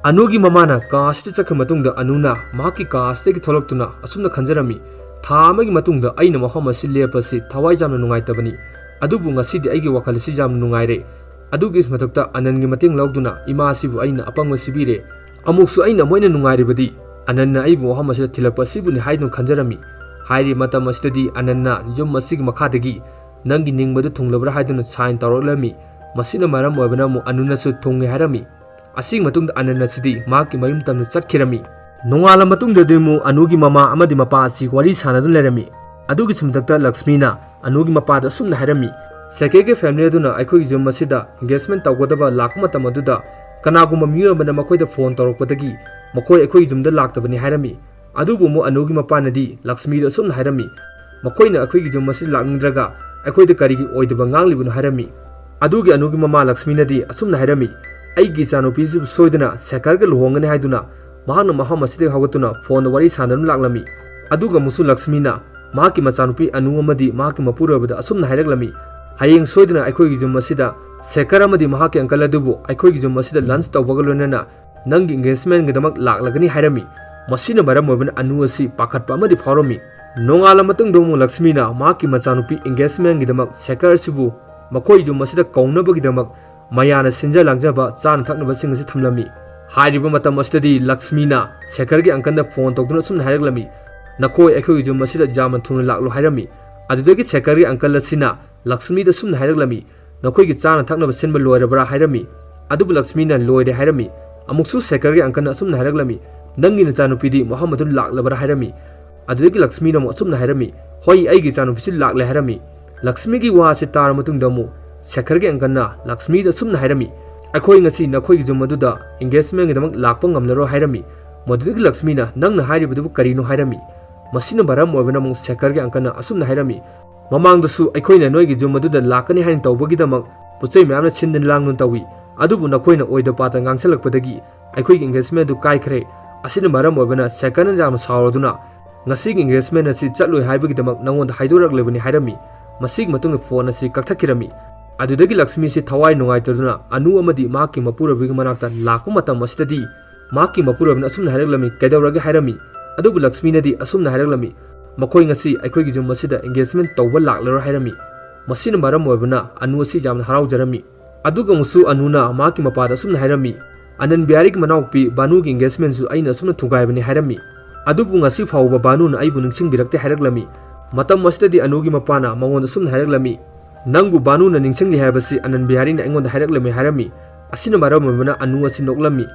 ꯑꯅꯨꯒꯤ ꯃꯃꯥꯅ ꯀꯥ ꯑꯁꯤꯗ ꯆꯠꯈ꯭ꯔ ꯃꯇꯨꯡꯗ ꯑꯅꯨꯅ ꯃꯍꯥꯛꯀꯤ ꯀꯥ ꯑꯁꯤꯗꯒꯤ ꯊꯣꯛꯂꯛꯇꯨꯅ ꯑꯁꯨꯝꯅ ꯈꯟꯖꯔꯝꯃꯤ, "ꯊꯥ ꯑꯃꯒꯤ ꯃꯇꯨꯡꯗ ꯑꯩꯅ ꯃꯐꯝ ꯑꯁꯤ ꯂꯦꯞꯄꯁꯤ ꯊꯋꯥꯏ ꯌꯥꯝꯅ ꯅꯨꯡꯉꯥꯏꯇꯕꯅꯤ꯫ ꯑꯗꯨꯕꯨ ꯉꯁꯤꯗꯤ ꯑꯩꯒꯤ ꯋꯥꯈꯜ ꯑꯁꯤ ꯌꯥꯝ ꯅꯨꯡꯉꯥꯏꯔꯦ꯫ ꯑꯗꯨꯒꯤ ꯃꯊꯛꯇ ꯑꯅꯟꯒꯤ ꯃꯇꯦꯡ ꯂꯧꯗꯨꯅ ꯏꯃꯥ ꯑꯁꯤꯕꯨ ꯑꯩꯅ ꯑꯄꯪꯕ ꯁꯤꯕꯤꯔꯦ꯫ ꯑꯃꯨꯛꯁꯨ ꯑꯩꯅ ꯃꯣꯏꯅ ꯅꯨꯡꯉꯥꯏꯔꯤꯕꯗꯤ ꯑꯅꯟꯅ ꯑꯩꯕꯨ ꯃꯐꯝ ꯑꯁꯤꯗ ꯊꯤꯜꯂꯛꯄ ꯑꯁꯤꯕꯨꯅꯤ ꯍꯥꯏꯗꯨꯅ ꯈꯟꯖꯔꯝꯃꯤ꯫ ꯍꯥꯏꯔꯤꯕ ꯃꯇꯝ ꯑꯁꯤꯗꯗꯤ ꯑꯅꯟꯅ ꯌꯨꯝ ꯑꯁꯤꯒꯤ ꯃꯈꯥꯗꯒꯤ "ꯅꯪꯒꯤ ꯅꯤꯡꯕꯗꯨ ꯊꯨꯡꯂꯕ꯭ꯔꯥ?" ꯍꯥꯏꯗꯨꯅ ꯁꯥꯏꯟ ꯇꯧꯔꯛꯂꯝꯃꯤ꯫ ꯃꯁꯤꯅ ꯃꯔꯝ ꯑꯣꯏꯕꯅ ꯑꯃꯨꯛ ꯑꯅꯨꯅꯁꯨ "ꯊꯨꯡꯉꯦ" ꯍꯥꯏꯔꯝꯃꯤ꯫ ꯑꯁꯤꯒꯤ ꯃꯇꯨꯡꯗ ꯑꯅꯟ ꯑꯁꯤꯗꯤ ꯃꯍꯥꯛꯀꯤ ꯃꯌꯨꯝ ꯇꯝꯅ ꯆꯠꯈꯤꯔꯝꯃꯤ꯫ ꯅꯣꯡꯉꯥꯜꯂ ꯃꯇꯨꯡꯗꯗꯤ ꯑꯃꯨꯛ ꯑꯅꯨꯒꯤ ꯃꯃꯥ ꯑꯃꯗꯤ ꯃꯄꯥ ꯑꯁꯤ ꯋꯥꯔꯤ ꯁꯥꯟꯅꯗꯨꯅ ꯂꯩꯔꯝꯃꯤ꯫ ꯑꯗꯨꯒꯤ ꯃꯊꯛꯇ ꯂꯛꯁꯃꯤꯅ ꯑꯅꯨꯒꯤ ꯃꯄꯥꯗ ꯑꯁꯨꯝꯅ ꯍꯥꯏꯔꯝꯃꯤ, "ꯁꯦꯀꯦꯒꯤ ꯐꯦꯃꯤꯂꯤ ꯑꯗꯨꯅ ꯑꯩꯈꯣꯏꯒꯤ ꯌꯨꯝ ꯑꯁꯤꯗ ꯑꯦꯡꯒꯦꯖꯃꯦꯟ ꯇꯧꯒꯗꯕ ꯂꯥꯛꯄ ꯃꯇꯝ ꯑꯗꯨꯗ ꯀꯅꯥꯒꯨꯝꯕ ꯃꯤꯑꯣꯏ ꯑꯃꯅ ꯃꯈꯣꯏꯗ ꯐꯣꯟ ꯇꯧꯔꯛꯄꯗꯒꯤ ꯃꯈꯣꯏ ꯑꯩꯈꯣꯏꯒꯤ ꯌꯨꯝꯗ ꯂꯥꯛꯇꯕꯅꯤ" ꯍꯥꯏꯔꯝꯃꯤ꯫ ꯑꯗꯨꯕꯨ ꯑꯃꯨꯛ ꯑꯅꯨꯒꯤ ꯃꯄꯥꯅꯗꯤ ꯂꯛꯁꯃꯤꯗ ꯑꯁꯨꯝꯅ ꯍꯥꯏꯔꯝꯃꯤ, "ꯃꯈꯣꯏꯅ ꯑꯩꯈꯣꯏꯒꯤ ꯌꯨꯝ ꯑꯁꯤ ꯂꯥꯛꯅꯤꯡꯗ꯭ꯔꯒ ꯑꯩꯈꯣꯏꯗ ꯀꯔꯤꯒꯤ ꯑꯣꯏꯗꯕ ꯉꯥꯡꯂꯤꯕꯅꯣ?" ꯍꯥꯏꯔꯝꯃꯤ꯫ ꯑꯗꯨꯒꯤ ꯑꯅꯨꯒꯤ ꯃꯃꯥ ꯂꯛꯁꯃꯤꯅꯗꯤ ꯑꯁꯨꯝꯅ ꯍꯥꯏꯔꯝꯃꯤ, "ꯑꯩꯒꯤ ꯏꯆꯥꯅꯨꯄꯤꯁꯤꯕꯨ ꯁꯣꯏꯗꯅ ꯁꯦꯀꯔꯒ ꯂꯨꯍꯣꯡꯒꯅꯤ" ꯍꯥꯏꯗꯨꯅ ꯃꯍꯥꯛꯅ ꯃꯐꯝ ꯑꯁꯤꯗꯒꯤ ꯍꯧꯒꯠꯇꯨꯅ ꯐꯣꯟꯗ ꯋꯥꯔꯤ ꯁꯥꯟꯅꯗꯨꯅ ꯂꯥꯛꯂꯝꯃꯤ꯫ ꯑꯗꯨꯒ ꯑꯃꯨꯛꯁꯨ ꯂꯛꯁꯃꯤꯅ ꯃꯍꯥꯛꯀꯤ ꯃꯆꯥꯅꯨꯄꯤ ꯑꯅꯨ ꯑꯃꯗꯤ ꯃꯍꯥꯛꯀꯤ ꯃꯄꯨꯔꯣꯏꯕꯗ ꯑꯁꯨꯝꯅ ꯍꯥꯏꯔꯛꯂꯝꯃꯤ, "ꯍꯌꯦꯡ ꯁꯣꯏꯗꯅ ꯑꯩꯈꯣꯏꯒꯤ ꯌꯨꯝ ꯑꯁꯤꯗ ꯁꯦꯀꯔ ꯑꯃꯗꯤ ꯃꯍꯥꯛꯀꯤ ꯑꯪꯀꯜ ꯑꯗꯨꯕꯨ ꯑꯩꯈꯣꯏꯒꯤ ꯌꯨꯝ ꯑꯁꯤꯗ ꯂꯟꯆ ꯇꯧꯕꯒ ꯂꯣꯏꯅꯅ ꯅꯪꯒꯤ ꯑꯦꯡꯒꯦꯖꯃꯦꯟꯒꯤꯗꯃꯛ ꯂꯥꯛꯂꯒꯅꯤ" ꯍꯥꯏꯔꯝꯃꯤ꯫ ꯃꯁꯤꯅ ꯃꯔꯝ ꯑꯣꯏꯕꯅ ꯑꯅꯨ ꯑꯁꯤ ꯄꯥꯈꯠꯄ ꯑꯃꯗꯤ ꯐꯥꯎꯔꯝꯃꯤ꯫ ꯅꯣꯡꯉꯥꯜꯂ ꯃꯇꯨꯡꯗ ꯑꯃꯨꯛ ꯂꯛꯁꯃꯤꯅ ꯃꯍꯥꯛꯀꯤ ꯃꯆꯥꯅꯨꯄꯤ ꯑꯦꯡꯒꯦꯖꯃꯦꯟꯒꯤꯗꯃꯛ ꯁꯦꯀꯔ ꯑꯁꯤꯕꯨ ꯃꯈꯣꯏ ꯌꯨꯝ ꯑꯁꯤꯗ ꯀꯧꯅꯕꯒꯤꯗꯃꯛ ꯃꯌꯥꯅ ꯁꯤꯟꯖ ꯂꯥꯡꯖꯕ ꯆꯥꯅ ꯊꯛꯅꯕꯁꯤꯡ ꯑꯁꯤ ꯊꯝꯂꯝꯃꯤ꯫ ꯍꯥꯏꯔꯤꯕ ꯃꯇꯝ ꯑꯁꯤꯗꯗꯤ ꯂꯛꯁꯃꯤꯅ ꯁꯦꯀꯔꯒꯤ ꯑꯪꯀꯜꯗ ꯐꯣꯟ ꯇꯧꯗꯨꯅ ꯑꯁꯨꯝꯅ ꯍꯥꯏꯔꯛꯂꯝꯃꯤ, "ꯅꯈꯣꯏ ꯑꯩꯈꯣꯏꯒꯤ ꯌꯨꯝ ꯑꯁꯤꯗ ꯌꯥꯝꯅ ꯊꯨꯅ ꯂꯥꯛꯂꯨ" ꯍꯥꯏꯔꯝꯃꯤ꯫ ꯑꯗꯨꯗꯒꯤ ꯁꯦꯀꯔꯒꯤ ꯑꯪꯀꯜ ꯑꯁꯤꯅ ꯂꯛꯁꯃꯤꯗ ꯑꯁꯨꯝꯅ ꯍꯥꯏꯔꯛꯂꯝꯃꯤ, "ꯅꯈꯣꯏꯒꯤ ꯆꯥꯅ ꯊꯛꯅꯕ ꯁꯤꯟꯕ ꯂꯣꯏꯔꯕ꯭ꯔꯥ?" ꯍꯥꯏꯔꯝꯃꯤ꯫ ꯑꯗꯨꯕꯨ ꯂꯛꯁꯃꯤꯅ "ꯂꯣꯏꯔꯦ" ꯍꯥꯏꯔꯝꯃꯤ꯫ ꯑꯃꯨꯛꯁꯨ ꯁꯦꯀꯔꯒꯤ ꯑꯪꯀꯜꯅ ꯑꯁꯨꯝꯅ ꯍꯥꯏꯔꯛꯂꯝꯃꯤ, "ꯅꯪꯒꯤ ꯅꯆꯥꯅꯨꯄꯤꯗꯤ ꯃꯐꯝ ꯑꯗꯨ ꯂꯥꯛꯂꯕ꯭ꯔꯥ?" ꯍꯥꯏꯔꯝꯃꯤ꯫ ꯑꯗꯨꯗꯒꯤ ꯂꯛꯁꯃꯤꯅ ꯑꯃꯨꯛ ꯑꯁꯨꯝꯅ ꯍꯥꯏꯔꯝꯃꯤ, "ꯍꯣꯏ, ꯑꯩꯒꯤ ꯏꯆꯥꯅꯨꯄꯤꯁꯤ ꯂꯥꯛꯂꯦ" ꯍꯥꯏꯔꯝꯃꯤ꯫ ꯂꯛꯁꯃꯤꯒꯤ ꯋꯥ ꯑꯁꯤ ꯇꯥꯔꯕ ꯃꯇꯨꯡꯗ ꯑꯃꯨꯛ ꯁꯦꯀꯔꯒꯤ ꯑꯪꯀꯜꯅ ꯂꯛꯁꯃꯤꯗ ꯑꯁꯨꯝꯅ ꯍꯥꯏꯔꯝꯃꯤ, "ꯑꯩꯈꯣꯏ ꯉꯁꯤ ꯅꯈꯣꯏꯒꯤ ꯌꯨꯝ ꯑꯗꯨꯗ ꯑꯦꯡꯒꯦꯖꯃꯦꯟꯒꯤꯗꯃꯛ ꯂꯥꯛꯄ ꯉꯝꯂꯔꯣꯏ" ꯍꯥꯏꯔꯝꯃꯤ꯫ ꯃꯗꯨꯗꯒꯤ ꯂꯛꯁꯃꯤꯅ, "ꯅꯪꯅ ꯍꯥꯏꯔꯤꯕꯗꯨꯕꯨ ꯀꯔꯤꯅꯣ?" ꯍꯥꯏꯔꯝꯃꯤ꯫ ꯃꯁꯤꯅ ꯃꯔꯝ ꯑꯣꯏꯕꯅ ꯑꯃꯨꯛ ꯁꯦꯀꯔꯒꯤ ꯑꯪꯀꯜꯅ ꯑꯁꯨꯝꯅ ꯍꯥꯏꯔꯝꯃꯤ, "ꯃꯃꯥꯡꯗꯁꯨ ꯑꯩꯈꯣꯏꯅ ꯅꯣꯏꯒꯤ ꯌꯨꯝ ꯑꯗꯨꯗ ꯂꯥꯛꯀꯅꯤ ꯍꯥꯏꯅ ꯇꯧꯕꯒꯤꯗꯃꯛ ꯄꯣꯠ ꯆꯩ ꯃꯌꯥꯝꯅ ꯁꯤꯟꯗꯨꯅ ꯂꯥꯡꯗꯨꯅ ꯇꯧꯏ, ꯑꯗꯨꯕꯨ ꯅꯈꯣꯏꯅ ꯑꯣꯏꯗ ꯄꯥꯗ ꯉꯥꯡꯁꯤꯜꯂꯛꯄꯗꯒꯤ ꯑꯩꯈꯣꯏꯒꯤ ꯑꯦꯡꯒꯦꯖꯃꯦꯟ ꯑꯗꯨ ꯀꯥꯏꯈ꯭ꯔꯦ꯫ ꯑꯁꯤꯅ ꯃꯔꯝ ꯑꯣꯏꯕꯅ ꯁꯦꯀꯔꯅ ꯌꯥꯝꯅ ꯁꯥꯎꯔꯗꯨꯅ ꯉꯁꯤꯒꯤ ꯑꯦꯡꯒꯦꯖꯃꯦꯟ ꯑꯁꯤ ꯆꯠꯂꯣꯏ ꯍꯥꯏꯕꯒꯤꯗꯃꯛ ꯅꯉꯣꯟꯗ ꯍꯥꯏꯗꯣꯔꯛꯂꯤꯕꯅꯤ" ꯍꯥꯏꯔꯝꯃꯤ꯫ ꯃꯁꯤꯒꯤ ꯃꯇꯨꯡꯗ ꯐꯣꯟ ꯑꯁꯤ ꯀꯛꯊꯠꯈꯤꯔꯝꯃꯤ꯫ ꯑꯗꯨꯗꯒꯤ ꯂꯛꯁꯃꯤꯁꯤ ꯊꯋꯥꯏ ꯅꯨꯡꯉꯥꯏꯇꯗꯨꯅ ꯑꯅꯨ ꯑꯃꯗꯤ ꯃꯍꯥꯛꯀꯤ ꯃꯄꯨꯔꯣꯏꯕꯒꯤ ꯃꯅꯥꯛꯇ ꯂꯥꯛꯄ ꯃꯇꯝ ꯑꯁꯤꯗꯗꯤ ꯃꯍꯥꯛꯀꯤ ꯃꯄꯨꯔꯣꯏꯕꯅ ꯑꯁꯨꯝꯅ ꯍꯥꯏꯔꯛꯂꯝꯃꯤ, "ꯀꯩꯗꯧꯔꯒꯦ?" ꯍꯥꯏꯔꯝꯃꯤ꯫ ꯑꯗꯨꯕꯨ ꯂꯛꯁꯃꯤꯅꯗꯤ ꯑꯁꯨꯝꯅ ꯍꯥꯏꯔꯛꯂꯝꯃꯤ, "ꯃꯈꯣꯏ ꯉꯁꯤ ꯑꯩꯈꯣꯏꯒꯤ ꯌꯨꯝ ꯑꯁꯤꯗ ꯑꯦꯡꯒꯦꯖꯃꯦꯟ ꯇꯧꯕ ꯂꯥꯛꯂꯔꯣꯏ" ꯍꯥꯏꯔꯝꯃꯤ꯫ ꯃꯁꯤꯅ ꯃꯔꯝ ꯑꯣꯏꯕꯅ ꯑꯅꯨ ꯑꯁꯤ ꯌꯥꯝꯅ ꯍꯔꯥꯎꯖꯔꯝꯃꯤ꯫ ꯑꯗꯨꯒ ꯑꯃꯨꯛꯁꯨ ꯑꯅꯨꯅ ꯃꯍꯥꯛꯀꯤ ꯃꯄꯥꯗ ꯑꯁꯨꯝꯅ ꯍꯥꯏꯔꯝꯃꯤ, "ꯑꯅꯟ ꯕꯤꯍꯥꯔꯤꯒꯤ ꯃꯅꯥꯎꯄꯤ ꯕꯥꯅꯨꯒꯤ engagementꯁꯨ ꯑꯩꯅ ꯑꯁꯨꯝꯅ ꯊꯨꯒꯥꯏꯕꯅꯤ" ꯍꯥꯏꯔꯝꯃꯤ꯫ ꯑꯗꯨꯕꯨ ꯉꯁꯤ ꯐꯥꯎꯕ ꯕꯥꯅꯨꯅ ꯑꯩꯕꯨ ꯅꯤꯡꯁꯤꯡꯕꯤꯔꯛꯇꯦ ꯍꯥꯏꯔꯛꯂꯝꯃꯤ꯫ ꯃꯇꯝ ꯑꯁꯤꯗꯗꯤ ꯑꯅꯨꯒꯤ ꯃꯄꯥꯅ ꯃꯉꯣꯟꯗ ꯑꯁꯨꯝꯅ ꯍꯥꯏꯔꯛꯂꯝꯃꯤ, "ꯅꯪꯕꯨ ꯕꯥꯅꯨꯅ ꯅꯤꯡꯁꯤꯡꯂꯤ ꯍꯥꯏꯕꯁꯤ ꯑꯅꯟ ꯕꯤꯍꯥꯔꯤꯅ ꯑꯩꯉꯣꯟꯗ ꯍꯥꯏꯔꯛꯂꯝꯃꯤ" ꯍꯥꯏꯔꯝꯃꯤ꯫ ꯑꯁꯤꯅ ꯃꯔꯝ ꯑꯣꯏꯕꯅ ꯑꯅꯨ ꯑꯁꯤ ꯅꯣꯛꯂꯝꯃꯤ꯫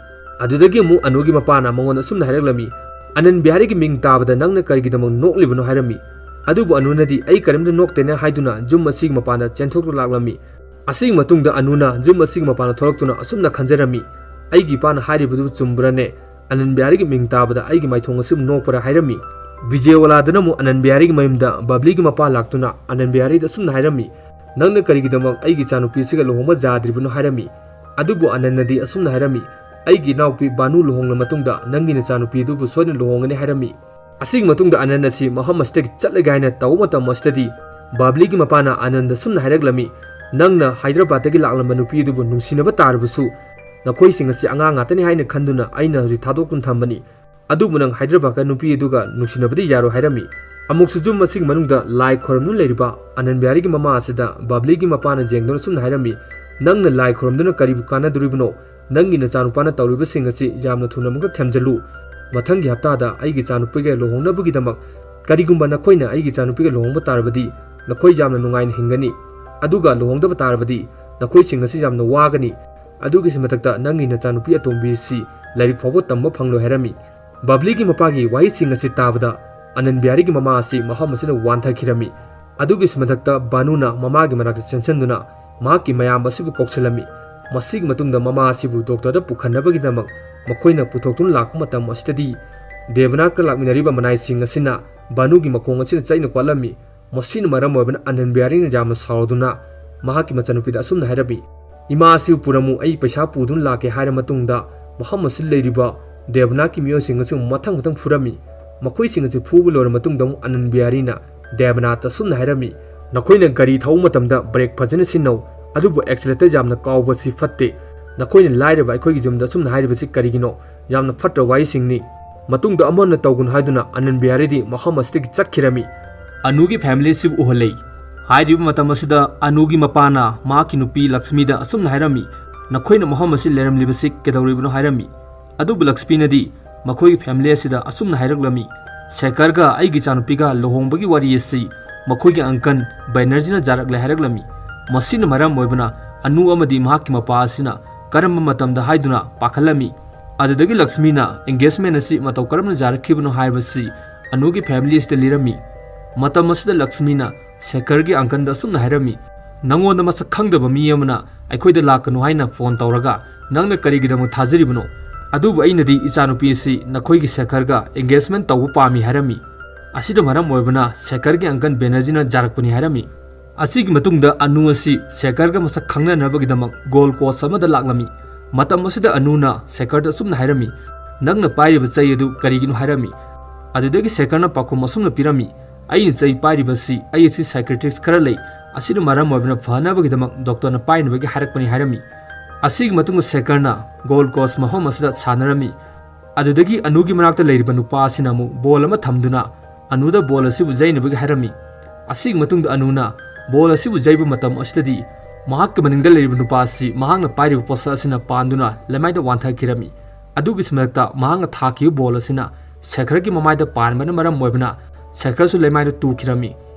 ꯑꯗꯨꯗꯒꯤ ꯑꯃꯨꯛ ꯑꯅꯨꯒꯤ ꯃꯄꯥꯅ ꯃꯉꯣꯟꯗ ꯑꯁꯨꯝꯅ ꯍꯥꯏꯔꯛꯂꯝꯃꯤ, "ꯑꯅꯟ ꯕꯤꯍꯥꯔꯤꯒꯤ ꯃꯤꯡ ꯇꯥꯕꯗ ꯅꯪꯅ ꯀꯔꯤꯒꯤꯗꯃꯛ ꯅꯣꯛꯂꯤꯕꯅꯣ?" ꯍꯥꯏꯔꯝꯃꯤ꯫ ꯑꯗꯨꯕꯨ ꯑꯅꯨꯅꯗꯤ, "ꯑꯩ ꯀꯔꯤꯝꯇ ꯅꯣꯛꯇꯦꯅꯦ" ꯍꯥꯏꯗꯨꯅ ꯌꯨꯝ ꯑꯁꯤꯒꯤ ꯃꯄꯥꯟꯗ ꯆꯦꯟꯊꯣꯛꯇꯨꯅ ꯂꯥꯛꯂꯝꯃꯤ꯫ ꯑꯁꯤꯒꯤ ꯃꯇꯨꯡꯗ ꯑꯅꯨꯅ ꯌꯨꯝ ꯑꯁꯤꯒꯤ ꯃꯄꯥꯟꯗ ꯊꯣꯛꯂꯛꯇꯨꯅ ꯑꯁꯨꯝꯅ ꯈꯟꯖꯔꯝꯃꯤ, "ꯑꯩꯒꯤ ꯏꯄꯥꯅ ꯍꯥꯏꯔꯤꯕꯗꯨ ꯆꯨꯝꯕ꯭ꯔꯅꯦ? ꯑꯅꯟ ꯕꯤꯍꯥꯔꯤꯒꯤ ꯃꯤꯡ ꯇꯥꯕꯗ ꯑꯩꯒꯤ ꯃꯥꯏꯊꯣꯡ ꯑꯁꯤ ꯅꯣꯛꯄ꯭ꯔꯥ?" ꯍꯥꯏꯔꯝꯃꯤ꯫ ꯕꯤꯖꯦꯋꯥꯂꯥꯗꯅ ꯑꯃꯨꯛ ꯑꯅꯟ ꯕꯤꯍꯥꯔꯤꯒꯤ ꯃꯌꯨꯝꯗ ꯕꯕ꯭ꯂꯤꯒꯤ ꯃꯄꯥ ꯂꯥꯛꯇꯨꯅ ꯑꯅꯟ ꯕꯤꯍꯥꯔꯤꯗ ꯑꯁꯨꯝꯅ ꯍꯥꯏꯔꯝꯃꯤ, "ꯅꯪꯅ ꯀꯔꯤꯒꯤꯗꯃꯛ ꯑꯩꯒꯤ ꯏꯆꯥꯅꯨꯄꯤꯁꯤꯒ ꯂꯨꯍꯣꯡꯕ ꯌꯥꯗ꯭ꯔꯤꯕꯅꯣ?" ꯍꯥꯏꯔꯝꯃꯤ꯫ ꯑꯗꯨꯕꯨ ꯑꯅꯟꯅꯗꯤ ꯑꯁꯨꯝꯅ ꯍꯥꯏꯔꯝꯃꯤ, "ꯑꯩꯒꯤ ꯏꯅꯥꯎꯄꯤ ꯕꯥꯅꯨ ꯂꯨꯍꯣꯡꯂ ꯃꯇꯨꯡꯗ ꯅꯪꯒꯤ ꯅꯆꯥꯅꯨꯄꯤꯗꯨꯕꯨ ꯁꯣꯏꯗꯅ ꯂꯨꯍꯣꯡꯒꯅꯤ" ꯍꯥꯏꯔꯝꯃꯤ꯫ ꯑꯁꯤꯒꯤ ꯃꯇꯨꯡꯗ ꯑꯅꯟ ꯑꯁꯤ ꯃꯐꯝ ꯑꯁꯤꯗꯒꯤ ꯆꯠꯂꯒꯦ ꯍꯥꯏꯅ ꯇꯧꯕ ꯃꯇꯝ ꯑꯁꯤꯗꯗꯤ ꯕꯕ꯭ꯂꯤꯒꯤ ꯃꯄꯥꯅ ꯑꯅꯟꯗ ꯁꯨꯝꯅ ꯍꯥꯏꯔꯛꯂꯝꯃꯤ, "ꯅꯪꯅ ꯍꯥꯏꯗ꯭ꯔꯕꯥꯗꯇꯒꯤ ꯂꯥꯛꯂꯝꯕ ꯅꯨꯄꯤ ꯑꯗꯨꯕꯨ ꯅꯨꯡꯁꯤꯅꯕ ꯇꯥꯔꯕꯁꯨ ꯅꯈꯣꯏꯁꯤꯡ ꯑꯁꯤ ꯑꯉꯥꯡ ꯉꯥꯛꯇꯅꯤ ꯍꯥꯏꯅ ꯈꯟꯗꯨꯅ ꯑꯩꯅ ꯍꯧꯖꯤꯛ ꯊꯥꯗꯣꯛꯇꯨꯅ ꯊꯝꯕꯅꯤ꯫ ꯑꯗꯨꯕꯨ ꯅꯪ ꯍꯥꯏꯗ꯭ꯔꯕꯥꯗꯀ ꯅꯨꯄꯤ ꯑꯗꯨꯒ ꯅꯨꯡꯁꯤꯅꯕꯗꯤ ꯌꯥꯔꯣꯏ" ꯍꯥꯏꯔꯝꯃꯤ꯫ ꯑꯃꯨꯛꯁꯨ ꯌꯨꯝ ꯑꯁꯤꯒꯤ ꯃꯅꯨꯡꯗ ꯂꯥꯏ ꯈꯣꯏꯔꯝꯗꯨꯅ ꯂꯩꯔꯤꯕ ꯑꯅꯟ ꯕꯤꯍꯥꯔꯤꯒꯤ ꯃꯃꯥ ꯑꯁꯤꯗ ꯕꯕ꯭ꯂꯤꯒꯤ ꯃꯄꯥꯅ ꯌꯦꯡꯗꯨꯅ ꯁꯨꯝꯅ ꯍꯥꯏꯔꯝꯃꯤ, "ꯅꯪꯅ ꯂꯥꯏ ꯈꯣꯏꯔꯝꯗꯨꯅ ꯀꯔꯤꯕꯨ ꯀꯥꯟꯅꯗꯣꯔꯤꯕꯅꯣ? ꯅꯪꯒꯤ ꯅꯆꯥꯅꯨꯄꯥꯅ ꯇꯧꯔꯤꯕꯁꯤꯡ ꯑꯁꯤ ꯌꯥꯝꯅ ꯊꯨꯅ ꯑꯃꯨꯛꯇ ꯊꯦꯝꯖꯤꯜꯂꯨ꯫ ꯃꯊꯪꯒꯤ ꯍꯞꯇꯥꯗ ꯑꯩꯒꯤ ꯏꯆꯥꯅꯨꯄꯤꯒ ꯂꯨꯍꯣꯡꯅꯕꯒꯤꯗꯃꯛ, ꯀꯔꯤꯒꯨꯝꯕ ꯅꯈꯣꯏꯅ ꯑꯩꯒꯤ ꯏꯆꯥꯅꯨꯄꯤꯒ ꯂꯨꯍꯣꯡꯕ ꯇꯥꯔꯕꯗꯤ ꯅꯈꯣꯏ ꯌꯥꯝꯅ ꯅꯨꯡꯉꯥꯏꯅ ꯍꯤꯡꯒꯅꯤ꯫ ꯑꯗꯨꯒ ꯂꯨꯍꯣꯡꯗꯕ ꯇꯥꯔꯕꯗꯤ ꯅꯈꯣꯏꯁꯤꯡ ꯑꯁꯤ ꯌꯥꯝꯅ ꯋꯥꯒꯅꯤ꯫ ꯑꯗꯨꯒꯤꯁꯨ ꯃꯊꯛꯇ ꯅꯪꯒꯤ ꯅꯆꯥꯅꯨꯄꯤ ꯑꯇꯣꯝꯕꯤ ꯑꯁꯤ ꯂꯥꯏꯔꯤꯛ ꯐꯥꯎꯕ ꯇꯝꯕ ꯐꯪꯂꯣꯏ" ꯍꯥꯏꯔꯝꯃꯤ꯫ ꯕꯕ꯭ꯂꯤꯒꯤ ꯃꯄꯥꯒꯤ ꯋꯥꯍꯩꯁꯤꯡ ꯑꯁꯤ ꯇꯥꯕꯗ ꯑꯅꯟ ꯕꯤꯍꯥꯔꯤꯒꯤ ꯃꯃꯥ ꯑꯁꯤ ꯃꯐꯝ ꯑꯁꯤꯗ ꯋꯥꯟꯊꯈꯤꯔꯝꯃꯤ꯫ ꯑꯗꯨꯒꯤꯁꯨ ꯃꯊꯛꯇ ꯕꯥꯅꯨꯅ ꯃꯃꯥꯒꯤ ꯃꯅꯥꯛꯇ ꯆꯦꯟꯁꯤꯟꯗꯨꯅ ꯃꯍꯥꯛꯀꯤ ꯃꯌꯥꯝꯕ ꯑꯁꯤꯕꯨ ꯀꯧꯁꯤꯜꯂꯝꯃꯤ꯫ ꯃꯁꯤꯒꯤ ꯃꯇꯨꯡꯗ ꯃꯃꯥ ꯑꯁꯤꯕꯨ ꯗꯣꯛꯇꯔꯗ ꯄꯨꯈꯠꯅꯕꯒꯤꯗꯃꯛ ꯃꯈꯣꯏꯅ ꯄꯨꯊꯣꯛꯇꯨꯅ ꯂꯥꯛꯄ ꯃꯇꯝ ꯑꯁꯤꯗꯗꯤ ꯗꯦꯕꯅꯥꯒ ꯂꯥꯛꯃꯤꯟꯅꯔꯤꯕ ꯃꯅꯥꯏꯁꯤꯡ ꯑꯁꯤꯅ ꯕꯥꯅꯨꯒꯤ ꯃꯈꯣꯡ ꯑꯁꯤꯗ ꯆꯩꯅ ꯀꯣꯠꯂꯝꯃꯤ꯫ ꯃꯁꯤꯅ ꯃꯔꯝ ꯑꯣꯏꯕꯅ ꯑꯅꯟ ꯕꯤꯍꯥꯔꯤꯅ ꯌꯥꯝꯅ ꯁꯥꯎꯗꯨꯅ ꯃꯍꯥꯛꯀꯤ ꯃꯆꯥꯅꯨꯄꯤꯗ ꯑꯁꯨꯝꯅ ꯍꯥꯏꯔꯝꯃꯤ, "ꯏꯃꯥ ꯑꯁꯤꯕꯨ ꯄꯨꯔꯝꯃꯨ, ꯑꯩ ꯄꯩꯁꯥ ꯄꯨꯗꯨꯅ ꯂꯥꯛꯀꯦ" ꯍꯥꯏꯔ ꯃꯇꯨꯡꯗ ꯃꯐꯝ ꯑꯁꯤꯗ ꯂꯩꯔꯤꯕ ꯗꯦꯕꯅꯥꯒꯤ ꯃꯤꯑꯣꯏꯁꯤꯡ ꯑꯁꯤꯕꯨ ꯃꯊꯪ ꯃꯊꯪ ꯐꯨꯔꯝꯃꯤ꯫ ꯃꯈꯣꯏꯁꯤꯡ ꯑꯁꯤ ꯐꯨꯕ ꯂꯣꯏꯔ ꯃꯇꯨꯡꯗ ꯑꯃꯨꯛ ꯑꯅꯟ ꯕꯤꯍꯥꯔꯤꯅ ꯗꯦꯕꯅꯥꯊꯇ ꯑꯁꯨꯝꯅ ꯍꯥꯏꯔꯝꯃꯤ, "ꯅꯈꯣꯏꯅ ꯒꯥꯔꯤ ꯊꯧꯕ ꯃꯇꯝꯗ ꯕ꯭ꯔꯦꯛ ꯐꯖꯅ ꯁꯤꯖꯤꯟꯅꯧ, ꯑꯗꯨꯕꯨ ꯑꯦꯛꯁꯤꯂꯦꯇꯔ ꯌꯥꯝꯅ ꯀꯥꯎꯕꯁꯤ ꯐꯠꯇꯦ꯫ ꯅꯈꯣꯏꯅ ꯂꯥꯏꯔꯕ ꯑꯩꯈꯣꯏꯒꯤ ꯌꯨꯝꯗ ꯑꯁꯨꯝꯅ ꯍꯥꯏꯔꯤꯕꯁꯤ ꯀꯔꯤꯒꯤꯅꯣ? ꯌꯥꯝꯅ ꯐꯠꯇ꯭ꯔꯕ ꯋꯥꯍꯩꯁꯤꯡꯅꯤ꯫ ꯃꯇꯨꯡꯗ ꯑꯃꯨꯛ ꯍꯟꯅ ꯇꯧꯒꯅꯨ" ꯍꯥꯏꯗꯨꯅ ꯑꯅꯟ ꯕꯤꯍꯥꯔꯤꯗꯤ ꯃꯐꯝ ꯑꯁꯤꯗꯒꯤ ꯆꯠꯈꯤꯔꯝꯃꯤ꯫ ꯑꯅꯨꯒꯤ ꯐꯦꯃꯤꯂꯤ ꯑꯁꯤꯕꯨ ꯎꯍꯜꯂꯛꯏ꯫ ꯍꯥꯏꯔꯤꯕ ꯃꯇꯝ ꯑꯁꯤꯗ ꯑꯅꯨꯒꯤ ꯃꯄꯥꯅ ꯃꯍꯥꯛꯀꯤ ꯅꯨꯄꯤ ꯂꯛꯁꯃꯤꯗ ꯑꯁꯨꯝꯅ ꯍꯥꯏꯔꯝꯃꯤ, "ꯅꯈꯣꯏꯅ ꯃꯐꯝ ꯑꯁꯤ ꯂꯩꯔꯝꯂꯤꯕꯁꯤ ꯀꯩꯗꯧꯔꯤꯕꯅꯣ?" ꯍꯥꯏꯔꯝꯃꯤ꯫ ꯑꯗꯨꯕꯨ ꯂꯛꯁꯃꯤꯅꯗꯤ ꯃꯈꯣꯏꯒꯤ ꯐꯦꯃꯤꯂꯤ ꯑꯁꯤꯗ ꯑꯁꯨꯝꯅ ꯍꯥꯏꯔꯛꯂꯝꯃꯤ, "ꯁꯦꯀꯔꯒ ꯑꯩꯒꯤ ꯏꯆꯥꯅꯨꯄꯤꯒ ꯂꯨꯍꯣꯡꯕꯒꯤ ꯋꯥꯔꯤ ꯑꯁꯤ ꯃꯈꯣꯏꯒꯤ ꯑꯪꯀꯜ ꯕꯦꯅꯔꯖꯤꯅ ꯌꯥꯔꯛꯂꯦ" ꯍꯥꯏꯔꯛꯂꯝꯃꯤ꯫ ꯃꯁꯤꯅ ꯃꯔꯝ ꯑꯣꯏꯕꯅ ꯑꯅꯨ ꯑꯃꯗꯤ ꯃꯍꯥꯛꯀꯤ ꯃꯄꯥ ꯑꯁꯤꯅ ꯀꯔꯝꯕ ꯃꯇꯝꯗ ꯍꯥꯏꯗꯨꯅ ꯄꯥꯈꯠꯂꯝꯃꯤ꯫ ꯑꯗꯨꯗꯒꯤ ꯂꯛꯁꯃꯤꯅ ꯑꯦꯡꯒꯦꯖꯃꯦꯟ ꯑꯁꯤ ꯃꯇꯧ ꯀꯔꯝꯅ ꯌꯥꯔꯛꯈꯤꯕꯅꯣ ꯍꯥꯏꯕꯁꯤ ꯑꯅꯨꯒꯤ ꯐꯦꯃꯤꯂꯤ ꯑꯁꯤꯗ ꯂꯤꯔꯝꯃꯤ꯫ ꯃꯇꯝ ꯑꯁꯤꯗ ꯂꯛꯁꯃꯤꯅ ꯁꯦꯈꯔꯒꯤ ꯑꯪꯀꯜꯗ ꯑꯁꯨꯝꯅ ꯍꯥꯏꯔꯝꯃꯤ, "ꯅꯉꯣꯟꯗ ꯃꯁꯛ ꯈꯪꯗꯕ ꯃꯤ ꯑꯃꯅ ꯑꯩꯈꯣꯏꯗ ꯂꯥꯛꯀꯅꯨ ꯍꯥꯏꯅ ꯐꯣꯟ ꯇꯧꯔꯒ ꯅꯪꯅ ꯀꯔꯤꯒꯤꯗꯃꯛ ꯊꯥꯖꯔꯤꯕꯅꯣ? ꯑꯗꯨꯕꯨ ꯑꯩꯅꯗꯤ ꯏꯆꯥꯅꯨꯄꯤ ꯑꯁꯤ ꯅꯈꯣꯏꯒꯤ ꯁꯦꯈꯔꯒ ꯑꯦꯡꯒꯦꯖꯃꯦꯟ ꯇꯧꯕ ꯄꯥꯝꯃꯤ" ꯍꯥꯏꯔꯝꯃꯤ꯫ ꯑꯁꯤꯅ ꯃꯔꯝ ꯑꯣꯏꯕꯅ ꯁꯦꯈꯔꯒꯤ ꯑꯪꯀꯜ ꯕꯦꯅꯔꯖꯤꯅ ꯌꯥꯔꯛꯄꯅꯤ ꯍꯥꯏꯔꯝꯃꯤ꯫ ꯑꯁꯤꯒꯤ ꯃꯇꯨꯡꯗ ꯑꯅꯨ ꯑꯁꯤ ꯁꯦꯈꯔꯒ ꯃꯁꯛ ꯈꯪꯅꯅꯕꯒꯤꯗꯃꯛ ꯒꯣꯜ ꯀꯣꯁ ꯑꯃꯗ ꯂꯥꯛꯂꯝꯃꯤ꯫ ꯃꯇꯝ ꯑꯁꯤꯗ ꯑꯅꯨꯅ ꯁꯦꯈꯔꯗ ꯑꯁꯨꯝꯅ ꯍꯥꯏꯔꯝꯃꯤ, "ꯅꯪꯅ ꯄꯥꯏꯔꯤꯕ ꯆꯩ ꯑꯗꯨ ꯀꯔꯤꯒꯤꯅꯣ?" ꯍꯥꯏꯔꯝꯃꯤ꯫ ꯑꯗꯨꯗꯒꯤ ꯁꯦꯈꯔꯅ ꯄꯥꯎꯈꯨꯝ ꯑꯁꯨꯝꯅ ꯄꯤꯔꯝꯃꯤ, "ꯑꯩꯅ ꯆꯩ ꯄꯥꯏꯔꯤꯕꯁꯤ ꯑꯩ ꯑꯁꯤ ꯁꯥꯏꯀ꯭ꯔꯦꯇꯤꯛꯁ ꯈꯔ ꯂꯩ, ꯑꯁꯤꯅ ꯃꯔꯝ ꯑꯣꯏꯕꯅ ꯐꯅꯕꯒꯤꯗꯃꯛ ꯗꯣꯛꯇꯔꯅ ꯄꯥꯏꯅꯕꯒꯤ ꯍꯥꯏꯔꯛꯄꯅꯤ" ꯍꯥꯏꯔꯝꯃꯤ꯫ ꯑꯁꯤꯒꯤ ꯃꯇꯨꯡꯗ ꯁꯦꯈꯔꯅ ꯒꯣꯜ ꯀꯣꯁ ꯃꯐꯝ ꯑꯁꯤꯗ ꯁꯥꯟꯅꯔꯝꯃꯤ꯫ ꯑꯗꯨꯗꯒꯤ ꯑꯅꯨꯒꯤ ꯃꯅꯥꯛꯇ ꯂꯩꯔꯤꯕ ꯅꯨꯄꯥ ꯑꯁꯤꯅ ꯑꯃꯨꯛ ꯕꯣꯜ ꯑꯃ ꯊꯝꯗꯨꯅ ꯑꯅꯨꯗ ꯕꯣꯜ ꯑꯁꯤꯕꯨ ꯌꯩꯅꯕꯒꯤ ꯍꯥꯏꯔꯝꯃꯤ꯫ ꯑꯁꯤꯒꯤ ꯃꯇꯨꯡꯗ ꯑꯅꯨꯅ ꯕꯣꯜ ꯑꯁꯤꯕꯨ ꯌꯩꯕ ꯃꯇꯝ ꯑꯁꯤꯗꯗꯤ ꯃꯍꯥꯛꯀꯤ ꯃꯅꯤꯡꯗ ꯂꯩꯔꯤꯕ ꯅꯨꯄꯥ ꯑꯁꯤ ꯃꯍꯥꯛꯅ ꯄꯥꯏꯔꯤꯕ ꯄꯣꯠꯁꯛ ꯑꯁꯤꯅ ꯄꯥꯟꯗꯨꯅ ꯂꯩꯃꯥꯏꯗ ꯋꯥꯟꯊꯈꯤꯔꯝꯃꯤ꯫ ꯑꯗꯨꯒꯤꯁꯨ ꯃꯊꯛꯇ ꯃꯍꯥꯛꯅ ꯊꯥꯈꯤꯕ ꯕꯣꯜ ꯑꯁꯤꯅ ꯁꯦꯈꯔꯒꯤ ꯃꯃꯥꯏꯗ ꯄꯥꯟꯕꯅ ꯃꯔꯝ ꯑꯣꯏꯕꯅ ꯁꯦꯈꯔꯁꯨ ꯂꯩꯃꯥꯏꯗ ꯇꯨꯈꯤꯔꯝꯃꯤ꯫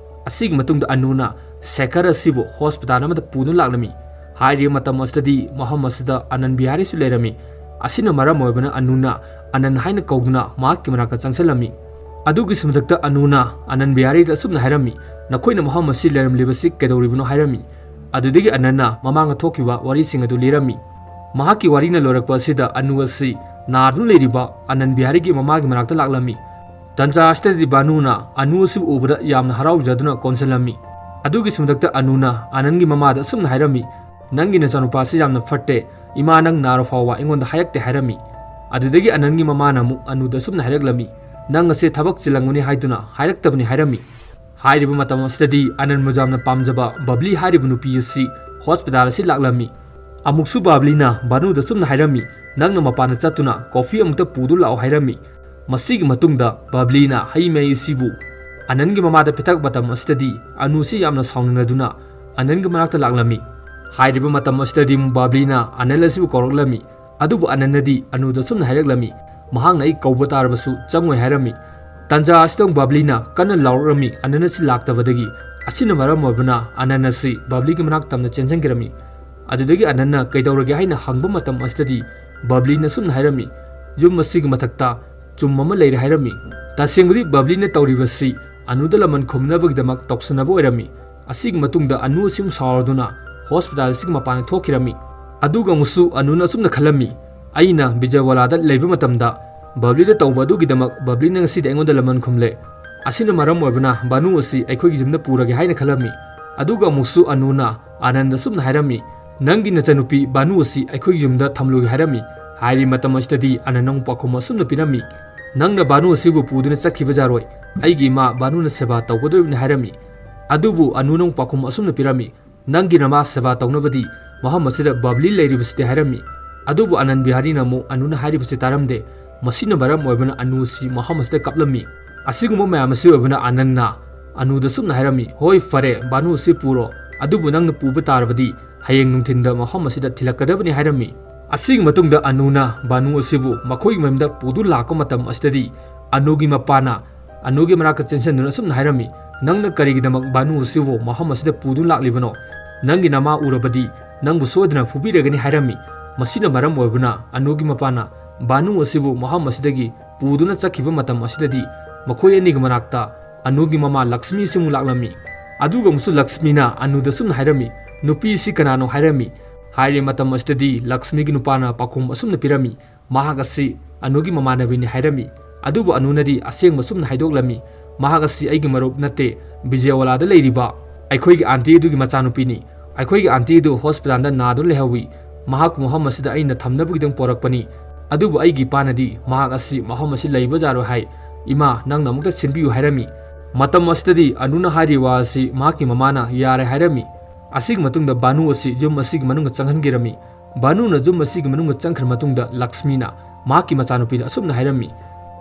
ꯑꯁꯤꯒꯤ ꯃꯇꯨꯡꯗ ꯑꯅꯨꯅ ꯁꯦꯈꯔ ꯑꯁꯤꯕꯨ ꯍꯣꯁꯄꯤꯇꯥꯜ ꯑꯃꯗ ꯄꯨꯗꯨꯅ ꯂꯥꯛꯂꯝꯃꯤ꯫ ꯍꯥꯏꯔꯤꯕ ꯃꯇꯝ ꯑꯁꯤꯗꯗꯤ ꯃꯐꯝ ꯑꯁꯤꯗ ꯑꯅꯟ ꯕꯤꯍꯥꯔꯤꯁꯨ ꯂꯩꯔꯝꯃꯤ꯫ ꯑꯁꯤꯅ ꯃꯔꯝ ꯑꯣꯏꯕꯅ ꯑꯅꯨꯅ ꯑꯅꯟ ꯍꯥꯏꯅ ꯀꯧꯗꯨꯅ ꯃꯍꯥꯛꯀꯤ ꯃꯅꯥꯛꯇ ꯆꯪꯁꯤꯜꯂꯝꯃꯤ꯫ ꯑꯗꯨꯒꯤꯁꯨ ꯃꯊꯛꯇ ꯑꯅꯨꯅ ꯑꯅꯟ ꯕꯤꯍꯥꯔꯤꯗ ꯑꯁꯨꯝꯅ ꯍꯥꯏꯔꯝꯃꯤ, "ꯅꯈꯣꯏꯅ ꯃꯐꯝ ꯑꯁꯤ ꯂꯩꯔꯝꯂꯤꯕꯁꯤ ꯀꯩꯗꯧꯔꯤꯕꯅꯣ?" ꯍꯥꯏꯔꯝꯃꯤ꯫ ꯑꯗꯨꯗꯒꯤ ꯑꯅꯟꯅ ꯃꯃꯥꯡꯗ ꯊꯣꯛꯈꯤꯕ ꯋꯥꯔꯤꯁꯤꯡ ꯑꯗꯨ ꯂꯤꯔꯝꯃꯤ꯫ ꯃꯍꯥꯛꯀꯤ ꯋꯥꯔꯤꯅ ꯂꯣꯏꯔꯛꯄ ꯑꯁꯤꯗ ꯑꯅꯨ ꯑꯁꯤ ꯅꯥꯗꯨꯅ ꯂꯩꯔꯤꯕ ꯑꯅꯟ ꯕꯤꯍꯥꯔꯤꯒꯤ ꯃꯃꯥꯒꯤ ꯃꯅꯥꯛꯇ ꯂꯥꯛꯂꯝꯃꯤ꯫ ꯇꯟꯖꯥ ꯑꯁꯤꯗꯗꯤ ꯕꯥꯅꯨꯅ ꯑꯅꯨ ꯑꯁꯤꯕꯨ ꯎꯕꯗ ꯌꯥꯝꯅ ꯍꯔꯥꯎꯖꯗꯨꯅ ꯀꯣꯟꯁꯤꯜꯂꯝꯃꯤ꯫ ꯑꯗꯨꯒꯤꯁꯨ ꯃꯊꯛꯇ ꯑꯅꯨꯅ ꯑꯅꯟꯒꯤ ꯃꯃꯥꯗ ꯑꯁꯨꯝꯅ ꯍꯥꯏꯔꯝꯃꯤ, "ꯅꯪꯒꯤ ꯅꯆꯥꯅꯨꯄꯥꯁꯤ ꯌꯥꯝꯅ ꯐꯠꯇꯦ, ꯏꯃꯥ ꯅꯪ ꯅꯥꯔ ꯐꯥꯎꯕ ꯑꯩꯉꯣꯟꯗ ꯍꯥꯏꯔꯛꯇꯦ" ꯍꯥꯏꯔꯝꯃꯤ꯫ ꯑꯗꯨꯗꯒꯤ ꯑꯅꯟꯒꯤ ꯃꯃꯥꯅ ꯑꯃꯨꯛ ꯑꯅꯨꯗ ꯑꯁꯨꯝꯅ ꯍꯥꯏꯔꯛꯂꯝꯃꯤ, "ꯅꯪ ꯑꯁꯦ ꯊꯕꯛ ꯆꯤꯜꯂꯝꯒꯅꯤ ꯍꯥꯏꯗꯨꯅ ꯍꯥꯏꯔꯛꯇꯕꯅꯤ" ꯍꯥꯏꯔꯝꯃꯤ꯫ ꯍꯥꯏꯔꯤꯕ ꯃꯇꯝ ꯑꯁꯤꯗꯗꯤ ꯑꯅꯟꯕꯨ ꯌꯥꯝꯅ ꯄꯥꯝꯖꯕ ꯕꯕ꯭ꯂꯤ ꯍꯥꯏꯔꯤꯕ ꯅꯨꯄꯤ ꯑꯁꯤ ꯍꯣꯁꯄꯤꯇꯥꯜ ꯑꯁꯤ ꯂꯥꯛꯂꯝꯃꯤ꯫ ꯑꯃꯨꯛꯁꯨ ꯕꯕ꯭ꯂꯤꯅ ꯕꯥꯅꯨꯗ ꯆꯨꯝꯅ ꯍꯥꯏꯔꯝꯃꯤ, "ꯅꯪꯅ ꯃꯄꯥꯟꯗ ꯆꯠꯇꯨꯅ ꯀꯣꯐꯤ ꯑꯃꯨꯛꯇ ꯄꯨꯗꯨ ꯂꯥꯛꯑꯣ" ꯍꯥꯏꯔꯝꯃꯤ꯫ ꯃꯁꯤꯒꯤ ꯃꯇꯨꯡꯗ ꯕꯕ꯭ꯂꯤꯅ ꯍꯩ ꯃꯍꯤ ꯑꯁꯤꯕꯨ ꯑꯅꯟꯒꯤ ꯃꯃꯥꯗ ꯄꯤꯊꯛ ꯃꯇꯝ ꯑꯁꯤꯗꯗꯤ ꯑꯅꯨꯁꯤ ꯌꯥꯝꯅ ꯁꯥꯎꯅꯤꯡꯂꯗꯨꯅ ꯑꯅꯟꯒꯤ ꯃꯅꯥꯛꯇ ꯂꯥꯛꯂꯝꯃꯤ꯫ ꯍꯥꯏꯔꯤꯕ ꯃꯇꯝ ꯑꯁꯤꯗꯗꯤ ꯕꯕ꯭ꯂꯤꯅ ꯑꯅꯟ ꯑꯁꯤꯕꯨ ꯀꯧꯔꯛꯂꯝꯃꯤ꯫ ꯑꯗꯨꯕꯨ ꯑꯅꯟꯅꯗꯤ ꯑꯅꯨꯗ ꯁꯨꯝꯅ ꯍꯥꯏꯔꯛꯂꯝꯃꯤ, ꯃꯍꯥꯛꯅ ꯑꯩ ꯀꯧꯕ ꯇꯥꯔꯕꯁꯨ ꯆꯪꯉꯣꯏ ꯍꯥꯏꯔꯝꯃꯤ꯫ ꯇꯥꯟꯖꯥ ꯑꯁꯤꯗ ꯕꯕ꯭ꯂꯤꯅ ꯀꯟꯅ ꯂꯥꯎꯔꯛꯂꯝꯃꯤ, ꯑꯅꯟ ꯑꯁꯤ ꯂꯥꯛꯇꯕꯗꯒꯤ꯫ ꯑꯁꯤꯅ ꯃꯔꯝ ꯑꯣꯏꯕꯅ ꯑꯅꯟ ꯑꯁꯤ ꯕꯕ꯭ꯂꯤꯒꯤ ꯃꯅꯥꯛ ꯇꯝꯅ ꯆꯦꯟꯁꯤꯟꯈꯤꯔꯝꯃꯤ꯫ ꯑꯗꯨꯗꯒꯤ ꯑꯅꯟꯅ ꯀꯩꯗꯧꯔꯒꯦ ꯍꯥꯏꯅ ꯍꯪꯕ ꯃꯇꯝ ꯑꯁꯤꯗꯗꯤ ꯕꯕ꯭ꯂꯤꯅ ꯁꯨꯝꯅ ꯍꯥꯏꯔꯝꯃꯤ, ꯌꯨꯝ ꯑꯁꯤꯒꯤ ꯃꯊꯛꯇ ꯆꯨꯝ ꯑꯃ ꯂꯩꯔꯦ ꯍꯥꯏꯔꯝꯃꯤ꯫ ꯇꯁꯦꯡꯕꯗꯤ ꯕꯕ꯭ꯂꯤꯅ ꯇꯧꯔꯤꯕꯁꯤ ꯑꯅꯨꯗ ꯂꯃꯟ ꯈꯨꯝꯅꯕꯒꯤꯗꯃꯛ ꯇꯧꯁꯟꯅꯕ ꯑꯣꯏꯔꯝꯃꯤ꯫ ꯑꯁꯤꯒꯤ ꯃꯇꯨꯡꯗ ꯑꯅꯨ ꯑꯁꯤ ꯁꯥꯎꯔꯗꯨꯅ ꯍꯣꯁꯄꯤꯇꯥꯜ ꯑꯁꯤꯒꯤ ꯃꯄꯥꯟꯗ ꯊꯣꯛꯈꯤꯔꯝꯃꯤ꯫ ꯑꯗꯨꯒ ꯑꯃꯨꯛꯁꯨ ꯑꯅꯨꯅ ꯑꯁꯨꯝꯅ ꯈꯜꯂꯝꯃꯤ, ꯑꯩꯅ ꯕꯤꯖꯌꯋꯥꯂꯥꯗ ꯂꯩꯕ ꯃꯇꯝꯗ ꯕꯕ꯭ꯂꯤꯗ ꯇꯧꯕ ꯑꯗꯨꯒꯤꯗꯃꯛ ꯕꯕ꯭ꯂꯤꯅ ꯉꯁꯤꯗꯤ ꯑꯩꯉꯣꯟꯗ ꯂꯃꯟ ꯈꯨꯝꯂꯦ꯫ ꯑꯁꯤꯅ ꯃꯔꯝ ꯑꯣꯏꯕꯅ ꯕꯥꯅꯨ ꯑꯁꯤ ꯑꯩꯈꯣꯏꯒꯤ ꯌꯨꯝꯗ ꯄꯨꯔꯒꯦ ꯍꯥꯏꯅ ꯈꯜꯂꯝꯃꯤ꯫ ꯑꯗꯨꯒ ꯑꯃꯨꯛꯁꯨ ꯑꯅꯨꯅ ꯑꯅꯟꯗ ꯁꯨꯝꯅ ꯍꯥꯏꯔꯝꯃꯤ, ꯅꯪꯒꯤ ꯅꯆꯟꯅꯨꯄꯤ ꯕꯥꯅꯨ ꯑꯁꯤ ꯑꯩꯈꯣꯏꯒꯤ ꯌꯨꯝꯗ ꯊꯝꯂꯨꯒꯦ ꯍꯥꯏꯔꯝꯃꯤ꯫ ꯍꯥꯏꯔꯤ ꯃꯇꯝ ꯑꯁꯤꯗꯗꯤ ꯑꯅꯟꯅ ꯑꯃꯨꯛ ꯄꯥꯎꯈꯨꯝ ꯑꯁꯨꯝꯅ ꯄꯤꯔꯝꯃꯤ, ꯅꯪꯅ ꯕꯥꯅꯨ ꯑꯁꯤꯕꯨ ꯄꯨꯗꯨꯅ ꯆꯠꯈꯤꯕ ꯌꯥꯔꯣꯏ꯫ ꯑꯩꯒꯤ ꯏꯃꯥ ꯕꯥꯅꯨꯅ ꯁꯦꯕꯥ ꯇꯧꯒꯗꯧꯔꯤꯕꯅꯤ ꯍꯥꯏꯔꯝꯃꯤ꯫ ꯑꯗꯨꯕꯨ ꯑꯅꯨꯅ ꯑꯃꯨꯛ ꯄꯥꯎꯈꯨꯝ ꯑꯁꯨꯝꯅ ꯄꯤꯔꯝꯃꯤ, ꯅꯪꯒꯤ ꯅꯃꯥ ꯁꯦꯕꯥ ꯇꯧꯅꯕꯗꯤ ꯃꯐꯝ ꯑꯁꯤꯗ ꯕꯕ꯭ꯂꯤ ꯂꯩꯔꯤꯕꯁꯤꯗꯤ ꯍꯥꯏꯔꯝꯃꯤ꯫ ꯑꯗꯨꯕꯨ ꯑꯅꯟ ꯕꯤꯍꯥꯔꯤꯅ ꯑꯃꯨꯛ ꯑꯅꯨꯅ ꯍꯥꯏꯔꯤꯕꯁꯤ ꯇꯥꯔꯝꯗꯦ꯫ ꯃꯁꯤꯅ ꯃꯔꯝ ꯑꯣꯏꯕꯅ ꯑꯅꯨ ꯑꯁꯤ ꯃꯐꯝ ꯑꯁꯤꯗ ꯀꯞꯂꯝꯃꯤ꯫ ꯑꯁꯤꯒꯨꯝꯕ ꯃꯌꯥꯝ ꯑꯁꯤ ꯑꯣꯏꯕꯅ ꯑꯅꯟꯅ ꯑꯅꯨꯗ ꯁꯨꯝꯅ ꯍꯥꯏꯔꯝꯃꯤ, ꯍꯣꯏ ꯐꯔꯦ, ꯕꯥꯅꯨ ꯑꯁꯤ ꯄꯨꯔꯣ, ꯑꯗꯨꯕꯨ ꯅꯪꯅ ꯄꯨꯕ ꯇꯥꯔꯕꯗꯤ ꯍꯌꯦꯡ ꯅꯨꯡꯊꯤꯟꯗ ꯃꯐꯝ ꯑꯁꯤꯗ ꯊꯤꯜꯂꯛꯀꯗꯕꯅꯤ ꯍꯥꯏꯔꯝꯃꯤ꯫ ꯑꯁꯤꯒꯤ ꯃꯇꯨꯡꯗ ꯑꯅꯨꯅ ꯕꯥꯅꯨ ꯑꯁꯤꯕꯨ ꯃꯈꯣꯏꯒꯤ ꯃꯌꯨꯝꯗ ꯄꯨꯗꯨꯅ ꯂꯥꯛꯄ ꯃꯇꯝ ꯑꯁꯤꯗꯗꯤ ꯑꯅꯨꯒꯤ ꯃꯄꯥꯅ ꯑꯅꯨꯒꯤ ꯃꯅꯥꯛꯇ ꯆꯦꯟꯁꯤꯟꯗꯨꯅ ꯑꯁꯨꯝꯅ ꯍꯥꯏꯔꯝꯃꯤ, ꯅꯪꯅ ꯀꯔꯤꯒꯤꯗꯃꯛ ꯕꯥꯅꯨ ꯑꯁꯤꯕꯨ ꯃꯐꯝ ꯑꯁꯤꯗ ꯄꯨꯗꯨꯅ ꯂꯥꯛꯂꯤꯕꯅꯣ? ꯅꯪꯒꯤ ꯅꯃꯥ ꯎꯔꯕꯗꯤ ꯅꯪꯕꯨ ꯁꯣꯏꯗꯅ ꯐꯨꯕꯤꯔꯒꯅꯤ ꯍꯥꯏꯔꯝꯃꯤ꯫ ꯃꯁꯤꯅ ꯃꯔꯝ ꯑꯣꯏꯕꯅ ꯑꯅꯨꯒꯤ ꯃꯄꯥꯅ ꯕꯥꯅꯨ ꯑꯁꯤꯕꯨ ꯃꯐꯝ ꯑꯁꯤꯗꯒꯤ ꯄꯨꯗꯨꯅ ꯆꯠꯈꯤꯕ ꯃꯇꯝ ꯑꯁꯤꯗꯗꯤ ꯃꯈꯣꯏ ꯑꯅꯤꯒꯤ ꯃꯅꯥꯛꯇ ꯑꯅꯨꯒꯤ ꯃꯃꯥ ꯂꯛꯁꯃꯤ ꯑꯁꯤ ꯑꯃꯨꯛ ꯂꯥꯛꯂꯝꯃꯤ꯫ ꯑꯗꯨꯒ ꯑꯃꯨꯛꯁꯨ ꯂꯛꯁꯃꯤꯅ ꯑꯅꯨꯗ ꯁꯨꯝꯅ ꯍꯥꯏꯔꯝꯃꯤ, ꯅꯨꯄꯤ ꯑꯁꯤ ꯀꯅꯥꯅꯣ ꯍꯥꯏꯔꯝꯃꯤ꯫ ꯍꯥꯏꯔꯤꯕ ꯃꯇꯝ ꯑꯁꯤꯗꯗꯤ ꯂꯛꯁꯃꯤꯒꯤ ꯅꯨꯄꯥꯅ ꯄꯥꯎꯈꯨꯝ ꯑꯁꯨꯝꯅ ꯄꯤꯔꯝꯃꯤ, ꯃꯍꯥꯛ ꯑꯁꯤ ꯑꯅꯨꯒꯤ ꯃꯃꯥꯟꯅꯕꯤꯅꯤ ꯍꯥꯏꯔꯝꯃꯤ꯫ ꯑꯗꯨꯕꯨ ꯑꯅꯨꯅꯗꯤ ꯑꯁꯦꯡꯕ ꯁꯨꯝꯅ ꯍꯥꯏꯗꯣꯛꯂꯝꯃꯤ, ꯃꯍꯥꯛ ꯑꯁꯤ ꯑꯩꯒꯤ ꯃꯔꯨꯞ ꯅꯠꯇꯦ, ꯕꯤꯖꯌꯋꯥꯂꯥꯗ ꯂꯩꯔꯤꯕ ꯑꯩꯈꯣꯏꯒꯤ ꯑꯥꯟꯇꯤ ꯑꯗꯨꯒꯤ ꯃꯆꯥꯅꯨꯄꯤꯅꯤ꯫ ꯑꯩꯈꯣꯏꯒꯤ ꯑꯥꯟꯇꯤ ꯑꯗꯨ ꯍꯣꯁꯄꯤꯇꯥꯜꯗ ꯅꯥꯗꯨꯅ ꯂꯩꯍꯧꯋꯤ꯫ ꯃꯍꯥꯛꯄꯨ ꯃꯐꯝ ꯑꯁꯤꯗ ꯑꯩꯅ ꯊꯝꯅꯕꯒꯤꯗꯃꯛ ꯄꯣꯔꯛꯄꯅꯤ꯫ ꯑꯗꯨꯕꯨ ꯑꯩꯒꯤ ꯏꯄꯥꯅꯗꯤ ꯃꯍꯥꯛ ꯑꯁꯤ ꯃꯐꯝ ꯑꯁꯤ ꯂꯩꯕ ꯌꯥꯔꯣꯏ ꯍꯥꯏ꯫ ꯏꯃꯥ, ꯅꯪꯅ ꯑꯃꯨꯛꯇ ꯁꯤꯟꯕꯤꯌꯨ ꯍꯥꯏꯔꯝꯃꯤ꯫ ꯃꯇꯝ ꯑꯁꯤꯗꯗꯤ ꯑꯅꯨꯅ ꯍꯥꯏꯔꯤꯕ ꯋꯥ ꯑꯁꯤ ꯃꯍꯥꯛꯀꯤ ꯃꯃꯥꯅ ꯌꯥꯔꯦ ꯍꯥꯏꯔꯝꯃꯤ꯫ ꯑꯁꯤꯒꯤ ꯃꯇꯨꯡꯗ ꯕꯥꯅꯨ ꯑꯁꯤ ꯌꯨꯝ ꯑꯁꯤꯒꯤ ꯃꯅꯨꯡꯗ ꯆꯪꯍꯟꯈꯤꯔꯝꯃꯤ꯫ ꯕꯥꯅꯨꯅ ꯌꯨꯝ ꯑꯁꯤꯒꯤ ꯃꯅꯨꯡꯗ ꯆꯪꯈ꯭ꯔ ꯃꯇꯨꯡꯗ ꯂꯛꯁꯃꯤꯅ ꯃꯍꯥꯛꯀꯤ ꯃꯆꯥꯅꯨꯄꯤꯗ ꯑꯁꯨꯝꯅ ꯍꯥꯏꯔꯝꯃꯤ,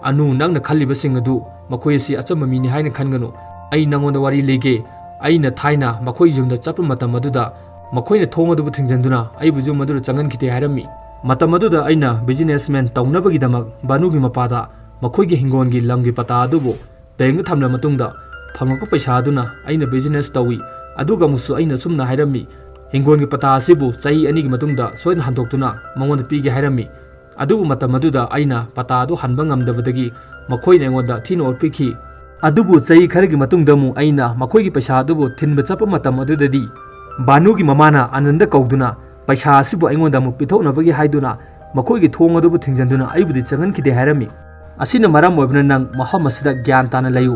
"ꯑꯅꯨ, ꯅꯪꯅ ꯈꯜꯂꯤꯕꯁꯤꯡ ꯑꯗꯨ ꯃꯈꯣꯏ ꯑꯁꯤ ꯑꯆꯝꯕ ꯃꯤꯅꯤ ꯍꯥꯏꯅ ꯈꯟꯒꯅꯨ꯫ ꯑꯩ ꯅꯪꯉꯣꯟꯗ ꯋꯥꯔꯤ ꯂꯤꯒꯦ꯫ ꯑꯩꯅ ꯊꯥꯏꯅ ꯃꯈꯣꯏ ꯌꯨꯝꯗ ꯆꯠꯄ ꯃꯇꯝ ꯑꯗꯨꯗ ꯃꯈꯣꯏꯅ ꯊꯣꯡ ꯑꯗꯨꯕꯨ ꯊꯤꯡꯖꯤꯟꯗꯨꯅ ꯑꯩꯕꯨ ꯌꯨꯝ ꯑꯗꯨꯗ ꯆꯪꯍꯟꯈꯤꯗꯦ" ꯍꯥꯏꯔꯝꯃꯤ꯫ ꯃꯇꯝ ꯑꯗꯨꯗ ꯑꯩꯅ businessman ꯇꯧꯅꯕꯒꯤꯗꯃꯛ ꯕꯥꯅꯨꯒꯤ ꯃꯄꯥꯗ ꯃꯈꯣꯏꯒꯤ ꯍꯤꯡꯒꯣꯜꯒꯤ ꯂꯝꯒꯤ ꯄꯇꯥ ꯑꯗꯨꯕꯨ ꯕꯦꯡꯗ ꯊꯝꯂꯕ ꯃꯇꯨꯡꯗ ꯐꯪꯂꯛꯄ ꯄꯩꯁꯥ ꯑꯗꯨꯅ ꯑꯩꯅ business ꯇꯧꯏ꯫ ꯑꯗꯨꯒ ꯑꯃꯨꯛꯁꯨ ꯑꯩꯅ ꯑꯁꯨꯝꯅ ꯍꯥꯏꯔꯝꯃꯤ, "ꯍꯤꯡꯒꯣꯜꯒꯤ ꯄꯇꯥ ꯑꯁꯤꯕꯨ ꯆꯍꯤ ꯑꯅꯤꯒꯤ ꯃꯇꯨꯡꯗ ꯁꯣꯏꯗꯅ ꯍꯟꯗꯣꯛꯇꯨꯅ ꯃꯉꯣꯟꯗ ꯄꯤꯒꯦ" ꯍꯥꯏꯔꯝꯃꯤ꯫ ꯑꯗꯨꯕꯨ ꯃꯇꯝ ꯑꯗꯨꯗ ꯑꯩꯅ ꯄꯇꯥ ꯑꯗꯨ ꯍꯟꯕ ꯉꯝꯗꯕꯗꯒꯤ ꯃꯈꯣꯏꯅ ꯑꯩꯉꯣꯟꯗ ꯊꯤꯅ ꯑꯣꯠꯄꯤꯈꯤ꯫ ꯑꯗꯨꯕꯨ ꯆꯍꯤ ꯈꯔꯒꯤ ꯃꯇꯨꯡꯗ ꯑꯃꯨꯛ ꯑꯩꯅ ꯃꯈꯣꯏꯒꯤ ꯄꯩꯁꯥ ꯑꯗꯨꯕꯨ ꯊꯤꯟꯕ ꯆꯠꯄ ꯃꯇꯝ ꯑꯗꯨꯗꯗꯤ ꯕꯥꯅꯨꯒꯤ ꯃꯃꯥꯅ ꯑꯅꯟꯗ ꯀꯧꯗꯨꯅ, "ꯄꯩꯁꯥ ꯑꯁꯤꯕꯨ ꯑꯩꯉꯣꯟꯗ ꯑꯃꯨꯛ ꯄꯤꯊꯣꯛꯅꯕꯒꯤ ꯍꯥꯏꯗꯨꯅ ꯃꯈꯣꯏꯒꯤ ꯊꯣꯡ ꯑꯗꯨꯕꯨ ꯊꯤꯡꯖꯤꯟꯗꯨꯅ ꯑꯩꯕꯨꯗꯤ ꯆꯪꯍꯟꯈꯤꯗꯦ" ꯍꯥꯏꯔꯝꯃꯤ꯫ "ꯑꯁꯤꯅ ꯃꯔꯝ ꯑꯣꯏꯕꯅ ꯅꯪ ꯃꯐꯝ ꯑꯁꯤꯗ ꯒ꯭ꯌꯥꯟ ꯇꯥꯅ ꯂꯩꯌꯨ,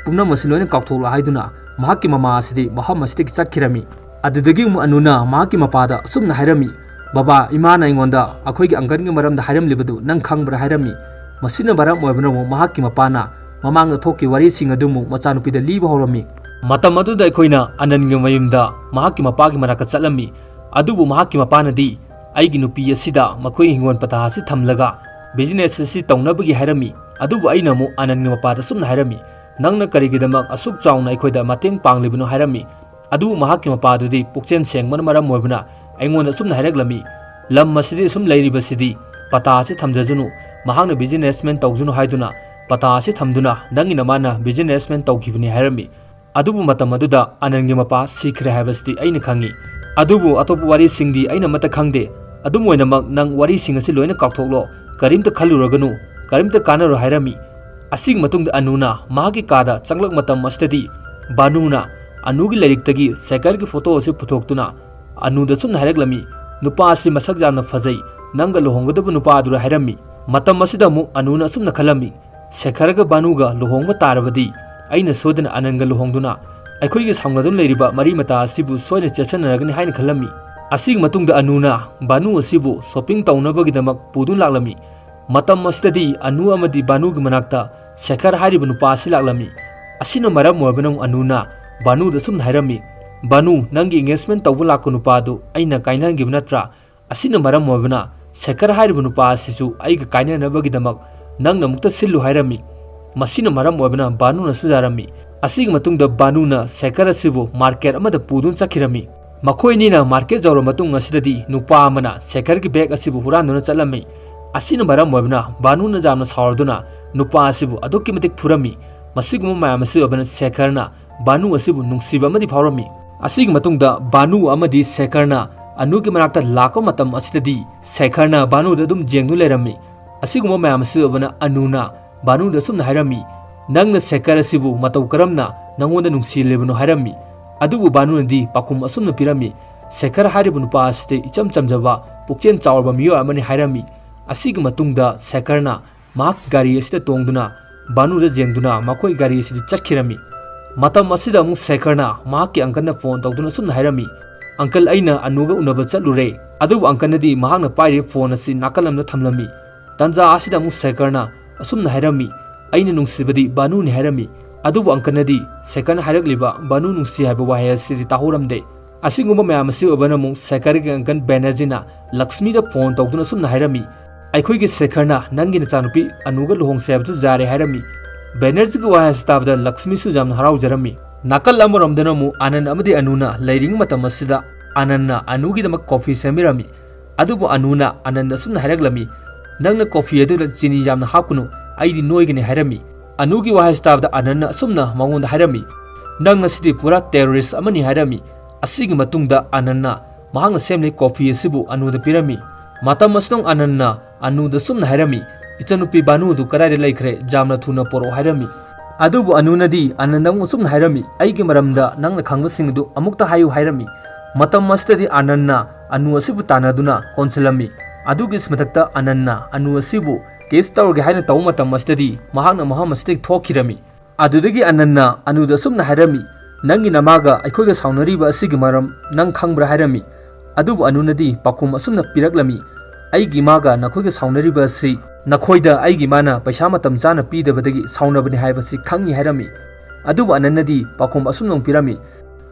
ꯄꯨꯝꯅꯃꯛ ꯑꯁꯤ ꯂꯣꯏꯅ ꯀꯥꯎꯊꯣꯛꯂꯣ" ꯍꯥꯏꯗꯨꯅ ꯃꯍꯥꯛꯀꯤ ꯃꯃꯥ ꯑꯁꯤꯗꯤ ꯃꯐꯝ ꯑꯁꯤꯗꯒꯤ ꯆꯠꯈꯤꯔꯝꯃꯤ꯫ ꯑꯗꯨꯗꯒꯤ ꯑꯃꯨꯛ ꯑꯅꯨꯅ ꯃꯍꯥꯛꯀꯤ ꯃꯄꯥꯗ ꯑꯁꯨꯝꯅ ꯍꯥꯏꯔꯝꯃꯤ, "ꯕꯕꯥ, ꯏꯃꯥꯅ ꯑꯩꯉꯣꯟꯗ ꯑꯩꯈꯣꯏꯒꯤ uncle ꯒꯤ ꯃꯔꯝꯗ ꯍꯥꯏꯔꯝꯂꯤꯕꯗꯨ ꯅꯪ ꯈꯪꯕ꯭ꯔꯥ?" ꯍꯥꯏꯔꯝꯃꯤ꯫ ꯃꯁꯤꯅ ꯃꯔꯝ ꯑꯣꯏꯕꯅ ꯑꯃꯨꯛ ꯃꯍꯥꯛꯀꯤ ꯃꯄꯥꯅ ꯃꯃꯥꯡꯗ ꯊꯣꯛꯈꯤꯕ ꯋꯥꯔꯤꯁꯤꯡ ꯑꯗꯨ ꯑꯃꯨꯛ ꯃꯆꯥꯅꯨꯄꯤꯗ ꯂꯤꯕ ꯍꯧꯔꯝꯃꯤ꯫ ꯃꯇꯝ ꯑꯗꯨꯗ ꯑꯩꯈꯣꯏꯅ ꯑꯅꯟꯒꯤ ꯃꯌꯨꯝꯗ ꯃꯍꯥꯛꯀꯤ ꯃꯄꯥꯒꯤ ꯃꯅꯥꯛꯇ ꯆꯠꯂꯝꯃꯤ꯫ ꯑꯗꯨꯕꯨ ꯃꯍꯥꯛꯀꯤ ꯃꯄꯥꯅꯗꯤ ꯑꯩꯒꯤ ꯅꯨꯄꯤ ꯑꯁꯤꯗ ꯃꯈꯣꯏ ꯍꯤꯡꯒꯣꯜ ꯄꯇꯥ ꯑꯁꯤ ꯊꯝꯂꯒ business ꯑꯁꯤ ꯇꯧꯅꯕꯒꯤ ꯍꯥꯏꯔꯝꯃꯤ꯫ ꯑꯗꯨꯕꯨ ꯑꯩꯅ ꯑꯃꯨꯛ ꯑꯅꯟꯒꯤ ꯃꯄꯥꯗ ꯁꯨꯝꯅ ꯍꯥꯏꯔꯝꯃꯤ, "ꯅꯪꯅ ꯀꯔꯤꯒꯤꯗꯃꯛ ꯑꯁꯨꯛ ꯆꯥꯎꯅ ꯑꯩꯈꯣꯏꯗ ꯃꯇꯦꯡ ꯄꯥꯡꯂꯤꯕꯅꯣ?" ꯍꯥꯏꯔꯝꯃꯤ꯫ ꯑꯗꯨꯕꯨ ꯃꯍꯥꯛꯀꯤ ꯃꯄꯥꯗꯨꯗꯤ ꯄꯨꯛꯆꯦꯜ ꯁꯦꯡꯕꯅ ꯃꯔꯝ ꯑꯣꯏꯕꯅ ꯑꯩꯉꯣꯟꯗ ꯑꯁꯨꯝꯅ ꯍꯥꯏꯔꯛꯂꯝꯃꯤ, "ꯂꯝ ꯑꯁꯤꯗ ꯁꯨꯝ ꯂꯩꯔꯤꯕꯁꯤꯗꯤ ꯄꯇꯥ ꯑꯁꯤ ꯊꯝꯖꯁꯅꯨ, ꯃꯍꯥꯛꯅ businessman ꯇꯧꯖꯅꯨ ꯍꯥꯏꯗꯨꯅ ꯄꯇꯥ ꯑꯁꯤ ꯊꯝꯗꯨꯅ ꯅꯪꯒꯤ ꯅꯃꯥꯅ businessman ꯇꯧꯈꯤꯕꯅꯤ" ꯍꯥꯏꯔꯝꯃꯤ꯫ ꯑꯗꯨꯕꯨ ꯃꯇꯝ ꯑꯗꯨꯗ ꯑꯅꯟꯒꯤ ꯃꯄꯥ ꯁꯤꯈ꯭ꯔꯦ ꯍꯥꯏꯕꯁꯤꯗꯤ ꯑꯩꯅ ꯈꯪꯏ꯫ ꯑꯗꯨꯕꯨ ꯑꯇꯣꯞꯄ ꯋꯥꯔꯤꯁꯤꯡꯗꯤ ꯑꯩꯅ ꯑꯃꯠꯇ ꯈꯪꯗꯦ꯫ ꯑꯗꯨꯝ ꯑꯣꯏꯅꯃꯛ ꯅꯪ ꯋꯥꯔꯤꯁꯤꯡ ꯑꯁꯤ ꯂꯣꯏꯅ ꯀꯥꯎꯊꯣꯛꯂꯣ, ꯀꯔꯤꯝꯇ ꯈꯜꯂꯨꯔꯒꯅꯨ, ꯀꯔꯤꯝꯇ ꯀꯥꯟꯅꯔꯣꯏ ꯍꯥꯏꯔꯝꯃꯤ꯫ ꯑꯁꯤꯒꯤ ꯃꯇꯨꯡꯗ ꯑꯅꯨꯅ ꯃꯍꯥꯛꯀꯤ ꯀꯥꯗ ꯆꯪꯂꯛ ꯃꯇꯝ ꯑꯁꯤꯗꯗꯤ ꯕꯥꯅꯨꯅ ꯑꯅꯨꯒꯤ ꯂꯥꯏꯔꯤꯛꯇꯒꯤ ꯁꯦꯈꯔꯒꯤ photo ꯑꯁꯤ ꯄꯨꯊꯣꯛꯇꯨꯅ ꯑꯅꯨꯗ ꯁꯨꯝꯅ ꯍꯥꯏꯔꯛꯂꯝꯃꯤ, "ꯅꯨꯄꯥ ꯑꯁꯤ ꯃꯁꯛ ꯌꯥꯝꯅ ꯐꯖꯩ, ꯅꯪꯒ ꯂꯨꯍꯣꯡꯒꯗꯕ ꯅꯨꯄꯥ ꯑꯗꯨꯔ?" ꯍꯥꯏꯔꯝꯃꯤ꯫ ꯃꯇꯝ ꯑꯁꯤꯗ ꯑꯃꯨꯛ ꯑꯅꯨꯅ ꯑꯁꯨꯝꯅ ꯈꯜꯂꯝꯃꯤ, "ꯁꯦꯈꯔꯒ ꯕꯥꯅꯨꯒ ꯂꯨꯍꯣꯡꯕ ꯇꯥꯔꯕꯗꯤ ꯑꯩꯅ ꯁꯣꯏꯗꯅ ꯑꯅꯟꯒ ꯂꯨꯍꯣꯡꯗꯨꯅ ꯑꯩꯈꯣꯏꯒꯤ ꯁꯥꯎꯅꯗꯨꯅ ꯂꯩꯔꯤꯕ ꯃꯔꯤ ꯃꯇꯥ ꯑꯁꯤꯕꯨ ꯁꯣꯏꯗꯅ ꯆꯦꯠꯁꯟꯅꯔꯒꯅꯤ" ꯍꯥꯏꯅ ꯈꯜꯂꯝꯃꯤ꯫ ꯑꯁꯤꯒꯤ ꯃꯇꯨꯡꯗ ꯑꯅꯨꯅ ꯕꯥꯅꯨ ꯑꯁꯤꯕꯨ shopping ꯇꯧꯅꯕꯒꯤꯗꯃꯛ ꯄꯨꯗꯨꯅ ꯂꯥꯛꯂꯝꯃꯤ꯫ ꯃꯇꯝ ꯑꯁꯤꯗꯗꯤ ꯑꯅꯨ ꯑꯃꯗꯤ ꯕꯥꯅꯨꯒꯤ ꯃꯅꯥꯛꯇ ꯁꯦꯈꯔ ꯍꯥꯏꯔꯤꯕ ꯅꯨꯄꯥ ꯑꯁꯤ ꯂꯥꯛꯂꯝꯃꯤ꯫ ꯑꯁꯤꯅ ꯃꯔꯝ ꯑꯣꯏꯔꯕꯅ ꯑꯅꯨꯅ ꯕꯥꯅꯨꯗ ꯁꯨꯝꯅ ꯍꯥꯏꯔꯝꯃꯤ, "ꯕꯥꯅꯨ, ꯅꯪꯒꯤ engagement ꯇꯧꯕ ꯂꯥꯛꯄ ꯅꯨꯄꯥ ꯑꯗꯨ ꯑꯩꯅ ꯀꯥꯏꯅꯍꯟꯈꯤꯕ ꯅꯠꯇ꯭ꯔꯥ? ꯑꯁꯤꯅ ꯃꯔꯝ ꯑꯣꯏꯔꯕꯅ ꯁꯦꯈꯔ ꯍꯥꯏꯔꯤꯕ ꯅꯨꯄꯥ ꯑꯁꯤꯁꯨ ꯑꯩꯒ ꯀꯥꯏꯅꯅꯕꯒꯤꯗꯃꯛ ꯅꯪꯅ ꯑꯃꯨꯛꯇ ꯁꯤꯜꯂꯨ" ꯍꯥꯏꯔꯝꯃꯤ꯫ ꯃꯁꯤꯅ ꯃꯔꯝ ꯑꯣꯏꯕꯅ ꯕꯥꯅꯨꯅꯁꯨ ꯌꯥꯔꯝꯃꯤ꯫ ꯑꯁꯤꯒꯤ ꯃꯇꯨꯡꯗ ꯕꯥꯅꯨꯅ ꯁꯦꯈꯔ ꯑꯁꯤꯕꯨ ꯃꯥꯔꯀꯦꯠ ꯑꯃꯗ ꯄꯨꯗꯨꯅ ꯆꯠꯈꯤꯔꯝꯃꯤ꯫ ꯃꯈꯣꯏ ꯑꯅꯤꯅ ꯃꯥꯔꯀꯦꯠ ꯌꯧꯔꯕ ꯃꯇꯨꯡ ꯑꯁꯤꯗꯗꯤ ꯅꯨꯄꯥ ꯑꯃꯅ ꯁꯦꯈꯔꯒꯤ ꯕꯦꯒ ꯑꯁꯤꯕꯨ ꯍꯨꯔꯥꯟꯗꯨꯅ ꯆꯠꯂꯝꯃꯤ꯫ ꯑꯁꯤꯅ ꯃꯔꯝ ꯑꯣꯏꯕꯅ ꯕꯥꯅꯨꯅ ꯌꯥꯝꯅ ꯁꯥꯎꯔꯗꯨꯅ ꯅꯨꯄꯥ ꯑꯁꯤꯕꯨ ꯑꯗꯨꯛꯀꯤ ꯃꯇꯤꯛ ꯐꯨꯔꯝꯃꯤ꯫ ꯃꯁꯤꯒꯨꯝꯕ ꯃꯌꯥꯝ ꯑꯁꯤ ꯑꯣꯏꯕꯅ ꯁꯦꯈꯔꯅ ꯕꯥꯅꯨ ꯑꯁꯤꯕꯨ ꯅꯨꯡꯁꯤꯕ ꯑꯃꯗꯤ ꯐꯥꯎꯔꯝꯃꯤ꯫ ꯑꯁꯤꯒꯤ ꯃꯇꯨꯡꯗ ꯕꯥꯅꯨ ꯑꯃꯗꯤ ꯁꯦꯈꯔꯅ ꯑꯅꯨꯒꯤ ꯃꯅꯥꯛꯇ ꯂꯥꯛꯄ ꯃꯇꯝ ꯑꯁꯤꯗꯗꯤ ꯁꯦꯈꯔꯅ ꯕꯥꯅꯨꯗ ꯑꯗꯨꯝ ꯌꯦꯡꯗꯨꯅ ꯂꯩꯔꯝꯃꯤ꯫ ꯑꯁꯤꯒꯨꯝꯕ ꯃꯌꯥꯝ ꯑꯁꯤ ꯑꯣꯏꯕꯅ ꯑꯅꯨꯅ ꯕꯥꯅꯨꯗ ꯑꯁꯨꯝꯅ ꯍꯥꯏꯔꯝꯃꯤ, "ꯅꯪꯅ ꯁꯦꯈꯔ ꯑꯁꯤꯕꯨ ꯃꯇꯧ ꯀꯔꯝꯅ ꯅꯉꯣꯟꯗ ꯅꯨꯡꯁꯤꯂꯤꯕꯅꯣ?" ꯍꯥꯏꯔꯝꯃꯤ꯫ ꯑꯗꯨꯕꯨ ꯕꯥꯅꯨꯅꯗꯤ ꯄꯥꯎꯈꯨꯝ ꯑꯁꯨꯝꯅ ꯄꯤꯔꯝꯃꯤ, "ꯁꯦꯈꯔ ꯍꯥꯏꯔꯤꯕ ꯅꯨꯄꯥ ꯑꯁꯤꯗꯤ ꯏꯆꯝ ꯆꯝꯖꯕ ꯄꯨꯛꯆꯦꯜ ꯆꯥꯎꯔꯕ ꯃꯤꯑꯣꯏ ꯑꯃꯅꯤ" ꯍꯥꯏꯔꯝꯃꯤ꯫ ꯑꯁꯤꯒꯤ ꯃꯇꯨꯡꯗ ꯁꯦꯈꯔꯅ ꯃꯍꯥꯛ ꯒꯥꯔꯤ ꯑꯁꯤꯗ ꯇꯣꯡꯗꯨꯅ ꯕꯥꯅꯨꯗ ꯌꯦꯡꯗꯨꯅ ꯃꯈꯣꯏ ꯒꯥꯔꯤ ꯑꯁꯤꯗ ꯆꯠꯈꯤꯔꯝꯃꯤ꯫ ꯃꯇꯝ ꯑꯁꯤꯗ ꯑꯃꯨꯛ ꯁꯦꯈꯔꯅ ꯃꯍꯥꯛꯀꯤ ꯑꯪꯀꯜꯗ ꯐꯣꯟ ꯇꯧꯗꯨꯅ ꯑꯁꯨꯝꯅ ꯍꯥꯏꯔꯝꯃꯤ, "ꯑꯪꯀꯜ, ꯑꯩꯅ ꯑꯅꯨꯒ ꯎꯅꯕ ꯆꯠꯂꯨꯔꯦ"꯫ ꯑꯗꯨꯕꯨ ꯑꯪꯀꯜꯅꯗꯤ ꯃꯍꯥꯛꯅ ꯄꯥꯏꯔꯤꯕ ꯐꯣꯟ ꯑꯁꯤ ꯅꯥꯀꯜ ꯑꯃꯗ ꯊꯝꯂꯝꯃꯤ꯫ ꯇꯟꯖꯥ ꯑꯁꯤꯗ ꯑꯃꯨꯛ ꯁꯦꯈꯔꯅ ꯑꯁꯨꯝꯅ ꯍꯥꯏꯔꯝꯃꯤ, "ꯑꯩꯅ ꯅꯨꯡꯁꯤꯕꯗꯤ ꯕꯥꯅꯨꯅꯤ" ꯍꯥꯏꯔꯝꯃꯤ꯫ ꯑꯗꯨꯕꯨ ꯑꯪꯀꯜꯅꯗꯤ ꯁꯦꯈꯔꯅ ꯍꯥꯏꯔꯛꯂꯤꯕ ꯕꯥꯅꯨ ꯅꯨꯡꯁꯤ ꯍꯥꯏꯕ ꯋꯥꯍꯩ ꯑꯁꯤꯗꯤ ꯇꯥꯍꯧꯔꯝꯗꯦ꯫ ꯑꯁꯤꯒꯨꯝꯕ ꯃꯌꯥꯝ ꯑꯁꯤ ꯑꯣꯏꯕꯅ ꯑꯃꯨꯛ ꯁꯦꯈꯔꯒꯤ ꯑꯪꯀꯜ ꯕꯦꯅꯔꯖꯤꯅ ꯂꯛꯁꯃꯤꯗ ꯐꯣꯟ ꯇꯧꯗꯨꯅ ꯑꯁꯨꯝꯅ ꯍꯥꯏꯔꯝꯃꯤ, "ꯑꯩꯈꯣꯏꯒꯤ ꯁꯦꯈꯔꯅ ꯅꯪꯒꯤ ꯅꯆꯥꯅꯨꯄꯤ ꯑꯅꯨꯒ ꯂꯨꯍꯣꯡꯁꯦ ꯍꯥꯏꯕꯗꯨ ꯌꯥꯔꯦ" ꯍꯥꯏꯔꯝꯃꯤ꯫ ꯕꯦꯅꯔꯖꯤꯒꯤ ꯋꯥꯍꯩ ꯑꯁꯤ ꯇꯥꯕꯗ ꯂꯛꯁꯃꯤꯁꯨ ꯌꯥꯝꯅ ꯍꯔꯥꯎꯖꯔꯝꯃꯤ꯫ ꯅꯥꯀꯜ ꯑꯃꯔꯣꯝꯗꯅ ꯑꯃꯨꯛ ꯑꯅꯟ ꯑꯃꯗꯤ ꯑꯅꯨꯅ ꯂꯩꯔꯤꯉꯩ ꯃꯇꯝ ꯑꯁꯤꯗ ꯑꯅꯟꯅ ꯑꯅꯨꯒꯤꯗꯃꯛ ꯀꯣꯐꯤ ꯁꯦꯝꯕꯤꯔꯝꯃꯤ꯫ ꯑꯗꯨꯕꯨ ꯑꯅꯨꯅ ꯑꯅꯟꯗ ꯑꯁꯨꯝꯅ ꯍꯥꯏꯔꯛꯂꯝꯃꯤ, "ꯅꯪꯅ ꯀꯣꯐꯤ ꯑꯗꯨꯗ ꯆꯤꯅꯤ ꯌꯥꯝꯅ ꯍꯥꯞꯀꯅꯨ, ꯑꯩꯗꯤ ꯅꯣꯏꯒꯅꯤ" ꯍꯥꯏꯔꯝꯃꯤ꯫ ꯑꯅꯨꯒꯤ ꯋꯥꯍꯩ ꯇꯥꯕꯗ ꯑꯅꯟꯅ ꯑꯁꯨꯝꯅ ꯃꯉꯣꯟꯗ ꯍꯥꯏꯔꯝꯃꯤ, "ꯅꯪ ꯑꯁꯤꯗꯤ ꯄꯨꯔꯥ ꯇꯦꯔꯣꯔꯤꯁ ꯑꯃꯅꯤ" ꯍꯥꯏꯔꯝꯃꯤ꯫ ꯑꯁꯤꯒꯤ ꯃꯇꯨꯡꯗ ꯑꯅꯟꯅ ꯃꯍꯥꯛꯅ ꯁꯦꯝꯂꯤ ꯀꯣꯐꯤ ꯑꯁꯤꯕꯨ ꯑꯅꯨꯗ ꯄꯤꯔꯝꯃꯤ꯫ ꯃꯇꯝ ꯑꯁꯤꯗ ꯑꯅꯟꯅ ꯑꯅꯨꯗ ꯑꯁꯨꯝꯅ ꯍꯥꯏꯔꯝꯃꯤ, "ꯏꯆꯟꯅꯨꯄꯤ ꯕꯥꯅꯨ ꯑꯗꯨ ꯀꯗꯥꯏꯗ ꯂꯩꯈ꯭ꯔꯦ? ꯌꯥꯝꯅ ꯊꯨꯅ ꯄꯣꯔꯛꯑꯣ" ꯍꯥꯏꯔꯝꯃꯤ꯫ ꯑꯗꯨꯕꯨ ꯑꯅꯨꯅꯗꯤ ꯑꯅꯟꯗ ꯑꯃꯨꯛ ꯑꯁꯨꯝꯅ ꯍꯥꯏꯔꯝꯃꯤ, "ꯑꯩꯒꯤ ꯃꯔꯝꯗ ꯅꯪꯅ ꯈꯪꯕꯁꯤꯡ ꯑꯗꯨ ꯑꯃꯨꯛꯇ ꯍꯥꯏꯌꯨ" ꯍꯥꯏꯔꯝꯃꯤ꯫ ꯃꯇꯝ ꯑꯁꯤꯗꯗꯤ ꯑꯅꯟꯅ ꯑꯅꯨ ꯑꯁꯤꯕꯨ ꯇꯥꯟꯅꯗꯨꯅ ꯀꯣꯟꯁꯤꯜꯂꯝꯃꯤ꯫ ꯑꯗꯨꯒꯤ ꯃꯊꯛꯇ ꯑꯅꯟꯅ ꯑꯅꯨ ꯑꯁꯤꯕꯨ ꯀꯤꯁ ꯇꯧꯔꯒꯦ ꯍꯥꯏꯅ ꯇꯧꯕ ꯃꯇꯝ ꯑꯁꯤꯗꯗꯤ ꯃꯍꯥꯛꯅ ꯃꯐꯝ ꯑꯁꯤꯗꯒꯤ ꯊꯣꯛꯈꯤꯔꯝꯃꯤ꯫ ꯑꯗꯨꯗꯒꯤ ꯑꯅꯟꯅ ꯑꯅꯨꯗ ꯑꯁꯨꯝꯅ ꯍꯥꯏꯔꯝꯃꯤ, "ꯅꯪꯒꯤ ꯅꯃꯥꯒ ꯑꯩꯈꯣꯏꯒ ꯁꯥꯎꯅꯔꯤꯕ ꯑꯁꯤꯒꯤ ꯃꯔꯝ ꯅꯪ ꯈꯪꯕ꯭ꯔꯥ?" ꯍꯥꯏꯔꯝꯃꯤ꯫ ꯑꯗꯨꯕꯨ ꯑꯅꯨꯅꯗꯤ ꯄꯥꯎꯈꯨꯝ ꯑꯁꯨꯝꯅ ꯄꯤꯔꯛꯂꯝꯃꯤ, "ꯑꯩꯒꯤ ꯏꯃꯥꯒ ꯅꯈꯣꯏꯒ ꯁꯥꯎꯅꯔꯤꯕ ꯑꯁꯤ ꯅꯈꯣꯏꯗ ꯑꯩꯒꯤ ꯏꯃꯥꯅ ꯄꯩꯁꯥ ꯃꯇꯝ ꯆꯥꯅ ꯄꯤꯗꯕꯗꯒꯤ ꯁꯥꯎꯅꯕꯅꯤ ꯍꯥꯏꯕꯁꯤ ꯈꯪꯉꯤ" ꯍꯥꯏꯔꯝꯃꯤ꯫ ꯑꯗꯨꯕꯨ ꯑꯅꯟꯅꯗꯤ ꯄꯥꯎꯈꯨꯝ ꯑꯁꯨꯝꯅ ꯑꯃꯨꯛ ꯄꯤꯔꯝꯃꯤ,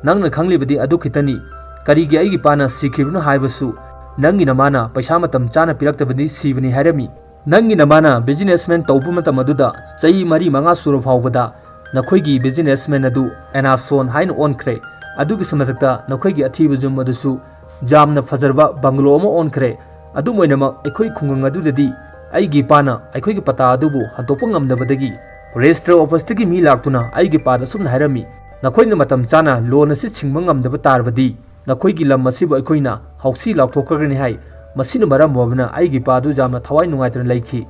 "ꯅꯪꯅ ꯈꯪꯂꯤꯕꯗꯤ ꯑꯗꯨ ꯈꯤꯇꯅꯤ꯫ ꯀꯔꯤꯒꯤ ꯑꯩꯒꯤ ꯏꯄꯥꯅ ꯁꯤꯈꯤꯕꯅꯣ ꯍꯥꯏꯕꯁꯨ ꯅꯪꯒꯤ ꯅꯃꯥꯅ ꯄꯩꯁꯥ ꯃꯇꯝ ꯆꯥꯅ ꯄꯤꯔꯛꯇꯕꯗꯤ ꯁꯤꯕꯅꯤ" ꯍꯥꯏꯔꯝꯃꯤ꯫ ꯅꯪꯒꯤ ꯅꯃꯥꯅ businessman ꯇꯧꯕ ꯃꯇꯝ ꯑꯗꯨꯗ ꯆꯍꯤ ꯃꯔꯤ ꯃꯉꯥ ꯁꯨꯔ ꯐꯥꯎꯕꯗ ꯅꯈꯣꯏꯒꯤ businessman ꯑꯗꯨ ꯑꯦꯅꯥꯁꯣꯟ ꯍꯥꯏꯅ ꯑꯣꯟꯈ꯭ꯔꯦ꯫ ꯑꯗꯨꯒꯤꯁꯨ ꯃꯊꯛꯇ ꯅꯈꯣꯏꯒꯤ ꯑꯊꯤꯕ ꯌꯨꯝ ꯑꯗꯨꯁꯨ ꯌꯥꯝꯅ ꯐꯖꯔꯕ ꯕꯪꯒꯂꯣ ꯑꯃ ꯑꯣꯟꯈ꯭ꯔꯦ꯫ ꯑꯗꯨꯝ ꯑꯣꯏꯅꯃꯛ, ꯑꯩꯈꯣꯏ ꯈꯨꯡꯒꯪ ꯑꯗꯨꯗꯗꯤ ꯑꯩꯒꯤ ꯏꯄꯥꯅ ꯑꯩꯈꯣꯏꯒꯤ ꯄꯇꯥ ꯑꯗꯨꯕꯨ ꯍꯟꯗꯣꯛꯄ ꯉꯝꯗꯕꯗꯒꯤ registrar officeꯇꯒꯤ ꯃꯤ ꯂꯥꯛꯇꯨꯅ ꯑꯩꯒꯤ ꯏꯄꯥꯗ ꯑꯁꯨꯝꯅ ꯍꯥꯏꯔꯝꯃꯤ, "ꯅꯈꯣꯏꯅ ꯃꯇꯝ ꯆꯥꯅ loan ꯑꯁꯤ ꯁꯤꯡꯕ ꯉꯝꯗꯕ ꯇꯥꯔꯕꯗꯤ ꯅꯈꯣꯏꯒꯤ ꯂꯝ ꯑꯁꯤꯕꯨ ꯑꯩꯈꯣꯏꯅ ꯍꯧꯁꯤ ꯂꯥꯎꯊꯣꯛꯈ꯭ꯔꯒꯅꯤ" ꯍꯥꯏ꯫ ꯃꯁꯤꯅ ꯃꯔꯝ ꯑꯣꯏꯕꯅ ꯑꯩꯒꯤ ꯏꯄꯥꯗꯨ ꯌꯥꯝꯅ ꯊꯋꯥꯏ ꯅꯨꯡꯉꯥꯏꯇꯅ ꯂꯩꯈꯤ꯫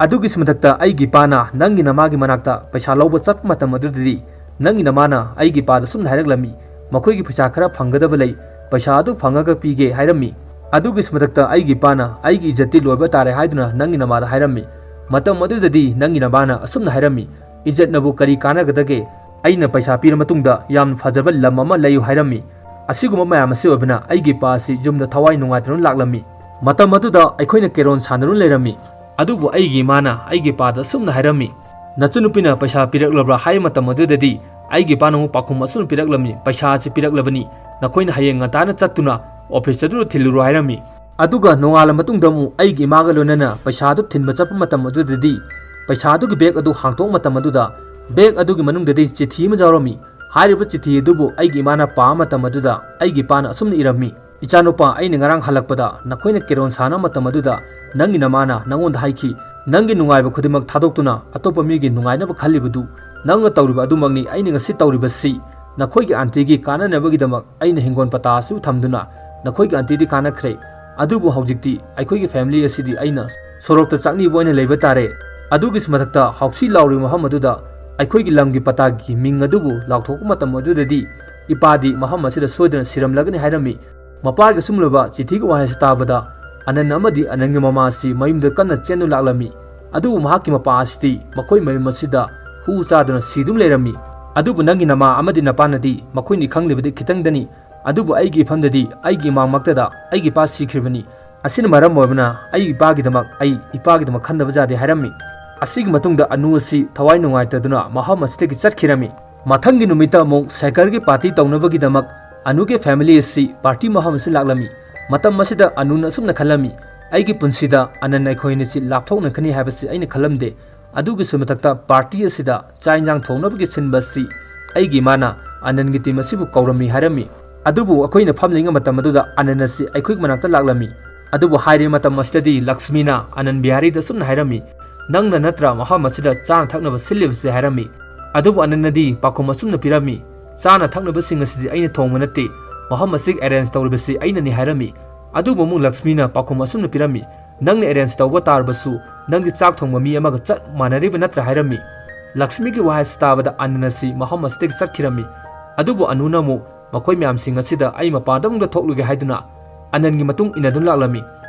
ꯑꯗꯨꯒꯤꯁꯨ ꯃꯊꯛꯇ ꯑꯩꯒꯤ ꯏꯄꯥꯅ ꯅꯪꯒꯤ ꯅꯃꯥꯒꯤ ꯃꯅꯥꯛꯇ ꯄꯩꯁꯥ ꯂꯧꯕ ꯆꯠꯄ ꯃꯇꯝ ꯑꯗꯨꯗꯗꯤ ꯅꯪꯒꯤ ꯅꯃꯥꯅ ꯑꯩꯒꯤ ꯏꯄꯥꯗ ꯑꯁꯨꯝꯅ ꯍꯥꯏꯔꯛꯂꯝꯃꯤ, "ꯃꯈꯣꯏꯒꯤ ꯄꯩꯁꯥ ꯈꯔ ꯐꯪꯒꯗꯕ ꯂꯩ, ꯄꯩꯁꯥ ꯑꯗꯨ ꯐꯪꯉꯒ ꯄꯤꯒꯦ" ꯍꯥꯏꯔꯝꯃꯤ꯫ ꯑꯗꯨꯒꯤꯁꯨ ꯃꯊꯛꯇ ꯑꯩꯒꯤ ꯏꯄꯥꯅ "ꯑꯩꯒꯤ ꯏꯖꯠꯇꯤ ꯂꯣꯏꯕ ꯇꯥꯔꯦ" ꯍꯥꯏꯗꯨꯅ ꯅꯪꯒꯤ ꯅꯃꯥꯗ ꯍꯥꯏꯔꯝꯃꯤ꯫ ꯃꯇꯝ ꯑꯗꯨꯗꯗꯤ ꯅꯪꯒꯤ ꯅꯃꯥꯅ ꯑꯁꯨꯝꯅ ꯍꯥꯏꯔꯝꯃꯤ, "ꯏꯖꯠꯅꯕꯨ ꯀꯔꯤ ꯀꯥꯟꯅꯒꯗꯒꯦ? ꯑꯩꯅ ꯄꯩꯁꯥ ꯄꯤꯔ ꯃꯇꯨꯡꯗ ꯌꯥꯝ ꯐꯖꯕ ꯂꯝ ꯑꯃ ꯂꯩꯌꯨ" ꯍꯥꯏꯔꯝꯃꯤ꯫ ꯑꯁꯤꯒꯨꯝꯕ ꯃꯌꯥꯝ ꯑꯁꯤ ꯑꯣꯏꯕꯅ ꯑꯩꯒꯤ ꯏꯄꯥ ꯑꯁꯤ ꯌꯨꯝꯗ ꯊꯋꯥꯏ ꯅꯨꯡꯉꯥꯏꯇꯗꯨꯅ ꯂꯥꯛꯂꯝꯃꯤ꯫ ꯃꯇꯝ ꯑꯗꯨꯗ ꯑꯩꯈꯣꯏꯅ ꯀꯦꯔꯣꯟ ꯁꯥꯟꯅꯗꯨꯅ ꯂꯩꯔꯝꯃꯤ꯫ ꯑꯗꯨꯕꯨ ꯑꯩꯒꯤ ꯏꯃꯥꯅ ꯑꯩꯒꯤ ꯏꯄꯥꯗ ꯑꯁꯨꯝꯅ ꯍꯥꯏꯔꯝꯃꯤ, "ꯅꯆꯟꯅꯨꯄꯤꯅ ꯄꯩꯁꯥ ꯄꯤꯔꯛꯂꯕ꯭ꯔꯥ?" ꯍꯥꯏꯕ ꯃꯇꯝ ꯑꯗꯨꯗꯗꯤ ꯑꯩꯒꯤ ꯏꯄꯥꯅ ꯑꯃꯨꯛ ꯄꯥꯎꯈꯨꯝ ꯑꯁꯨꯝꯅ ꯄꯤꯔꯛꯂꯝꯃꯤ, "ꯄꯩꯁꯥ ꯑꯁꯤ ꯄꯤꯔꯛꯂꯕꯅꯤ, ꯅꯈꯣꯏꯅ ꯍꯌꯦꯡ ꯉꯟꯇꯥꯅ ꯆꯠꯇꯨꯅ office ꯑꯗꯨꯗ ꯊꯤꯜꯂꯨꯔꯣ" ꯍꯥꯏꯔꯝꯃꯤ꯫ ꯑꯗꯨꯒ ꯅꯣꯡꯉꯥꯜꯂ ꯃꯇꯨꯡꯗ ꯑꯃꯨꯛ ꯑꯩꯒꯤ ꯏꯃꯥꯒ ꯂꯣꯏꯅꯅ ꯄꯩꯁꯥ ꯑꯗꯨ ꯊꯤꯟꯕ ꯆꯠꯄ ꯃꯇꯝ ꯑꯗꯨꯗꯗꯤ ꯄꯩꯁꯥ ꯑꯗꯨꯒꯤ bag ꯑꯗꯨ ꯍꯥꯡꯗꯣꯛꯄ ꯃꯇꯝ ꯑꯗꯨꯗ bag ꯑꯗꯨꯒꯤ ꯃꯅꯨꯡꯗꯗꯤ ꯆꯤꯊꯤ ꯑꯃ ꯌꯥꯎꯔꯝꯃꯤ꯫ ꯍꯥꯏꯔꯤꯕ ꯆꯤꯊꯤ ꯑꯗꯨꯕꯨ ꯑꯩꯒꯤ ꯏꯃꯥꯅ ꯄꯥꯕ ꯃꯇꯝ ꯑꯗꯨꯗ ꯑꯩꯒꯤ ꯏꯄꯥꯅ ꯑꯁꯨꯝꯅ ꯏꯔꯝꯃꯤ, "ꯏꯆꯥꯅꯨꯄꯥ, ꯑꯩꯅ ꯉꯔꯥꯡ ꯍꯜꯂꯛꯄꯗ ꯅꯈꯣꯏꯅ ꯀꯦꯔꯣꯟ ꯁꯥꯟꯅꯕ ꯃꯇꯝ ꯑꯗꯨꯗ ꯅꯪꯒꯤ ꯅꯃꯥꯅ ꯅꯉꯣꯟꯗ ꯍꯥꯏꯈꯤ, ꯅꯪꯒꯤ ꯅꯨꯡꯉꯥꯏꯕ ꯈꯨꯗꯤꯡꯃꯛ ꯊꯥꯗꯣꯛꯇꯨꯅ ꯑꯇꯣꯞꯄ ꯃꯤꯒꯤ ꯅꯨꯡꯉꯥꯏꯅꯕ ꯈꯜꯂꯤꯕꯗꯨ ꯅꯪꯅ ꯇꯧꯔꯤꯕ ꯑꯗꯨꯃꯛꯅꯤ꯫ ꯑꯩꯅ ꯉꯁꯤ ꯇꯧꯔꯤꯕꯁꯤ ꯅꯈꯣꯏꯒꯤ auntyꯒꯤ ꯀꯥꯟꯅꯅꯕꯒꯤꯗꯃꯛ ꯑꯩꯅ ꯍꯤꯡꯒꯣꯜ ꯄꯇꯥ ꯑꯁꯤꯕꯨ ꯊꯝꯗꯨꯅ ꯅꯈꯣꯏꯒꯤ auntyꯗꯤ ꯀꯥꯟꯅꯈ꯭ꯔꯦ꯫ ꯑꯗꯨꯕꯨ ꯍꯧꯖꯤꯛꯇꯤ ꯑꯩꯈꯣꯏꯒꯤ family ꯑꯁꯤꯗꯤ ꯑꯩꯅ ꯁꯣꯔꯣꯛꯇ ꯆꯥꯛꯅꯤꯕ ꯑꯣꯏꯅ ꯂꯩꯕ ꯇꯥꯔꯦ"꯫ ꯑꯗꯨꯒꯤꯁꯨ ꯃꯊꯛꯇ ꯍꯥꯎꯁꯤ ꯂꯥꯎꯔꯤꯕ ꯃꯐꯝ ꯑꯗꯨꯗ ꯑꯩꯈꯣꯏꯒꯤ ꯂꯝꯒꯤ ꯄꯇꯥꯒꯤ ꯃꯤꯡ ꯑꯗꯨꯕꯨ ꯂꯥꯎꯊꯣꯛꯄ ꯃꯇꯝ ꯑꯗꯨꯗꯗꯤ ꯏꯄꯥꯗꯤ ꯃꯐꯝ ꯑꯁꯤꯗ ꯁꯣꯏꯗꯅ ꯁꯤꯔꯝꯂꯒꯅꯤ ꯍꯥꯏꯔꯝꯃꯤ꯫ ꯃꯄꯥꯒꯤ ꯑꯁꯨꯝꯂꯕ ꯆꯤꯊꯤꯒꯤ ꯋꯥꯍꯩ ꯑꯁꯤ ꯇꯥꯕꯗ ꯑꯅꯟ ꯑꯃꯗꯤ ꯑꯅꯟꯒꯤ ꯃꯃꯥ ꯑꯁꯤ ꯃꯌꯨꯝꯗ ꯀꯟꯅ ꯆꯦꯟꯗꯨꯅ ꯂꯥꯛꯂꯝꯃꯤ꯫ ꯑꯗꯨꯕꯨ ꯃꯍꯥꯛꯀꯤ ꯃꯄꯥ ꯑꯁꯤꯗꯤ ꯃꯈꯣꯏ ꯃꯌꯨꯝ ꯑꯁꯤꯗ ꯍꯨ ꯆꯥꯗꯨꯅ ꯁꯤꯗꯨꯅ ꯂꯩꯔꯝꯃꯤ꯫ ꯑꯗꯨꯕꯨ ꯅꯪꯒꯤ ꯅꯃꯥ ꯑꯃꯗꯤ ꯅꯄꯥꯅꯗꯤ ꯃꯈꯣꯏꯅꯤ ꯈꯪꯂꯤꯕꯗꯤ ꯈꯤꯇꯪꯗꯅꯤ꯫ ꯑꯗꯨꯕꯨ ꯑꯩꯒꯤ ꯏꯐꯝꯗꯗꯤ ꯑꯩꯒꯤ ꯏꯃꯥꯡꯃꯛꯇꯗ ꯑꯩꯒꯤ ꯏꯄꯥ ꯁꯤꯈ꯭ꯔꯤꯕꯅꯤ꯫ ꯑꯁꯤꯅ ꯃꯔꯝ ꯑꯣꯏꯕꯅ ꯑꯩ ꯏꯄꯥꯒꯤꯗꯃꯛ, ꯑꯩ ꯏꯄꯥꯒꯤꯗꯃꯛ ꯈꯟꯗꯕ ꯌꯥꯗꯦ ꯍꯥꯏꯔꯝꯃꯤ꯫ ꯑꯁꯤꯒꯤ ꯃꯇꯨꯡꯗ ꯑꯅꯨ ꯑꯁꯤ ꯊꯋꯥꯏ ꯅꯨꯡꯉꯥꯏꯇꯗꯨꯅ ꯃꯐꯝ ꯑꯁꯤꯗꯒꯤ ꯆꯠꯈꯤꯔꯝꯃꯤ꯫ ꯃꯊꯪꯒꯤ ꯅꯨꯃꯤꯠꯇ ꯑꯃꯨꯛ ꯁꯦꯀꯔꯒꯤ party ꯇꯧꯅꯕꯒꯤꯗꯃꯛ ꯑꯅꯨꯒꯤ family ꯑꯁꯤ party ꯃꯐꯝ ꯑꯁꯤ ꯂꯥꯛꯂꯝꯃꯤ꯫ ꯃꯇꯝ ꯑꯁꯤꯗ ꯑꯅꯨꯅ ꯑꯁꯨꯝꯅ ꯈꯜꯂꯝꯃꯤ, "ꯑꯩꯒꯤ ꯄꯨꯟꯁꯤꯗ ꯑꯅꯟ ꯑꯩꯈꯣꯏ ꯑꯅꯤꯁꯤ ꯂꯥꯞꯊꯣꯛꯅꯈꯤꯅꯤ ꯍꯥꯏꯕꯁꯤ ꯑꯩꯅ ꯈꯜꯂꯝꯗꯦ꯫ ꯑꯗꯨꯒꯤꯁꯨ ꯃꯊꯛꯇ party ꯑꯁꯤꯗ ꯆꯥꯛ ꯏꯟꯖꯥꯡ ꯊꯣꯡꯅꯕꯒꯤ ꯁꯤꯟꯕ ꯑꯁꯤ ꯑꯩꯒꯤ ꯏꯃꯥꯅ ꯑꯅꯟꯒꯤ team ꯑꯁꯤꯕꯨ ꯀꯧꯔꯝꯃꯤ" ꯍꯥꯏꯔꯝꯃꯤ꯫ ꯑꯗꯨꯕꯨ ꯑꯩꯈꯣꯏꯅ ꯐꯝꯂꯤꯉꯩ ꯃꯇꯝ ꯑꯗꯨꯗ ꯑꯅꯟ ꯑꯁꯤ ꯑꯩꯈꯣꯏꯒꯤ ꯃꯅꯥꯛꯇ ꯂꯥꯛꯂꯝꯃꯤ꯫ ꯑꯗꯨꯕꯨ ꯍꯥꯏꯔꯤꯕ ꯃꯇꯝ ꯑꯁꯤꯗꯗꯤ ꯂꯛꯁꯃꯤꯅ ꯑꯅꯟ ꯕꯤꯍꯥꯔꯤꯗ ꯑꯁꯨꯝꯅ ꯍꯥꯏꯔꯝꯃꯤ, "ꯅꯪꯅ ꯅꯠꯇ꯭ꯔ ꯃꯐꯝ ꯑꯁꯤꯗ ꯆꯥꯅ ꯊꯛꯅꯕ ꯁꯤꯜꯂꯤꯕꯁꯦ?" ꯍꯥꯏꯔꯝꯃꯤ꯫ ꯑꯗꯨꯕꯨ ꯑꯅꯟꯅꯗꯤ ꯄꯥꯎꯈꯨꯝ ꯑꯁꯨꯝꯅ ꯄꯤꯔꯝꯃꯤ, "ꯆꯥꯅ ꯊꯛꯅꯕꯁꯤꯡ ꯑꯁꯤꯗꯤ ꯑꯩꯅ ꯊꯣꯡꯕ ꯅꯠꯇꯦ, ꯃꯐꯝ ꯑꯁꯤ arrange ꯇꯧꯔꯤꯕꯁꯤ ꯑꯩꯅꯅꯤ" ꯍꯥꯏꯔꯝꯃꯤ꯫ ꯑꯗꯨꯕꯨ ꯑꯃꯨꯛ ꯂꯛꯁꯃꯤꯅ ꯄꯥꯎꯈꯨꯝ ꯑꯁꯨꯝꯅ ꯄꯤꯔꯝꯃꯤ, "ꯅꯪꯅ arrange ꯇꯧꯕ ꯇꯥꯔꯕꯁꯨ ꯅꯪꯒꯤ ꯆꯥꯛ ꯊꯣꯡꯕ ꯃꯤ ꯑꯃꯒ ꯆꯞ ꯃꯥꯟꯅꯔꯤꯕ ꯅꯠꯇ꯭ꯔ?" ꯍꯥꯏꯔꯝꯃꯤ꯫ ꯂꯛꯁꯃꯤꯒꯤ ꯋꯥꯍꯩ ꯑꯁꯤ ꯇꯥꯕꯗ ꯑꯅꯟ ꯑꯁꯤ ꯃꯐꯝ ꯑꯁꯤꯗꯒꯤ ꯆꯠꯈꯤꯔꯝꯃꯤ꯫ ꯑꯗꯨꯕꯨ ꯑꯅꯨꯅ ꯑꯃꯨꯛ ꯃꯈꯣꯏ ꯃꯌꯥꯝꯁꯤꯡ ꯑꯁꯤꯗ ꯑꯩ ꯃꯄꯥꯟꯗ ꯑꯃꯨꯛꯇ ꯊꯣꯛꯂꯨꯒꯦ ꯍꯥꯏꯗꯨꯅ ꯑꯅꯟꯒꯤ ꯃꯇꯨꯡ ꯏꯟꯅꯗꯨꯅ ꯂꯥꯛꯂꯝꯃꯤ꯫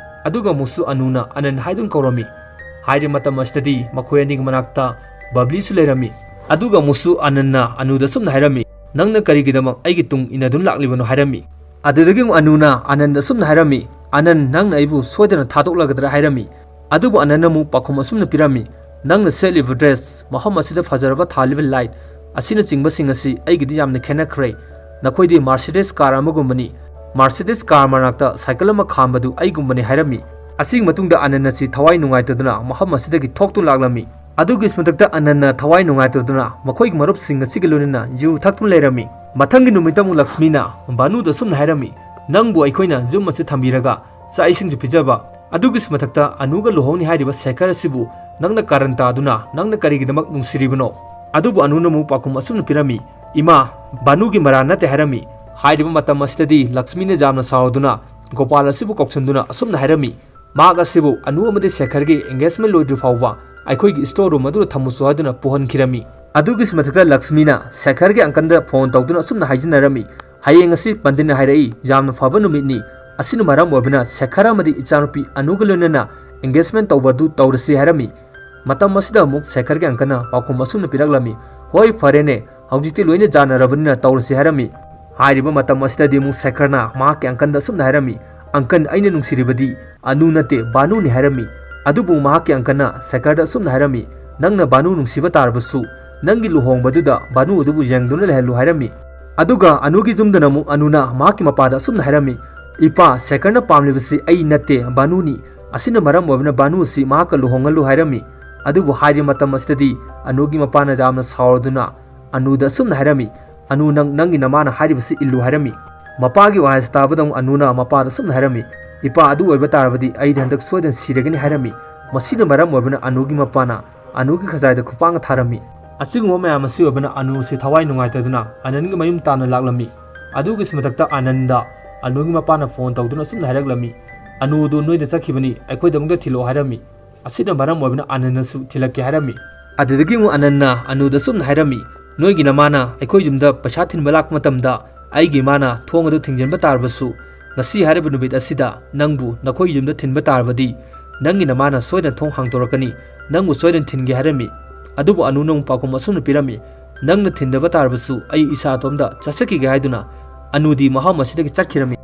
ꯑꯗꯨꯒ ꯑꯃꯨꯛꯁꯨ ꯑꯅꯨꯅ ꯑꯅꯟ ꯍꯥꯏꯗꯨꯅ ꯀꯧꯔꯝꯃꯤ꯫ ꯍꯥꯏꯔꯤꯕ ꯃꯇꯝ ꯑꯁꯤꯗꯗꯤ ꯃꯈꯣꯏ ꯑꯅꯤꯒꯤ ꯃꯅꯥꯛꯇ ꯕꯕ꯭ꯂꯤꯁꯨ ꯂꯩꯔꯝꯃꯤ꯫ ꯑꯗꯨꯒ ꯑꯃꯨꯛꯁꯨ ꯑꯅꯟꯅ ꯑꯅꯨꯗ ꯑꯁꯨꯝꯅ ꯍꯥꯏꯔꯝꯃꯤ, "ꯅꯪꯅ ꯀꯔꯤꯒꯤꯗꯃꯛ ꯑꯩꯒꯤ ꯇꯨꯡ ꯏꯟꯅꯗꯨꯅ ꯂꯥꯛꯂꯤꯕꯅꯣ?" ꯍꯥꯏꯔꯝꯃꯤ꯫ ꯑꯗꯨꯗꯒꯤ ꯑꯃꯨꯛ ꯑꯅꯨꯅ ꯑꯅꯟꯗ ꯑꯁꯨꯝꯅ ꯍꯥꯏꯔꯝꯃꯤ, "ꯑꯅꯟ, ꯅꯪꯅ ꯑꯩꯕꯨ ꯁꯣꯏꯗꯅ ꯊꯥꯗꯣꯛꯂꯒꯗ꯭ꯔꯥ?" ꯍꯥꯏꯔꯝꯃꯤ꯫ ꯑꯗꯨꯕꯨ ꯑꯅꯟꯅ ꯑꯃꯨꯛ ꯄꯥꯎꯈꯨꯝ ꯑꯁꯨꯝꯅ ꯄꯤꯔꯝꯃꯤ, "ꯅꯪꯅ ꯁꯦꯠꯂꯤꯕ dress, ꯃꯐꯝ ꯑꯁꯤꯗ ꯐꯖꯔꯕ ꯊꯥꯜꯂꯤꯕ light ꯑꯁꯤꯅꯆꯤꯡꯕꯁꯤꯡ ꯑꯁꯤ ꯑꯩꯒꯤꯗꯤ ꯌꯥꯝꯅ ꯈꯦꯠꯅꯈ꯭ꯔꯦ꯫ ꯅꯈꯣꯏꯗꯤ Mercedes car ꯑꯃꯒꯨꯝꯕꯅꯤ꯫ Mercedes car ꯃꯅꯥꯛꯇ cycle ꯑꯃ ꯈꯥꯝꯕꯗꯨ ꯑꯩꯒꯨꯝꯕꯅꯤ" ꯍꯥꯏꯔꯝꯃꯤ꯫ ꯑꯁꯤꯒꯤ ꯃꯇꯨꯡꯗ ꯑꯅꯟ ꯑꯁꯤ ꯊꯋꯥꯏ ꯅꯨꯡꯉꯥꯏꯇꯗꯨꯅ ꯃꯐꯝ ꯑꯁꯤꯗꯒꯤ ꯊꯣꯛꯇꯨꯅ ꯂꯥꯛꯂꯝꯃꯤ꯫ ꯑꯗꯨꯒꯤ ꯃꯊꯛꯇ ꯑꯅꯟꯅ ꯊꯋꯥꯏ ꯅꯨꯡꯉꯥꯏꯇꯗꯨꯅ ꯃꯈꯣꯏꯒꯤ ꯃꯔꯨꯞꯁꯤꯡ ꯑꯁꯤꯒ ꯂꯣꯏꯅꯅ ꯌꯨ ꯊꯛꯇꯨꯅ ꯂꯩꯔꯝꯃꯤ꯫ ꯃꯊꯪꯒꯤ ꯅꯨꯃꯤꯠꯇ ꯑꯃꯨꯛ ꯂꯛꯁꯃꯤꯅ ꯚꯥꯅꯨꯗ ꯑꯁꯨꯝꯅ ꯍꯥꯏꯔꯝꯃꯤ, "ꯅꯪꯕꯨ ꯑꯩꯈꯣꯏꯅ ꯌꯨꯝ ꯑꯁꯤ ꯊꯝꯕꯤꯔꯒ ꯆꯥꯛ ꯏꯁꯤꯡꯁꯨ ꯄꯤꯖꯕ, ꯑꯗꯨꯒꯤꯁꯨ ꯃꯊꯛꯇ ꯑꯅꯨꯒ ꯂꯨꯍꯣꯡꯅꯤ ꯍꯥꯏꯔꯤꯕ ꯁꯦꯈꯔ ꯑꯁꯤꯕꯨ ꯅꯪꯅ ꯀꯥꯔꯟ ꯇꯥꯗꯨꯅ ꯅꯪꯅ ꯀꯔꯤꯒꯤꯗꯃꯛ ꯅꯨꯡꯁꯤꯔꯤꯕꯅꯣ?" ꯑꯗꯨꯕꯨ ꯑꯅꯨꯅ ꯑꯃꯨꯛ ꯄꯥꯎꯈꯨꯝ ꯑꯁꯨꯝꯅ ꯄꯤꯔꯝꯃꯤ, "ꯏꯃꯥ, ꯚꯥꯅꯨꯒꯤ ꯃꯔꯥꯜ ꯅꯠꯇꯦ" ꯍꯥꯏꯔꯝꯃꯤ꯫ ꯍꯥꯏꯔꯤꯕ ꯃꯇꯝ ꯑꯁꯤꯗꯗꯤ ꯂꯛꯁꯃꯤꯅ ꯌꯥꯝꯅ ꯁꯥꯎꯗꯨꯅ ꯒꯣꯄꯥꯜ ꯑꯁꯤꯕꯨ ꯀꯧꯁꯤꯟꯗꯨꯅ ꯑꯁꯨꯝꯅ ꯍꯥꯏꯔꯝꯃꯤ, "ꯃꯍꯥꯛ ꯑꯁꯤꯕꯨ ꯑꯅꯨ ꯑꯃꯗꯤ ꯁꯦꯈꯔꯒꯤ engagement ꯂꯣꯏꯗ꯭ꯔꯤ ꯐꯥꯎꯕ ꯑꯩꯈꯣꯏꯒꯤ store room ꯑꯗꯨꯗ ꯊꯝꯃꯨꯁꯨ ꯍꯥꯏꯗꯨꯅ ꯄꯨꯍꯟꯈꯤꯔꯝꯃꯤ"꯫ ꯑꯗꯨꯒꯤꯁꯨ ꯃꯊꯛꯇ ꯂꯛꯁꯃꯤꯅ ꯁꯦꯈꯔꯒꯤ uncleꯗ phone ꯇꯧꯗꯨꯅ ꯑꯁꯨꯝꯅ ꯍꯥꯏꯖꯤꯟꯅꯔꯝꯃꯤ, "ꯍꯌꯦꯡ ꯑꯁꯤ ꯄꯟꯗꯤꯠꯅ ꯍꯥꯏꯔꯛꯏ, ꯌꯥꯝꯅ ꯐꯕ ꯅꯨꯃꯤꯠꯅꯤ꯫ ꯑꯁꯤꯅ ꯃꯔꯝ ꯑꯣꯏꯕꯅ ꯁꯦꯈꯔ ꯑꯃꯗꯤ ꯏꯆꯥꯅꯨꯄꯤ ꯑꯅꯨꯒ ꯂꯣꯏꯅꯅ engagement ꯇꯧꯕ ꯑꯗꯨ ꯇꯧꯔꯁꯤ" ꯍꯥꯏꯔꯝꯃꯤ꯫ ꯃꯇꯝ ꯑꯁꯤꯗ ꯑꯃꯨꯛ ꯁꯦꯈꯔꯒꯤ uncleꯅ ꯄꯥꯎꯈꯨꯝ ꯑꯁꯨꯝꯅ ꯄꯤꯔꯛꯂꯝꯃꯤ, "ꯍꯣꯏ, ꯐꯔꯦꯅꯦ, ꯍꯧꯖꯤꯛꯇꯤ ꯂꯣꯏꯅ ꯌꯥꯅꯔꯕꯅꯤꯅ ꯇꯧꯔꯁꯤ" ꯍꯥꯏꯔꯝꯃꯤ꯫ ꯍꯥꯏꯔꯤꯕ ꯃꯇꯝ ꯑꯁꯤꯗꯗꯤ ꯑꯃꯨꯛ ꯁꯦꯈꯔꯅ ꯃꯍꯥꯛꯀꯤ uncleꯗ ꯑꯁꯨꯝꯅ ꯍꯥꯏꯔꯝꯃꯤ, "Uncle, ꯑꯩꯅ ꯅꯨꯡꯁꯤꯔꯤꯕꯗꯤ ꯑꯅꯨ ꯅꯠꯇꯦ, ꯚꯥꯅꯨꯅꯤ" ꯍꯥꯏꯔꯝꯃꯤ꯫ ꯑꯗꯨꯕꯨ ꯃꯍꯥꯛꯀꯤ uncleꯅ ꯁꯦꯈꯔꯗ ꯑꯁꯨꯝꯅ ꯍꯥꯏꯔꯝꯃꯤ, "ꯅꯪꯅ ꯚꯥꯅꯨ ꯅꯨꯡꯁꯤꯕ ꯇꯥꯔꯕꯁꯨ ꯅꯪꯒꯤ ꯂꯨꯍꯣꯡꯕꯗꯨꯗ ꯚꯥꯅꯨ ꯑꯗꯨꯕꯨ ꯌꯦꯡꯗꯨꯅ ꯂꯩꯍꯜꯂꯨ" ꯍꯥꯏꯔꯝꯃꯤ꯫ ꯑꯗꯨꯒ ꯑꯅꯨꯒꯤ ꯌꯨꯝꯗꯅ ꯑꯃꯨꯛ ꯑꯅꯨꯅ ꯃꯍꯥꯛꯀꯤ ꯃꯄꯥꯗ ꯑꯁꯨꯝꯅ ꯍꯥꯏꯔꯝꯃꯤ, "ꯏꯄꯥ, ꯁꯦꯈꯔꯅ ꯄꯥꯝꯂꯤꯕꯁꯤ ꯑꯩ ꯅꯠꯇꯦ, ꯚꯥꯅꯨꯅꯤ꯫ ꯑꯁꯤꯅ ꯃꯔꯝ ꯑꯣꯏꯕꯅ ꯕꯥꯅꯨ ꯑꯁꯤ ꯃꯍꯥꯛꯀ ꯂꯨꯍꯣꯡꯍꯜꯂꯨ ꯍꯥꯏꯔꯝꯃꯤ꯫ ꯑꯗꯨꯕꯨ ꯍꯥꯏꯔꯤꯕ ꯃꯇꯝ ꯑꯁꯤꯗꯗꯤ ꯑꯅꯨꯒꯤ ꯃꯄꯥꯅ ꯌꯥꯝꯅ ꯁꯥꯎꯔꯗꯨꯅ ꯑꯅꯨꯗ ꯑꯁꯨꯝꯅ ꯍꯥꯏꯔꯝꯃꯤ, "ꯑꯅꯨ, ꯅꯪ ꯅꯪꯒꯤ ꯅꯃꯥꯅ ꯍꯥꯏꯔꯤꯕꯁꯤ ꯏꯜꯂꯨ" ꯍꯥꯏꯔꯝꯃꯤ꯫ ꯃꯄꯥꯒꯤ ꯋꯥꯍꯩꯁꯤ ꯇꯥꯕꯗ ꯑꯃꯨꯛ ꯑꯅꯨꯅ ꯃꯄꯥꯗ ꯑꯁꯨꯝꯅ ꯍꯥꯏꯔꯝꯃꯤ, "ꯏꯄꯥ, ꯑꯗꯨ ꯑꯣꯏꯕ ꯇꯥꯔꯕꯗꯤ ꯑꯩꯗꯤ ꯍꯟꯗꯛ ꯁꯣꯏꯗꯅ ꯁꯤꯔꯒꯅꯤ" ꯍꯥꯏꯔꯝꯃꯤ꯫ ꯃꯁꯤꯅ ꯃꯔꯝ ꯑꯣꯏꯕꯅ ꯑꯅꯨꯒꯤ ꯃꯄꯥꯅ ꯑꯅꯨꯒꯤ ꯈꯖꯥꯏꯗ ꯈꯨꯄꯥꯛꯅ ꯊꯥꯔꯝꯃꯤ꯫ ꯑꯁꯤꯒꯨꯝꯕ ꯃꯌꯥꯝ ꯑꯁꯤ ꯑꯣꯏꯕꯅ ꯑꯅꯨꯁꯤ ꯊꯋꯥꯏ ꯅꯨꯡꯉꯥꯏꯇꯗꯨꯅ ꯑꯅꯟꯒꯤ ꯃꯌꯨꯝ ꯇꯥꯟꯅ ꯂꯥꯛꯂꯝꯃꯤ꯫ ꯑꯗꯨꯒꯤꯁꯨ ꯃꯊꯛꯇ ꯑꯅꯟꯗ ꯑꯅꯨꯒꯤ ꯃꯄꯥꯅ ꯐꯣꯟ ꯇꯧꯗꯨꯅ ꯑꯁꯨꯝꯅ ꯍꯥꯏꯔꯛꯂꯝꯃꯤ, "ꯑꯅꯨꯗꯨ ꯅꯣꯏꯗ ꯆꯠꯈꯤꯕꯅꯤ, ꯑꯩꯈꯣꯏꯗꯃꯛꯇ ꯊꯤꯜꯂꯛꯑꯣ" ꯍꯥꯏꯔꯝꯃꯤ꯫ ꯑꯁꯤꯅ ꯃꯔꯝ ꯑꯣꯏꯕꯅ ꯑꯅꯟꯅꯁꯨ ꯊꯤꯜꯂꯛꯀꯦ ꯍꯥꯏꯔꯝꯃꯤ꯫ ꯑꯗꯨꯗꯒꯤ ꯑꯃꯨꯛ ꯑꯅꯟꯅ ꯑꯅꯨꯗ ꯑꯁꯨꯝꯅ ꯍꯥꯏꯔꯝꯃꯤ, "ꯅꯣꯏꯒꯤ ꯅꯃꯥꯅ ꯑꯩꯈꯣꯏ ꯌꯨꯝꯗ ꯄꯩꯁꯥ ꯊꯤꯟꯕ ꯂꯥꯛꯄ ꯃꯇꯝꯗ ꯑꯩꯒꯤ ꯏꯃꯥꯅ ꯊꯣꯡ ꯑꯗꯨ ꯊꯤꯡꯖꯤꯟꯕ ꯇꯥꯔꯕꯁꯨ, ꯉꯁꯤ ꯍꯥꯏꯔꯤꯕ ꯅꯨꯃꯤꯠ ꯑꯁꯤꯗ ꯅꯪꯕꯨ ꯅꯈꯣꯏ ꯌꯨꯝꯗ ꯊꯤꯟꯕ ꯇꯥꯔꯕꯗꯤ ꯅꯪꯒꯤ ꯅꯃꯥꯅ ꯁꯣꯏꯗꯅ ꯊꯣꯡ ꯍꯥꯡꯗꯣꯔꯛꯀꯅꯤ, ꯅꯪꯕꯨ ꯁꯣꯏꯗꯅ ꯊꯤꯟꯒꯦ" ꯍꯥꯏꯔꯝꯃꯤ꯫ ꯑꯗꯨꯕꯨ ꯑꯅꯨꯅ ꯑꯃꯨꯛ ꯄꯥꯎꯈꯨꯝ ꯑꯁꯨꯝꯅ ꯄꯤꯔꯝꯃꯤ, "ꯅꯪꯅ ꯊꯤꯟꯗꯕ ꯇꯥꯔꯕꯁꯨ ꯑꯩ ꯏꯁꯥ ꯏꯇꯣꯝꯇ ꯆꯠꯆꯈꯤꯒꯦ" ꯍꯥꯏꯗꯨꯅ ꯑꯅꯨꯗꯤ ꯃꯐꯝ ꯑꯁꯤꯗꯒꯤ ꯆꯠꯈꯤꯔꯝꯃꯤ꯫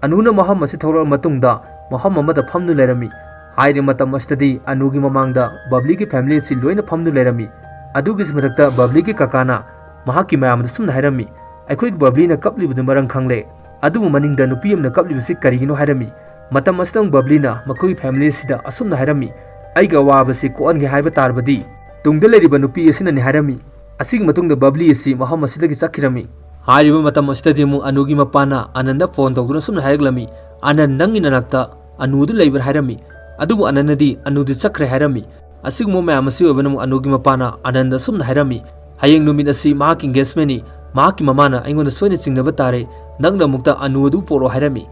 ꯑꯅꯨꯅ ꯃꯐꯝ ꯑꯁꯤ ꯊꯣꯛꯂꯛꯂꯕ ꯃꯇꯨꯡꯗ ꯃꯐꯝ ꯑꯃꯗ ꯐꯝꯗꯨꯅ ꯂꯩꯔꯝꯃꯤ꯫ ꯍꯥꯏꯔꯤꯕ ꯃꯇꯝ ꯑꯁꯤꯗꯗꯤ ꯑꯅꯨꯒꯤ ꯃꯃꯥꯡꯗ ꯕꯕ꯭ꯂꯤꯒꯤ ꯐꯦꯃꯤꯂꯤ ꯑꯁꯤ ꯂꯣꯏꯅ ꯐꯝꯗꯨꯅ ꯂꯩꯔꯝꯃꯤ꯫ ꯑꯗꯨꯒꯤꯁꯨ ꯃꯊꯛꯇ ꯕꯕ꯭ꯂꯤꯒꯤ ꯀꯀꯥꯅ ꯃꯍꯥꯛꯀꯤ ꯃꯌꯥꯝꯗ ꯁꯨꯝꯅ ꯍꯥꯏꯔꯝꯃꯤ, "ꯑꯩꯈꯣꯏꯒꯤ ꯕꯕ꯭ꯂꯤꯅ ꯀꯞꯂꯤꯕꯗꯨ ꯃꯔꯝ ꯈꯪꯂꯦ, ꯑꯗꯨꯕꯨ ꯃꯅꯤꯡꯗ ꯅꯨꯄꯤ ꯑꯃꯅ ꯀꯞꯂꯤꯕꯁꯤ ꯀꯔꯤꯒꯤꯅꯣ?" ꯍꯥꯏꯔꯝꯃꯤ꯫ ꯃꯇꯝ ꯑꯁꯤꯗ ꯑꯃꯨꯛ ꯕꯕ꯭ꯂꯤꯅ ꯃꯈꯣꯏꯒꯤ ꯐꯦꯃꯤꯂꯤ ꯑꯁꯤꯗ ꯑꯁꯨꯝꯅ ꯍꯥꯏꯔꯝꯃꯤ, "ꯑꯩꯒꯤ ꯑꯋꯥꯕꯁꯤ ꯀꯣꯛꯍꯟꯒꯦ ꯍꯥꯏꯕ ꯇꯥꯔꯕꯗꯤ ꯇꯨꯡꯗ ꯂꯩꯔꯤꯕ ꯅꯨꯄꯤ ꯑꯁꯤꯅꯅꯤ" ꯍꯥꯏꯔꯝꯃꯤ꯫ ꯑꯁꯤꯒꯤ ꯃꯇꯨꯡꯗ ꯕꯕ꯭ꯂꯤ ꯑꯁꯤ ꯃꯐꯝ ꯑꯁꯤꯗꯒꯤ ꯆꯠꯈꯤꯔꯝꯃꯤ꯫ ꯍꯥꯏꯔꯤꯕ ꯃꯇꯝ ꯑꯁꯤꯗꯗꯤ ꯑꯃꯨꯛ ꯑꯅꯨꯒꯤ ꯃꯄꯥꯅ ꯑꯅꯟꯗ ꯐꯣꯟ ꯇꯧꯗꯨꯅ ꯁꯨꯝꯅ ꯍꯥꯏꯔꯛꯂꯝꯃꯤ, "ꯑꯅꯟ, ꯅꯪꯒꯤ ꯅꯅꯥꯛꯇ ꯑꯅꯨꯗꯨ ꯂꯩꯕ꯭ꯔꯥ?" ꯍꯥꯏꯔꯝꯃꯤ꯫ ꯑꯗꯨꯕꯨ ꯑꯅꯟꯅꯗꯤ ꯑꯅꯨꯗꯤ ꯆꯠꯈ꯭ꯔꯦ ꯍꯥꯏꯔꯝꯃꯤ꯫ ꯑꯁꯤꯒꯨꯝꯕ ꯃꯌꯥꯝ ꯑꯁꯤ ꯑꯣꯏꯕꯅ ꯑꯃꯨꯛ ꯑꯅꯨꯒꯤ ꯃꯄꯥꯅ ꯑꯅꯟꯗ ꯑꯁꯨꯝꯅ ꯍꯥꯏꯔꯝꯃꯤ, "ꯍꯌꯦꯡ ꯅꯨꯃꯤꯠ ꯑꯁꯤ ꯃꯍꯥꯛꯀꯤ engagement ꯅꯤ, ꯃꯍꯥꯛꯀꯤ ꯃꯃꯥꯅ ꯑꯩꯉꯣꯟꯗ ꯁꯣꯏꯅ ꯆꯤꯡꯅꯕ ꯇꯥꯔꯦ, ꯅꯪꯅ ꯑꯃꯨꯛꯇ ꯑꯅꯨ ꯑꯗꯨ ꯄꯣꯔꯛꯑꯣ" ꯍꯥꯏꯔꯝꯃꯤ꯫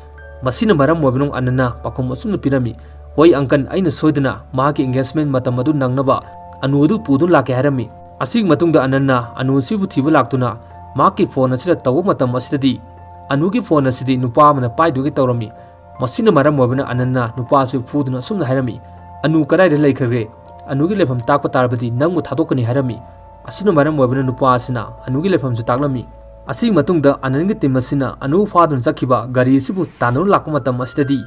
ꯃꯁꯤꯅ ꯃꯔꯝ ꯑꯣꯏꯕꯅ ꯑꯃꯨꯛ ꯑꯅꯟꯅ ꯄꯥꯎꯈꯨꯝ ꯑꯁꯨꯝꯅ ꯄꯤꯔꯝꯃꯤ, "ꯍꯣꯏ uncle, ꯑꯩꯅ ꯁꯣꯏꯗꯅ ꯃꯍꯥꯛꯀꯤ engagement ꯃꯇꯝ ꯑꯗꯨ ꯅꯪꯅꯕ ꯑꯅꯨ ꯑꯗꯨ ꯄꯨꯗꯨꯅ ꯂꯥꯛꯀꯦ" ꯍꯥꯏꯔꯝꯃꯤ꯫ ꯑꯁꯤꯒꯤ ꯃꯇꯨꯡꯗ ꯑꯅꯟꯅ ꯑꯅꯨ ꯑꯁꯤꯕꯨ ꯊꯤꯕ ꯂꯥꯛꯇꯨꯅ ꯃꯍꯥꯛꯀꯤ ꯐꯣꯟ ꯑꯁꯤꯗ ꯇꯧꯕ ꯃꯇꯝ ꯑꯁꯤꯗꯗꯤ ꯑꯅꯨꯒꯤ ꯐꯣꯟ ꯑꯁꯤꯗꯤ ꯅꯨꯄꯥ ꯑꯃꯅ ꯄꯥꯏꯗꯨꯒꯤ ꯇꯧꯔꯝꯃꯤ꯫ ꯃꯁꯤꯅ ꯃꯔꯝ ꯑꯣꯏꯕꯅ ꯑꯅꯟꯅ ꯅꯨꯄꯥ ꯑꯁꯤꯕꯨ ꯐꯨꯗꯨꯅ ꯑꯁꯨꯝꯅ ꯍꯥꯏꯔꯝꯃꯤ, "ꯑꯅꯨ ꯀꯗꯥꯏꯗ ꯂꯩꯈ꯭ꯔꯒꯦ? ꯑꯅꯨꯒꯤ ꯂꯩꯐꯝ ꯇꯥꯛꯄ ꯇꯥꯔꯕꯗꯤ ꯅꯪꯕꯨ ꯊꯥꯗꯣꯛꯀꯅꯤ" ꯍꯥꯏꯔꯝꯃꯤ꯫ ꯑꯁꯤꯅ ꯃꯔꯝ ꯑꯣꯏꯕꯅ ꯅꯨꯄꯥ ꯑꯁꯤꯅ ꯑꯅꯨꯒꯤ ꯂꯩꯐꯝꯁꯨ ꯇꯥꯛꯂꯝꯃꯤ꯫ ꯑꯁꯤꯒꯤ ꯃꯇꯨꯡꯗ ꯑꯅꯟꯒꯤ team ꯑꯁꯤꯅ ꯑꯅꯨ ꯐꯥꯗꯨꯅ ꯆꯠꯈꯤꯕ ꯒꯥꯔꯤ ꯑꯁꯤꯕꯨ ꯇꯥꯟꯅꯔꯨ ꯂꯥꯛꯄ ꯃꯇꯝ ꯑꯁꯤꯗꯗꯤ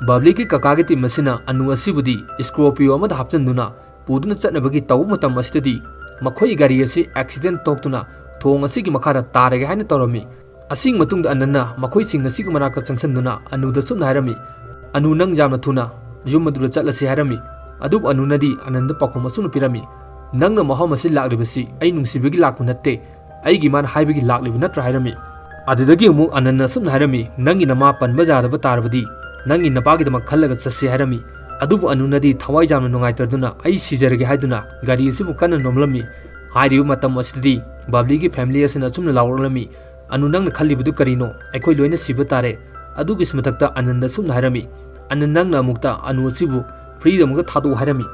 ꯕꯕ꯭ꯂꯤꯒꯤ ꯀꯀꯥꯒꯤ team ꯑꯁꯤꯅ ꯑꯅꯨ ꯑꯁꯤꯕꯨꯗꯤ Scorpio ꯑꯃꯗ ꯍꯥꯞꯆꯤꯟꯗꯨꯅ ꯄꯨꯗꯨꯅ ꯆꯠꯅꯕꯒꯤ ꯇꯧꯕ ꯃꯇꯝ ꯑꯁꯤꯗꯗꯤ ꯃꯈꯣꯏꯒꯤ ꯒꯥꯔꯤ ꯑꯁꯤ accident ꯊꯣꯛꯇꯨꯅ ꯊꯣꯡ ꯑꯁꯤꯒꯤ ꯃꯈꯥꯗ ꯇꯥꯔꯒꯦ ꯍꯥꯏꯅ ꯇꯧꯔꯝꯃꯤ꯫ ꯑꯁꯤꯒꯤ ꯃꯇꯨꯡꯗ ꯑꯅꯟꯅ ꯃꯈꯣꯏꯁꯤꯡ ꯑꯁꯤꯒꯤ ꯃꯅꯥꯛꯇ ꯆꯪꯁꯤꯟꯗꯨꯅ ꯑꯅꯨꯗ ꯆꯨꯝꯅ ꯍꯥꯏꯔꯝꯃꯤ, "ꯑꯅꯨ, ꯅꯪ ꯌꯥꯝꯅ ꯊꯨꯅ ꯌꯨꯝ ꯑꯗꯨꯗ ꯆꯠꯂꯁꯤ ꯍꯥꯏꯔꯝꯃꯤ꯫ ꯑꯗꯨꯕꯨ ꯑꯅꯨꯅꯗꯤ ꯑꯅꯟꯗ ꯄꯥꯎꯈꯨꯝ ꯑꯁꯨꯝꯅ ꯄꯤꯔꯝꯃꯤ, "ꯅꯪꯅ ꯃꯐꯝ ꯑꯁꯤ ꯂꯥꯛꯂꯤꯕꯁꯤ ꯑꯩ ꯅꯨꯡꯁꯤꯕꯒꯤ ꯂꯥꯛꯄ ꯅꯠꯇꯦ, ꯑꯩꯒꯤ ꯏꯃꯥꯅ ꯍꯥꯏꯕꯒꯤ ꯂꯥꯛꯂꯤꯕ ꯅꯠꯇ꯭ꯔꯥ?" ꯍꯥꯏꯔꯝꯃꯤ꯫ ꯑꯗꯨꯗꯒꯤ ꯑꯃꯨꯛ ꯑꯅꯟꯅ ꯑꯁꯨꯝꯅ ꯍꯥꯏꯔꯝꯃꯤ, "ꯅꯪꯒꯤ ꯅꯃꯥ ꯄꯟꯕ ꯌꯥꯗꯕ ꯇꯥꯔꯕꯗꯤ ꯅꯪꯒꯤ ꯅꯄꯥꯒꯤꯗꯃꯛ ꯈꯜꯂꯒ ꯆꯠꯁꯤ" ꯍꯥꯏꯔꯝꯃꯤ꯫ ꯑꯗꯨꯕꯨ ꯑꯅꯨꯅꯗꯤ ꯊꯋꯥꯏ ꯌꯥꯝꯅ ꯅꯨꯡꯉꯥꯏꯇꯗꯨꯅ "ꯑꯩ ꯁꯤꯖꯔꯒꯦ" ꯍꯥꯏꯗꯨꯅ ꯒꯥꯔꯤ ꯑꯁꯤꯕꯨ ꯀꯟꯅ ꯅꯣꯝꯂꯝꯃꯤ꯫ ꯍꯥꯏꯔꯤꯕ ꯃꯇꯝ ꯑꯁꯤꯗꯗꯤ ꯕꯕ꯭ꯂꯤꯒꯤ ꯐꯦꯃꯤꯂꯤ ꯑꯁꯤꯅ ꯑꯁꯨꯝꯅ ꯂꯥꯎꯔꯛꯂꯝꯃꯤ, "ꯑꯅꯨ, ꯅꯪꯅ ꯈꯜꯂꯤꯕꯗꯨ ꯀꯔꯤꯅꯣ? ꯑꯩꯈꯣꯏ ꯂꯣꯏꯅ ꯁꯤꯕ ꯇꯥꯔꯦ"꯫ ꯑꯗꯨꯒꯤꯁꯨ ꯃꯊꯛꯇ ꯑꯅꯟꯗ ꯑꯁꯨꯝꯅ ꯍꯥꯏꯔꯝꯃꯤ, "ꯑꯅꯟ, ꯅꯪꯅ ꯑꯃꯨꯛꯇ ꯑꯅꯨ ꯑꯁꯤꯕꯨ ꯐ꯭ꯔꯤꯗ ꯑꯃꯨꯛꯇ ꯊꯥꯗꯣꯛꯎ" ꯍꯥꯏꯔꯝꯃꯤ꯫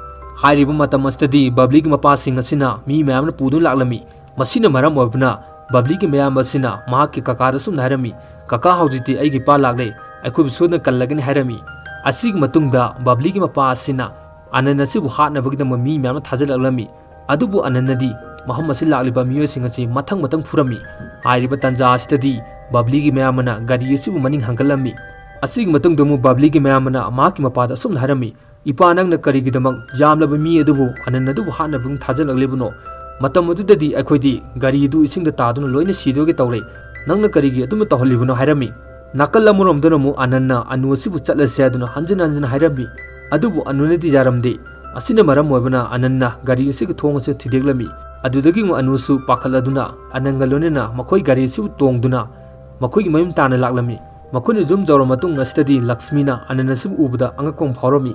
ꯍꯥꯏꯔꯤꯕ ꯃꯇꯝ ꯑꯁꯤꯗꯗꯤ ꯕꯕ꯭ꯂꯤꯒꯤ ꯃꯄꯥꯁꯤꯡ ꯑꯁꯤꯅ ꯃꯤ ꯃꯌꯥꯝꯅ ꯄꯨꯗꯨꯅ ꯂꯥꯛꯂꯝꯃꯤ꯫ ꯃꯁꯤꯅ ꯃꯔꯝ ꯑꯣꯏꯕꯅ ꯕꯕ꯭ꯂꯤꯒꯤ ꯃꯌꯥꯝꯕ ꯑꯁꯤꯅ ꯃꯍꯥꯛꯀꯤ ꯀꯀꯥꯗ ꯑꯁꯨꯝꯅ ꯍꯥꯏꯔꯝꯃꯤ, "ꯀꯀꯥ, ꯍꯧꯖꯤꯛꯇꯤ ꯑꯩꯒꯤ ꯏꯄꯥ ꯂꯥꯛꯂꯦ, ꯑꯩꯈꯣꯏꯕꯨ ꯁꯣꯏꯗꯅ ꯀꯜꯂꯒꯅꯤ" ꯍꯥꯏꯔꯝꯃꯤ꯫ ꯑꯁꯤꯒꯤ ꯃꯇꯨꯡꯗ ꯕꯕ꯭ꯂꯤꯒꯤ ꯃꯄꯥ ꯑꯁꯤꯅ ꯑꯅꯟ ꯑꯁꯤꯕꯨ ꯍꯥꯠꯅꯕꯒꯤꯗꯃꯛ ꯃꯤ ꯃꯌꯥꯝ ꯑꯃ ꯊꯥꯖꯤꯜꯂꯛꯂꯝꯃꯤ꯫ ꯑꯗꯨꯕꯨ ꯑꯅꯟꯅꯗꯤ ꯃꯐꯝ ꯑꯁꯤ ꯂꯥꯛꯂꯤꯕ ꯃꯤꯑꯣꯏꯁꯤꯡ ꯑꯁꯤ ꯃꯊꯪ ꯃꯊꯪ ꯐꯨꯔꯝꯃꯤ꯫ ꯍꯥꯏꯔꯤꯕ ꯇꯥꯟꯖꯥ ꯑꯁꯤꯗꯗꯤ ꯕꯕ꯭ꯂꯤꯒꯤ ꯃꯌꯥꯝꯕꯅ ꯒꯥꯔꯤ ꯑꯁꯤꯕꯨ ꯃꯅꯤꯡ ꯍꯟꯒꯠꯂꯝꯃꯤ꯫ ꯑꯁꯤꯒꯤ ꯃꯇꯨꯡꯗ ꯑꯃꯨꯛ ꯕꯕ꯭ꯂꯤꯒꯤ ꯃꯌꯥꯝꯕꯅ ꯃꯍꯥꯛꯀꯤ ꯃꯄꯥꯗ ꯑꯁꯨꯝꯅ ꯍꯥꯏꯔꯝꯃꯤ, "ꯏꯄꯥ, ꯅꯪꯅ ꯀꯔꯤꯒꯤꯗꯃꯛ ꯌꯥꯝꯂꯕ ꯃꯤ ꯑꯗꯨꯕꯨ, ꯑꯅꯟ ꯑꯗꯨꯕꯨ ꯍꯥꯠꯅꯕ ꯊꯥꯖꯤꯜꯂꯛꯂꯤꯕꯅꯣ? ꯃꯇꯝ ꯑꯗꯨꯗꯗꯤ ꯑꯩꯈꯣꯏꯗꯤ ꯒꯥꯔꯤ ꯑꯗꯨ ꯏꯁꯤꯡꯗ ꯇꯥꯗꯨꯅ ꯂꯣꯏꯅ ꯁꯤꯗꯣꯏꯒꯦ ꯇꯧꯔꯦ꯫ ꯅꯪꯅ ꯀꯔꯤꯒꯤ ꯑꯗꯨꯝꯅ ꯇꯧꯍꯜꯂꯤꯕꯅꯣ?" ꯍꯥꯏꯔꯝꯃꯤ꯫ ꯅꯥꯀꯜ ꯑꯃꯔꯣꯝꯗꯅ ꯑꯃꯨꯛ ꯑꯅꯟꯅ ꯑꯅꯨ ꯑꯁꯤꯕꯨ ꯆꯠꯂꯁꯤ ꯍꯥꯏꯗꯨꯅ ꯍꯟꯖꯤꯟ ꯍꯟꯖꯤꯟ ꯍꯥꯏꯔꯝꯃꯤ꯫ ꯑꯗꯨꯕꯨ ꯑꯅꯨꯅꯗꯤ ꯌꯥꯔꯝꯗꯦ꯫ ꯑꯁꯤꯅ ꯃꯔꯝ ꯑꯣꯏꯕꯅ ꯑꯅꯟꯅ ꯒꯥꯔꯤ ꯑꯁꯤꯒꯤ ꯊꯣꯡ ꯑꯁꯤ ꯊꯤꯗꯦꯛꯂꯝꯃꯤ꯫ ꯑꯗꯨꯗꯒꯤ ꯑꯃꯨꯛ ꯑꯅꯨꯁꯨ ꯄꯥꯈꯠꯂꯗꯨꯅ ꯑꯅꯟꯒ ꯂꯣꯏꯅꯅ ꯃꯈꯣꯏ ꯒꯥꯔꯤ ꯑꯁꯤꯕꯨ ꯇꯣꯡꯗꯨꯅ ꯃꯈꯣꯏꯒꯤ ꯃꯌꯨꯝ ꯇꯥꯟꯅ ꯂꯥꯛꯂꯝꯃꯤ꯫ ꯃꯈꯣꯏꯅ ꯌꯨꯝ ꯌꯧꯔꯕ ꯃꯇꯨꯡ ꯑꯁꯤꯗꯗꯤ ꯂꯛꯁꯃꯤꯅ ꯑꯅꯟ ꯑꯁꯤꯕꯨ ꯎꯕꯗ ꯑꯉꯛꯄ ꯑꯃ ꯐꯥꯎꯔꯝꯃꯤ꯫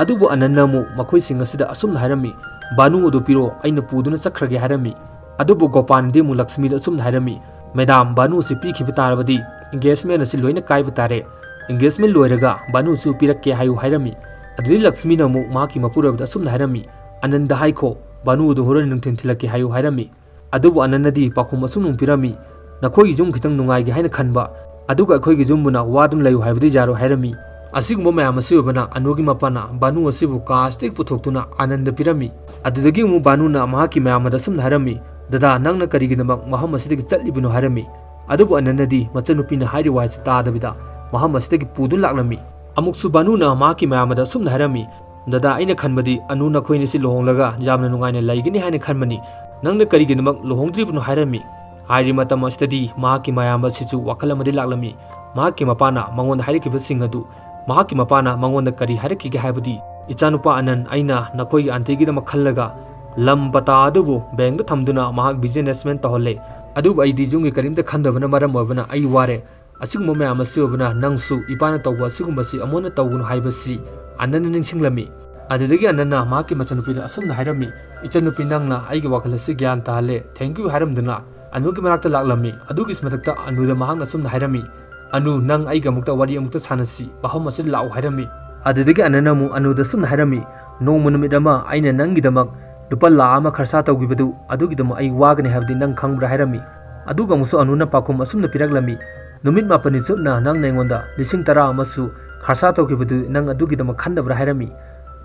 ꯑꯗꯨꯕꯨ ꯑꯅꯟꯅ ꯑꯃꯨꯛ ꯃꯈꯣꯏꯁꯤꯡ ꯑꯁꯤꯗ ꯑꯁꯨꯝꯅ ꯍꯥꯏꯔꯝꯃꯤ, "ꯚꯥꯅꯨ ꯑꯗꯨ ꯄꯤꯔꯣ, ꯑꯩꯅ ꯄꯨꯗꯨꯅ ꯆꯠꯈ꯭ꯔꯒꯦ" ꯍꯥꯏꯔꯝꯃꯤ꯫ ꯑꯗꯨꯕꯨ ꯒꯣꯄꯥꯟꯗꯤ ꯑꯃꯨꯛ ꯂꯛꯁꯃꯤꯗ ꯑꯁꯨꯝꯅ ꯍꯥꯏꯔꯝꯃꯤ, "ꯃꯦꯗꯥꯝ, ꯚꯥꯅꯨ ꯑꯁꯤ ꯄꯤꯈꯤꯕ ꯇꯥꯔꯕꯗꯤ engagement ꯑꯁꯤ ꯂꯣꯏꯅ ꯀꯥꯏꯕ ꯇꯥꯔꯦ꯫ Engagement ꯂꯣꯏꯔꯒ ꯚꯥꯅꯨꯁꯨ ꯄꯤꯔꯛꯀꯦ ꯍꯥꯏꯌꯨ" ꯍꯥꯏꯔꯝꯃꯤ꯫ ꯑꯗꯨꯗꯩ ꯂꯛꯁꯃꯤꯅ ꯑꯃꯨꯛ ꯃꯍꯥꯛꯀꯤ ꯃꯄꯨꯔꯣꯏꯕꯗ ꯑꯁꯨꯝꯅ ꯍꯥꯏꯔꯝꯃꯤ, "ꯑꯅꯟꯗ ꯍꯥꯏꯈꯣ, ꯚꯥꯅꯨ ꯑꯗꯨ ꯍꯣꯔꯦꯟ ꯅꯨꯡꯊꯤꯜ ꯊꯤꯜꯂꯛꯀꯦ ꯍꯥꯏꯌꯨ" ꯍꯥꯏꯔꯝꯃꯤ꯫ ꯑꯗꯨꯕꯨ ꯑꯅꯟꯅꯗꯤ ꯄꯥꯎꯈꯨꯝ ꯑꯁꯨꯝꯅ ꯄꯤꯔꯝꯃꯤ, "ꯅꯈꯣꯏꯒꯤ ꯌꯨꯝ ꯈꯤꯇꯪ ꯅꯨꯡꯉꯥꯏꯒꯦ ꯍꯥꯏꯅ ꯈꯟꯕ, ꯑꯗꯨꯒ ꯑꯩꯈꯣꯏꯒꯤ ꯌꯨꯝꯕꯨꯅ ꯋꯥꯗꯨꯅ ꯂꯩꯌꯨ ꯍꯥꯏꯕꯗꯤ ꯌꯥꯔꯣꯏ" ꯍꯥꯏꯔꯝꯃꯤ꯫ ꯑꯁꯤꯒꯨꯝꯕ ꯃꯌꯥꯝ ꯑꯁꯤ ꯑꯣꯏꯕꯅ ꯑꯅꯨꯒꯤ ꯃꯄꯥꯅ ꯚꯥꯅꯨ ꯑꯁꯤꯕꯨ ꯀꯥ ꯑꯁꯤꯗꯒꯤ ꯄꯨꯊꯣꯛꯇꯨꯅ ꯑꯅꯟꯗ ꯄꯤꯔꯝꯃꯤ꯫ ꯑꯗꯨꯗꯒꯤ ꯑꯃꯨꯛ ꯚꯥꯅꯨꯅ ꯃꯍꯥꯛꯀꯤ ꯃꯌꯥꯝꯕꯗ ꯑꯁꯨꯝꯅ ꯍꯥꯏꯔꯝꯃꯤ, "ꯗꯗꯥ, ꯅꯪꯅ ꯀꯔꯤꯒꯤꯗꯃꯛ ꯃꯐꯝ ꯑꯁꯤꯗꯒꯤ ꯆꯠꯂꯤꯕꯅꯣ?" ꯍꯥꯏꯔꯝꯃꯤ꯫ ꯑꯗꯨꯕꯨ ꯑꯅꯟꯅꯗꯤ ꯃꯆꯟꯅꯨꯄꯤꯅ ꯍꯥꯏꯔꯤꯕ ꯋꯥꯍꯩꯁꯤ ꯇꯥꯗꯕꯤꯗ ꯃꯐꯝ ꯑꯁꯤꯗꯒꯤ ꯄꯨꯗꯨꯅ ꯂꯥꯛꯂꯝꯃꯤ꯫ ꯑꯃꯨꯛꯁꯨ ꯚꯥꯅꯨꯅ ꯃꯍꯥꯛꯀꯤ ꯃꯌꯥꯝꯕꯗ ꯑꯁꯨꯝꯅ ꯍꯥꯏꯔꯝꯃꯤ, "ꯗꯗꯥ, ꯑꯩꯅ ꯈꯟꯕꯗꯤ ꯑꯅꯨ ꯅꯈꯣꯏꯅꯤꯁꯤ ꯂꯨꯍꯣꯡꯂꯒ ꯌꯥꯝꯅ ꯅꯨꯡꯉꯥꯏꯅ ꯂꯩꯒꯅꯤ ꯍꯥꯏꯅ ꯈꯟꯕꯅꯤ꯫ ꯅꯪꯅ ꯀꯔꯤꯒꯤꯗꯃꯛ ꯂꯨꯍꯣꯡꯗ꯭ꯔꯤꯕꯅꯣ?" ꯍꯥꯏꯔꯝꯃꯤ꯫ ꯍꯥꯏꯔꯤꯕ ꯃꯇꯝ ꯑꯁꯤꯗꯗꯤ ꯃꯍꯥꯛꯀꯤ ꯃꯌꯥꯝꯕ ꯑꯁꯤꯁꯨ ꯋꯥꯈꯜ ꯑꯃꯗ ꯂꯥꯛꯂꯝꯃꯤ꯫ ꯃꯍꯥꯛꯀꯤ ꯃꯄꯥꯅ ꯃꯉꯣꯟꯗ ꯍꯥꯏꯔꯛꯈꯤꯕꯁꯤꯡ ꯑꯗꯨ ꯃꯍꯥꯛꯀꯤ ꯃꯄꯥꯅ ꯃꯉꯣꯟꯗ ꯀꯔꯤ ꯍꯥꯏꯔꯛꯈꯤꯒꯦ ꯍꯥꯏꯕꯗꯤ, "ꯏꯆꯥꯅꯨꯄꯥ ꯑꯅꯟ, ꯑꯩꯅ ꯅꯈꯣꯏꯒꯤ ꯑꯟꯇꯤꯒꯤꯗꯃꯛ ꯈꯜꯂꯒ ꯂꯝ ꯄꯇꯥ ꯑꯗꯨꯕꯨ ꯕꯦꯡꯗ ꯊꯝꯗꯨꯅ ꯃꯍꯥꯛ ꯕꯤꯖꯤꯅꯦꯁꯃꯦꯟ ꯇꯧꯍꯜꯂꯦ, ꯑꯗꯨꯕꯨ ꯑꯩꯗꯤ ꯌꯨꯝꯒꯤ ꯀꯔꯤꯝꯇ ꯈꯟꯗꯕꯅ ꯃꯔꯝ ꯑꯣꯏꯕꯅ ꯑꯩ ꯋꯥꯔꯦ꯫ ꯑꯁꯤꯒꯨꯝꯕ ꯃꯌꯥꯝ ꯑꯁꯤ ꯑꯣꯏꯕꯅ ꯅꯪꯁꯨ ꯏꯄꯥꯅ ꯇꯧꯕ ꯑꯁꯤꯒꯨꯝꯕꯁꯤ ꯑꯃꯨꯛ ꯍꯟꯅ ꯇꯧꯒꯅꯨ" ꯍꯥꯏꯕꯁꯤ ꯑꯅꯟꯅ ꯅꯤꯡꯁꯤꯡꯂꯝꯃꯤ꯫ ꯑꯗꯨꯗꯒꯤ ꯑꯅꯟꯅ ꯃꯍꯥꯛꯀꯤ ꯃꯆꯥꯅꯨꯄꯤꯗ ꯑꯁꯨꯝꯅ ꯍꯥꯏꯔꯝꯃꯤ, "ꯏꯆꯟꯅꯨꯄꯤ, ꯅꯪꯅ ꯑꯩꯒꯤ ꯋꯥꯈꯜ ꯑꯁꯤ ꯒ꯭ꯌꯥꯟ ꯇꯥꯍꯜꯂꯦ, thank you" ꯍꯥꯏꯔꯝꯗꯨꯅ ꯑꯅꯨꯒꯤ ꯃꯅꯥꯛꯇ ꯂꯥꯛꯂꯝꯃꯤ꯫ ꯑꯗꯨꯒꯤ ꯃꯊꯛꯇ ꯑꯅꯨꯗ ꯃꯍꯥꯛꯅ ꯑꯁꯨꯝꯅ ꯍꯥꯏꯔꯝꯃꯤ, "ꯑꯅꯨ, ꯅꯪ ꯑꯩꯒ ꯑꯃꯨꯛꯇ ꯋꯥꯔꯤ ꯑꯃꯨꯛꯇ ꯁꯥꯟꯅꯁꯤ, ꯃꯐꯝ ꯑꯁꯤꯗ ꯂꯥꯛꯎ" ꯍꯥꯏꯔꯝꯃꯤ꯫ ꯑꯗꯨꯗꯒꯤ ꯑꯅꯟꯅ ꯑꯃꯨꯛ ꯑꯅꯨꯗ ꯑꯁꯨꯝꯅ ꯍꯥꯏꯔꯝꯃꯤ, "ꯅꯣꯡꯃ ꯅꯨꯃꯤꯠ ꯑꯃ ꯑꯩꯅ ꯅꯪꯒꯤꯗꯃꯛ ꯂꯨꯄꯥ ꯂꯥꯈ ꯑꯃ ꯈꯔꯁꯥ ꯇꯧꯈꯤꯕꯗꯨ, ꯑꯗꯨꯒꯤꯗꯃꯛ ꯑꯩ ꯋꯥꯒꯅꯤ ꯍꯥꯏꯕꯗꯤ ꯅꯪ ꯈꯪꯕ꯭ꯔꯥ?" ꯍꯥꯏꯔꯝꯃꯤ꯫ ꯑꯗꯨꯒ ꯑꯃꯨꯛꯁꯨ ꯑꯅꯨꯅ ꯄꯥꯎꯈꯨꯝ ꯑꯁꯨꯝꯅ ꯄꯤꯔꯛꯂꯝꯃꯤ, "ꯅꯨꯃꯤꯠ ꯃꯥꯄꯟꯅꯤ ꯆꯨꯞꯅ ꯅꯪ ꯑꯩꯉꯣꯟꯗ ꯂꯤꯁꯤꯡ ꯇꯔꯥ ꯑꯃꯁꯨ ꯈꯔꯁꯥ ꯇꯧꯈꯤꯕꯗꯨ ꯅꯪ ꯑꯗꯨꯒꯤꯗꯃꯛ ꯈꯟꯗꯕ꯭ꯔꯥ?" ꯍꯥꯏꯔꯝꯃꯤ꯫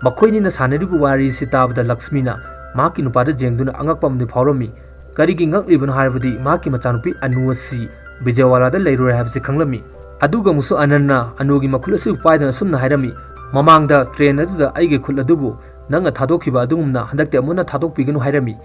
ꯃꯈꯣꯏꯅꯤꯅ ꯁꯥꯟꯅꯔꯤꯕ ꯋꯥꯔꯤꯁꯤ ꯇꯥꯕꯗ ꯂꯛꯁꯃꯤꯅ ꯃꯍꯥꯛꯀꯤ ꯅꯨꯄꯥꯗ ꯌꯦꯡꯗꯨꯅ ꯑꯉꯛꯄ ꯑꯃꯗꯤ ꯐꯥꯎꯔꯝꯃꯤ꯫ ꯀꯔꯤꯒꯤ ꯉꯛꯂꯤꯕꯅꯣ ꯍꯥꯏꯔꯕꯗꯤ ꯃꯍꯥꯛꯀꯤ ꯃꯆꯥꯅꯨꯄꯤ ꯑꯅꯨ ꯑꯁꯤ ꯕꯤꯖꯌꯋꯥꯂꯥꯗ ꯂꯩꯔꯨꯔꯦ ꯍꯥꯏꯕꯁꯤ ꯈꯪꯂꯝꯃꯤ꯫ ꯑꯗꯨꯒ ꯑꯃꯨꯛꯁꯨ ꯑꯅꯟꯅ ꯑꯅꯨꯒꯤ ꯃꯈꯨꯜ ꯑꯁꯤꯕꯨ ꯄꯥꯏꯗꯨꯅ ꯑꯁꯨꯝꯅ ꯍꯥꯏꯔꯝꯃꯤ, "ꯃꯃꯥꯡꯗ ꯇ꯭ꯔꯦꯟ ꯑꯗꯨꯗ ꯑꯩꯒꯤ ꯈꯨꯠ ꯑꯗꯨꯕꯨ ꯅꯪꯅ ꯊꯥꯗꯣꯛꯈꯤꯕ ꯑꯗꯨꯒꯨꯝꯅ ꯍꯟꯗꯛꯇꯤ ꯑꯃꯨꯛ ꯍꯟꯅ ꯊꯥꯗꯣꯛꯄꯤꯒꯅꯨ" ꯍꯥꯏꯔꯝꯃꯤ꯫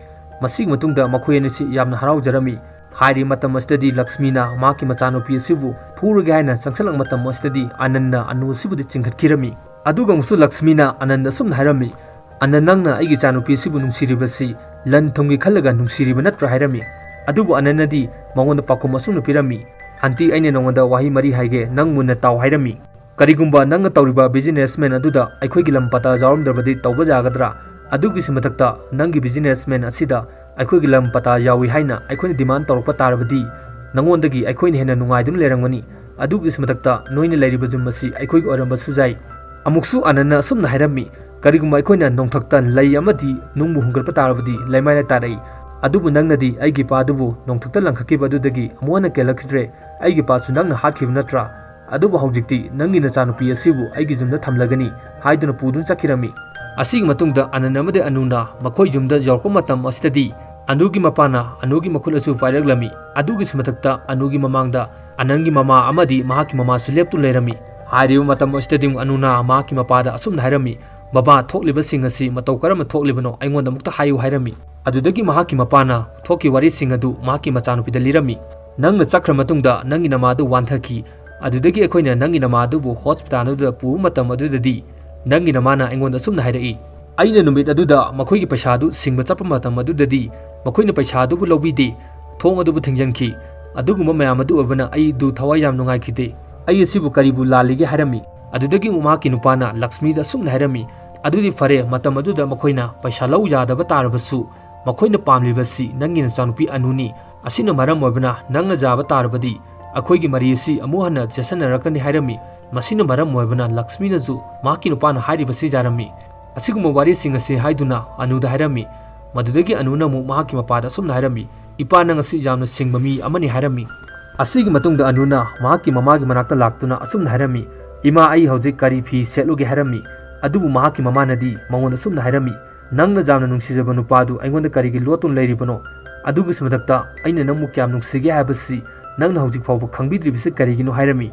ꯃꯁꯤꯒꯤ ꯃꯇꯨꯡꯗ ꯃꯈꯣꯏ ꯑꯅꯤꯁꯤ ꯌꯥꯝꯅ ꯍꯔꯥꯎꯖꯔꯝꯃꯤ꯫ ꯍꯥꯏꯔꯤꯕ ꯃꯇꯝ ꯑꯁꯤꯗꯗꯤ ꯂꯛꯁꯃꯤꯅ ꯃꯍꯥꯛꯀꯤ ꯃꯆꯥꯅꯨꯄꯤ ꯑꯁꯤꯕꯨ ꯐꯨꯔꯒꯦ ꯍꯥꯏꯅ ꯆꯪꯁꯤꯜꯂꯛꯄ ꯃꯇꯝ ꯑꯁꯤꯗꯗꯤ ꯑꯅꯟꯅ ꯑꯅꯨ ꯑꯁꯤꯕꯨꯗꯤ ꯆꯤꯡꯈꯠꯈꯤꯔꯝꯃꯤ꯫ ꯑꯗꯨꯒ ꯑꯃꯨꯛꯁꯨ ꯂꯛꯁꯃꯤꯅ ꯑꯅꯟꯗ ꯑꯁꯨꯝꯅ ꯍꯥꯏꯔꯝꯃꯤ, "ꯑꯅꯟ, ꯅꯪꯅ ꯑꯩꯒꯤ ꯏꯆꯥꯅꯨꯄꯤ ꯑꯁꯤꯕꯨ ꯅꯨꯡꯁꯤꯔꯤꯕꯁꯤ ꯂꯟ ꯊꯨꯝꯒꯤ ꯈꯜꯂꯒ ꯅꯨꯡꯁꯤꯔꯤꯕ ꯅꯠꯇ꯭ꯔꯥ?" ꯍꯥꯏꯔꯝꯃꯤ꯫ ꯑꯗꯨꯕꯨ ꯑꯅꯟꯅꯗꯤ ꯃꯉꯣꯟꯗ ꯄꯥꯎꯈꯨꯝ ꯑꯁꯨꯝꯅ ꯄꯤꯔꯝꯃꯤ, "ꯑꯟꯇꯤ, ꯑꯩꯅ ꯅꯉꯣꯟꯗ ꯋꯥꯍꯩ ꯃꯔꯤ ꯍꯥꯏꯒꯦ, ꯅꯪ ꯃꯨꯟꯅ ꯇꯥꯎ" ꯍꯥꯏꯔꯝꯃꯤ꯫ "ꯀꯔꯤꯒꯨꯝꯕ ꯅꯪꯅ ꯇꯧꯔꯤꯕ ꯕꯤꯖꯤꯅꯦꯁꯃꯦꯟ ꯑꯗꯨꯗ ꯑꯩꯈꯣꯏꯒꯤ ꯂꯝ ꯄꯇꯥ ꯌꯥꯎꯔꯝꯗ꯭ꯔꯕꯗꯤ ꯇꯧꯕ ꯌꯥꯒꯗ꯭ꯔꯥ? ꯑꯗꯨꯒꯤꯁꯨ ꯃꯊꯛꯇ ꯅꯪꯒꯤ ꯕꯤꯖꯤꯅꯦꯁꯃꯦꯟ ꯑꯁꯤꯗ ꯑꯩꯈꯣꯏꯒꯤ ꯂꯝ ꯄꯇꯥ ꯌꯥꯎꯏ ꯍꯥꯏꯅ ꯑꯩꯈꯣꯏꯅ ꯗꯤꯃꯥꯟ ꯇꯧꯔꯛꯄ ꯇꯥꯔꯕꯗꯤ ꯅꯉꯣꯟꯗꯒꯤ ꯑꯩꯈꯣꯏꯅ ꯍꯦꯟꯅ ꯅꯨꯡꯉꯥꯏꯗꯨꯅ ꯂꯩꯔꯝꯒꯅꯤ꯫ ꯑꯗꯨꯒꯤꯁꯨ ꯃꯊꯛꯇ ꯅꯣꯏꯅ ꯂꯩꯔꯤꯕ ꯌꯨꯝ ꯑꯁꯤ ꯑꯩꯈꯣꯏꯒꯤ ꯑꯣꯏꯔꯝꯕꯁꯨ ꯌꯥꯏ꯫" ꯑꯃꯨꯛꯁꯨ ꯑꯅꯟꯅ ꯑꯁꯨꯝꯅ ꯍꯥꯏꯔꯝꯃꯤ, "ꯀꯔꯤꯒꯨꯝꯕ ꯑꯩꯈꯣꯏꯅ ꯅꯣꯡꯊꯛꯇ ꯂꯩ ꯑꯃꯗꯤ ꯅꯨꯡꯕꯨ ꯍꯨꯟꯒꯠꯄ ꯇꯥꯔꯕꯗꯤ ꯂꯩꯃꯥꯏꯗ ꯇꯥꯔꯛꯏ, ꯑꯗꯨꯕꯨ ꯅꯪꯅꯗꯤ ꯑꯩꯒꯤ ꯏꯄꯥꯗꯨꯕꯨ ꯅꯣꯡꯊꯛꯇ ꯂꯪꯈꯠꯈꯤꯕ ꯑꯗꯨꯗꯒꯤ ꯑꯃꯨꯛ ꯍꯟꯅ ꯀꯦꯜꯂꯛꯈꯤꯗ꯭ꯔꯦ꯫ ꯑꯩꯒꯤ ꯏꯄꯥꯁꯨ ꯅꯪꯅ ꯍꯥꯠꯈꯤꯕ ꯅꯠꯇ꯭ꯔꯥ? ꯑꯗꯨꯕꯨ ꯍꯧꯖꯤꯛꯇꯤ ꯅꯪꯒꯤ ꯅꯆꯥꯅꯨꯄꯤ ꯑꯁꯤꯕꯨ ꯑꯩꯒꯤ ꯌꯨꯝꯗ ꯊꯝꯂꯒꯅꯤ" ꯍꯥꯏꯗꯨꯅ ꯄꯨꯗꯨꯅ ꯆꯠꯈꯤꯔꯝꯃꯤ꯫ ꯑꯁꯤꯒꯤ ꯃꯇꯨꯡꯗ ꯑꯅꯟ ꯑꯃꯗꯤ ꯑꯅꯨꯅ ꯃꯈꯣꯏ ꯌꯨꯝꯗ ꯌꯧꯔꯛꯄ ꯃꯇꯝ ꯑꯁꯤꯗꯗꯤ ꯑꯅꯨꯒꯤ ꯃꯄꯥꯅ ꯑꯅꯨꯒꯤ ꯃꯈꯨꯠ ꯑꯁꯤ ꯄꯥꯏꯔꯛꯂꯝꯃꯤ꯫ ꯑꯗꯨꯒꯤꯁꯨ ꯃꯊꯛꯇ ꯑꯅꯨꯒꯤ ꯃꯃꯥꯡꯗ ꯑꯅꯟꯒꯤ ꯃꯃꯥ ꯑꯃꯗꯤ ꯃꯍꯥꯛꯀꯤ ꯃꯃꯥꯁꯨ ꯂꯦꯞꯇꯨꯅ ꯂꯩꯔꯝꯃꯤ꯫ ꯍꯥꯏꯔꯤꯕ ꯃꯇꯝ ꯑꯁꯤꯗꯗꯤ ꯑꯃꯨꯛ ꯑꯅꯨꯅ ꯃꯍꯥꯛꯀꯤ ꯃꯄꯥꯗ ꯑꯁꯨꯝꯅ ꯍꯥꯏꯔꯝꯃꯤ, "ꯕꯕꯥ, ꯊꯣꯛꯂꯤꯕꯁꯤꯡ ꯑꯁꯤ ꯃꯇꯧ ꯀꯔꯝꯅ ꯊꯣꯛꯂꯤꯕꯅꯣ ꯑꯩꯉꯣꯟꯗ ꯑꯃꯨꯛꯇ ꯍꯥꯏꯌꯨ" ꯍꯥꯏꯔꯝꯃꯤ꯫ ꯑꯗꯨꯗꯒꯤ ꯃꯍꯥꯛꯀꯤ ꯃꯄꯥꯅ ꯊꯣꯛꯈꯤ ꯋꯥꯔꯤꯁꯤꯡ ꯑꯗꯨ ꯃꯍꯥꯛꯀꯤ ꯃꯆꯥꯅꯨꯄꯤꯗ ꯂꯤꯔꯝꯃꯤ꯫ "ꯅꯪꯅ ꯆꯠꯈ꯭ꯔ ꯃꯇꯨꯡꯗ ꯅꯪꯒꯤ ꯅꯃꯥꯗꯨ ꯋꯥꯟꯊꯈꯤ, ꯑꯗꯨꯗꯒꯤ ꯑꯩꯈꯣꯏꯅ ꯅꯪꯒꯤ ꯅꯃꯥ ꯑꯗꯨꯕꯨ ꯍꯣꯁꯄꯤꯇꯥꯜ ꯑꯗꯨꯗ ꯄꯨꯕ ꯃꯇꯝ ꯑꯗꯨꯗꯗꯤ ꯅꯪꯒꯤ ꯅꯃꯥꯅ ꯑꯩꯉꯣꯟꯗ ꯑꯁꯨꯝꯅ ꯍꯥꯏꯔꯛꯏ, ꯑꯩꯅ ꯅꯨꯃꯤꯠ ꯑꯗꯨꯗ ꯃꯈꯣꯏꯒꯤ ꯄꯩꯁꯥ ꯑꯗꯨ ꯁꯤꯡꯕ ꯆꯠꯄ ꯃꯇꯝ ꯑꯗꯨꯗꯗꯤ ꯃꯈꯣꯏꯅ ꯄꯩꯁꯥ ꯑꯗꯨꯕꯨ ꯂꯧꯕꯤꯗꯦ, ꯊꯣꯡ ꯑꯗꯨꯕꯨ ꯊꯤꯡꯖꯤꯟꯈꯤ꯫ ꯑꯗꯨꯒꯨꯝꯕ ꯃꯌꯥꯝ ꯑꯗꯨ ꯑꯣꯏꯕꯅ ꯑꯩꯗꯨ ꯊꯋꯥꯏ ꯌꯥꯝ ꯅꯨꯡꯉꯥꯏꯈꯤꯗꯦ꯫ ꯑꯩ ꯑꯁꯤꯕꯨ ꯀꯔꯤꯕꯨ ꯂꯥꯜꯂꯤꯒꯦ ꯍꯥꯏꯔꯝꯃꯤ꯫ ꯑꯗꯨꯗꯒꯤ ꯑꯃꯨꯛ ꯃꯍꯥꯛꯀꯤ ꯅꯨꯄꯥꯅ ꯂꯛꯁꯃꯤꯗ ꯑꯁꯨꯝꯅ ꯍꯥꯏꯔꯝꯃꯤ, ꯑꯗꯨꯗꯤ ꯐꯔꯦ, ꯃꯇꯝ ꯑꯗꯨꯗ ꯃꯈꯣꯏꯅ ꯄꯩꯁꯥ ꯂꯧ ꯌꯥꯗꯕ ꯇꯥꯔꯕꯁꯨ ꯃꯈꯣꯏꯅ ꯄꯥꯝꯂꯤꯕꯁꯤ ꯅꯪꯒꯤ ꯅꯆꯥꯅꯨꯄꯤ ꯑꯅꯨꯅꯤ꯫ ꯑꯁꯤꯅ ꯃꯔꯝ ꯑꯣꯏꯕꯅ ꯅꯪꯅ ꯌꯥꯕ ꯇꯥꯔꯕꯗꯤ ꯑꯩꯈꯣꯏꯒꯤ ꯃꯔꯤ ꯑꯁꯤ ꯑꯃꯨꯛ ꯍꯟꯅ ꯆꯦꯠꯁꯟꯅꯔꯛꯀꯅꯤ ꯍꯥꯏꯔꯝꯃꯤ꯫ ꯃꯁꯤꯅ ꯃꯔꯝ ꯑꯣꯏꯕꯅ ꯂꯛꯁꯃꯤꯅꯁꯨ ꯃꯍꯥꯛꯀꯤ ꯅꯨꯄꯥꯅ ꯍꯥꯏꯔꯤꯕꯁꯤ ꯌꯥꯔꯝꯃꯤ꯫ ꯑꯁꯤꯒꯨꯝꯕ ꯋꯥꯔꯤꯁꯤꯡ ꯑꯁꯤ ꯍꯥꯏꯗꯨꯅ ꯑꯅꯨꯗ ꯍꯥꯏꯔꯝꯃꯤ꯫ ꯃꯗꯨꯗꯒꯤ ꯑꯅꯨꯅ ꯑꯃꯨꯛ ꯃꯍꯥꯛꯀꯤ ꯃꯄꯥꯗ ꯑꯁꯨꯝꯅ ꯍꯥꯏꯔꯝꯃꯤ, "ꯏꯄꯥ, ꯅꯪ ꯑꯁꯤ ꯌꯥꯝꯅ ꯁꯤꯡꯕ ꯃꯤ ꯑꯃꯅꯤ" ꯍꯥꯏꯔꯝꯃꯤ꯫ ꯑꯁꯤꯒꯤ ꯃꯇꯨꯡꯗ ꯑꯅꯨꯅ ꯃꯍꯥꯛꯀꯤ ꯃꯃꯥꯒꯤ ꯃꯅꯥꯛꯇ ꯂꯥꯛꯇꯨꯅ ꯑꯁꯨꯝꯅ ꯍꯥꯏꯔꯝꯃꯤ, "ꯏꯃꯥ, ꯑꯩ ꯍꯧꯖꯤꯛ ꯀꯔꯤ ꯐꯤ ꯁꯦꯠꯂꯨꯒꯦ?" ꯍꯥꯏꯔꯝꯃꯤ꯫ ꯑꯗꯨꯕꯨ ꯃꯍꯥꯛꯀꯤ ꯃꯃꯥꯅꯗꯤ ꯃꯉꯣꯟꯗ ꯑꯁꯨꯝꯅ ꯍꯥꯏꯔꯝꯃꯤ, "ꯅꯪꯅ ꯌꯥꯝꯅ ꯅꯨꯡꯁꯤꯖꯕ ꯅꯨꯄꯥꯗꯨ ꯑꯩꯉꯣꯟꯗ ꯀꯔꯤꯒꯤ ꯂꯣꯠꯇꯨꯅ ꯂꯩꯔꯤꯕꯅꯣ? ꯑꯗꯨꯒꯤꯁꯨ ꯃꯊꯛꯇ ꯑꯩꯅ ꯅꯪꯕꯨ ꯀꯌꯥꯝ ꯅꯨꯡꯁꯤꯒꯦ ꯍꯥꯏꯕꯁꯤ ꯅꯪꯅ ꯍꯧꯖꯤꯛ ꯐꯥꯎꯕ ꯈꯪꯕꯤꯗ꯭ꯔꯤꯕꯁꯤ ꯀꯔꯤꯒꯤꯅꯣ?" ꯍꯥꯏꯔꯝꯃꯤ꯫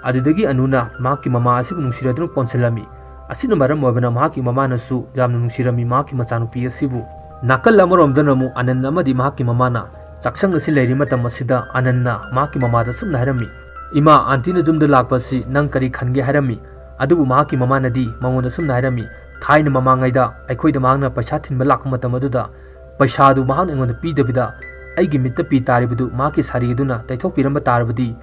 ꯑꯗꯨꯗꯒꯤ ꯑꯅꯨꯅ ꯃꯍꯥꯛꯀꯤ ꯃꯃꯥ ꯑꯁꯤꯕꯨ ꯅꯨꯡꯁꯤꯔꯗꯨꯅ ꯀꯣꯟꯁꯤꯜꯂꯝꯃꯤ꯫ ꯑꯁꯤꯅ ꯃꯔꯝ ꯑꯣꯏꯕꯅ ꯃꯍꯥꯛꯀꯤ ꯃꯃꯥꯅꯁꯨ ꯌꯥꯝꯅ ꯅꯨꯡꯁꯤꯔꯝꯃꯤ ꯃꯍꯥꯛꯀꯤ ꯃꯆꯥꯅꯨꯄꯤ ꯑꯁꯤꯕꯨ꯫ ꯅꯥꯀꯜ ꯑꯃꯔꯣꯝꯗꯅ ꯑꯃꯨꯛ ꯑꯅꯟ ꯑꯃꯗꯤ ꯃꯍꯥꯛꯀꯤ ꯃꯃꯥꯅ ꯆꯥꯛꯁꯪ ꯑꯁꯤ ꯂꯩꯔꯤ ꯃꯇꯝ ꯑꯁꯤꯗ ꯑꯅꯟꯅ ꯃꯍꯥꯛꯀꯤ ꯃꯃꯥꯗ ꯁꯨꯝꯅ ꯍꯥꯏꯔꯝꯃꯤ, "ꯏꯃꯥ, ꯑꯟꯇꯤꯅ ꯌꯨꯝꯗ ꯂꯥꯛꯄ ꯑꯁꯤ ꯅꯪ ꯀꯔꯤ ꯈꯟꯒꯦ?" ꯍꯥꯏꯔꯝꯃꯤ꯫ ꯑꯗꯨꯕꯨ ꯃꯍꯥꯛꯀꯤ ꯃꯃꯥꯅꯗꯤ ꯃꯉꯣꯟꯗ ꯁꯨꯝꯅ ꯍꯥꯏꯔꯝꯃꯤ, "ꯊꯥꯏꯅ ꯃꯃꯥꯡꯉꯩꯗ ꯑꯩꯈꯣꯏꯗ ꯃꯍꯥꯛꯅ ꯄꯩꯁꯥ ꯊꯤꯟꯕ ꯂꯥꯛꯄ ꯃꯇꯝ ꯑꯗꯨꯗ ꯄꯩꯁꯥꯗꯨ ꯃꯍꯥꯛꯅ ꯑꯩꯉꯣꯟꯗ ꯄꯤꯗꯕꯤꯗ ꯑꯩꯒꯤ ꯃꯤꯠꯇ ꯄꯤ ꯇꯥꯔꯤꯕꯗꯨ ꯃꯍꯥꯛꯀꯤ ꯁꯥꯔꯤ ꯑꯗꯨꯅ ꯇꯩꯊꯣꯛꯄꯤꯔꯝꯕ ꯇꯥꯔꯕꯗꯤ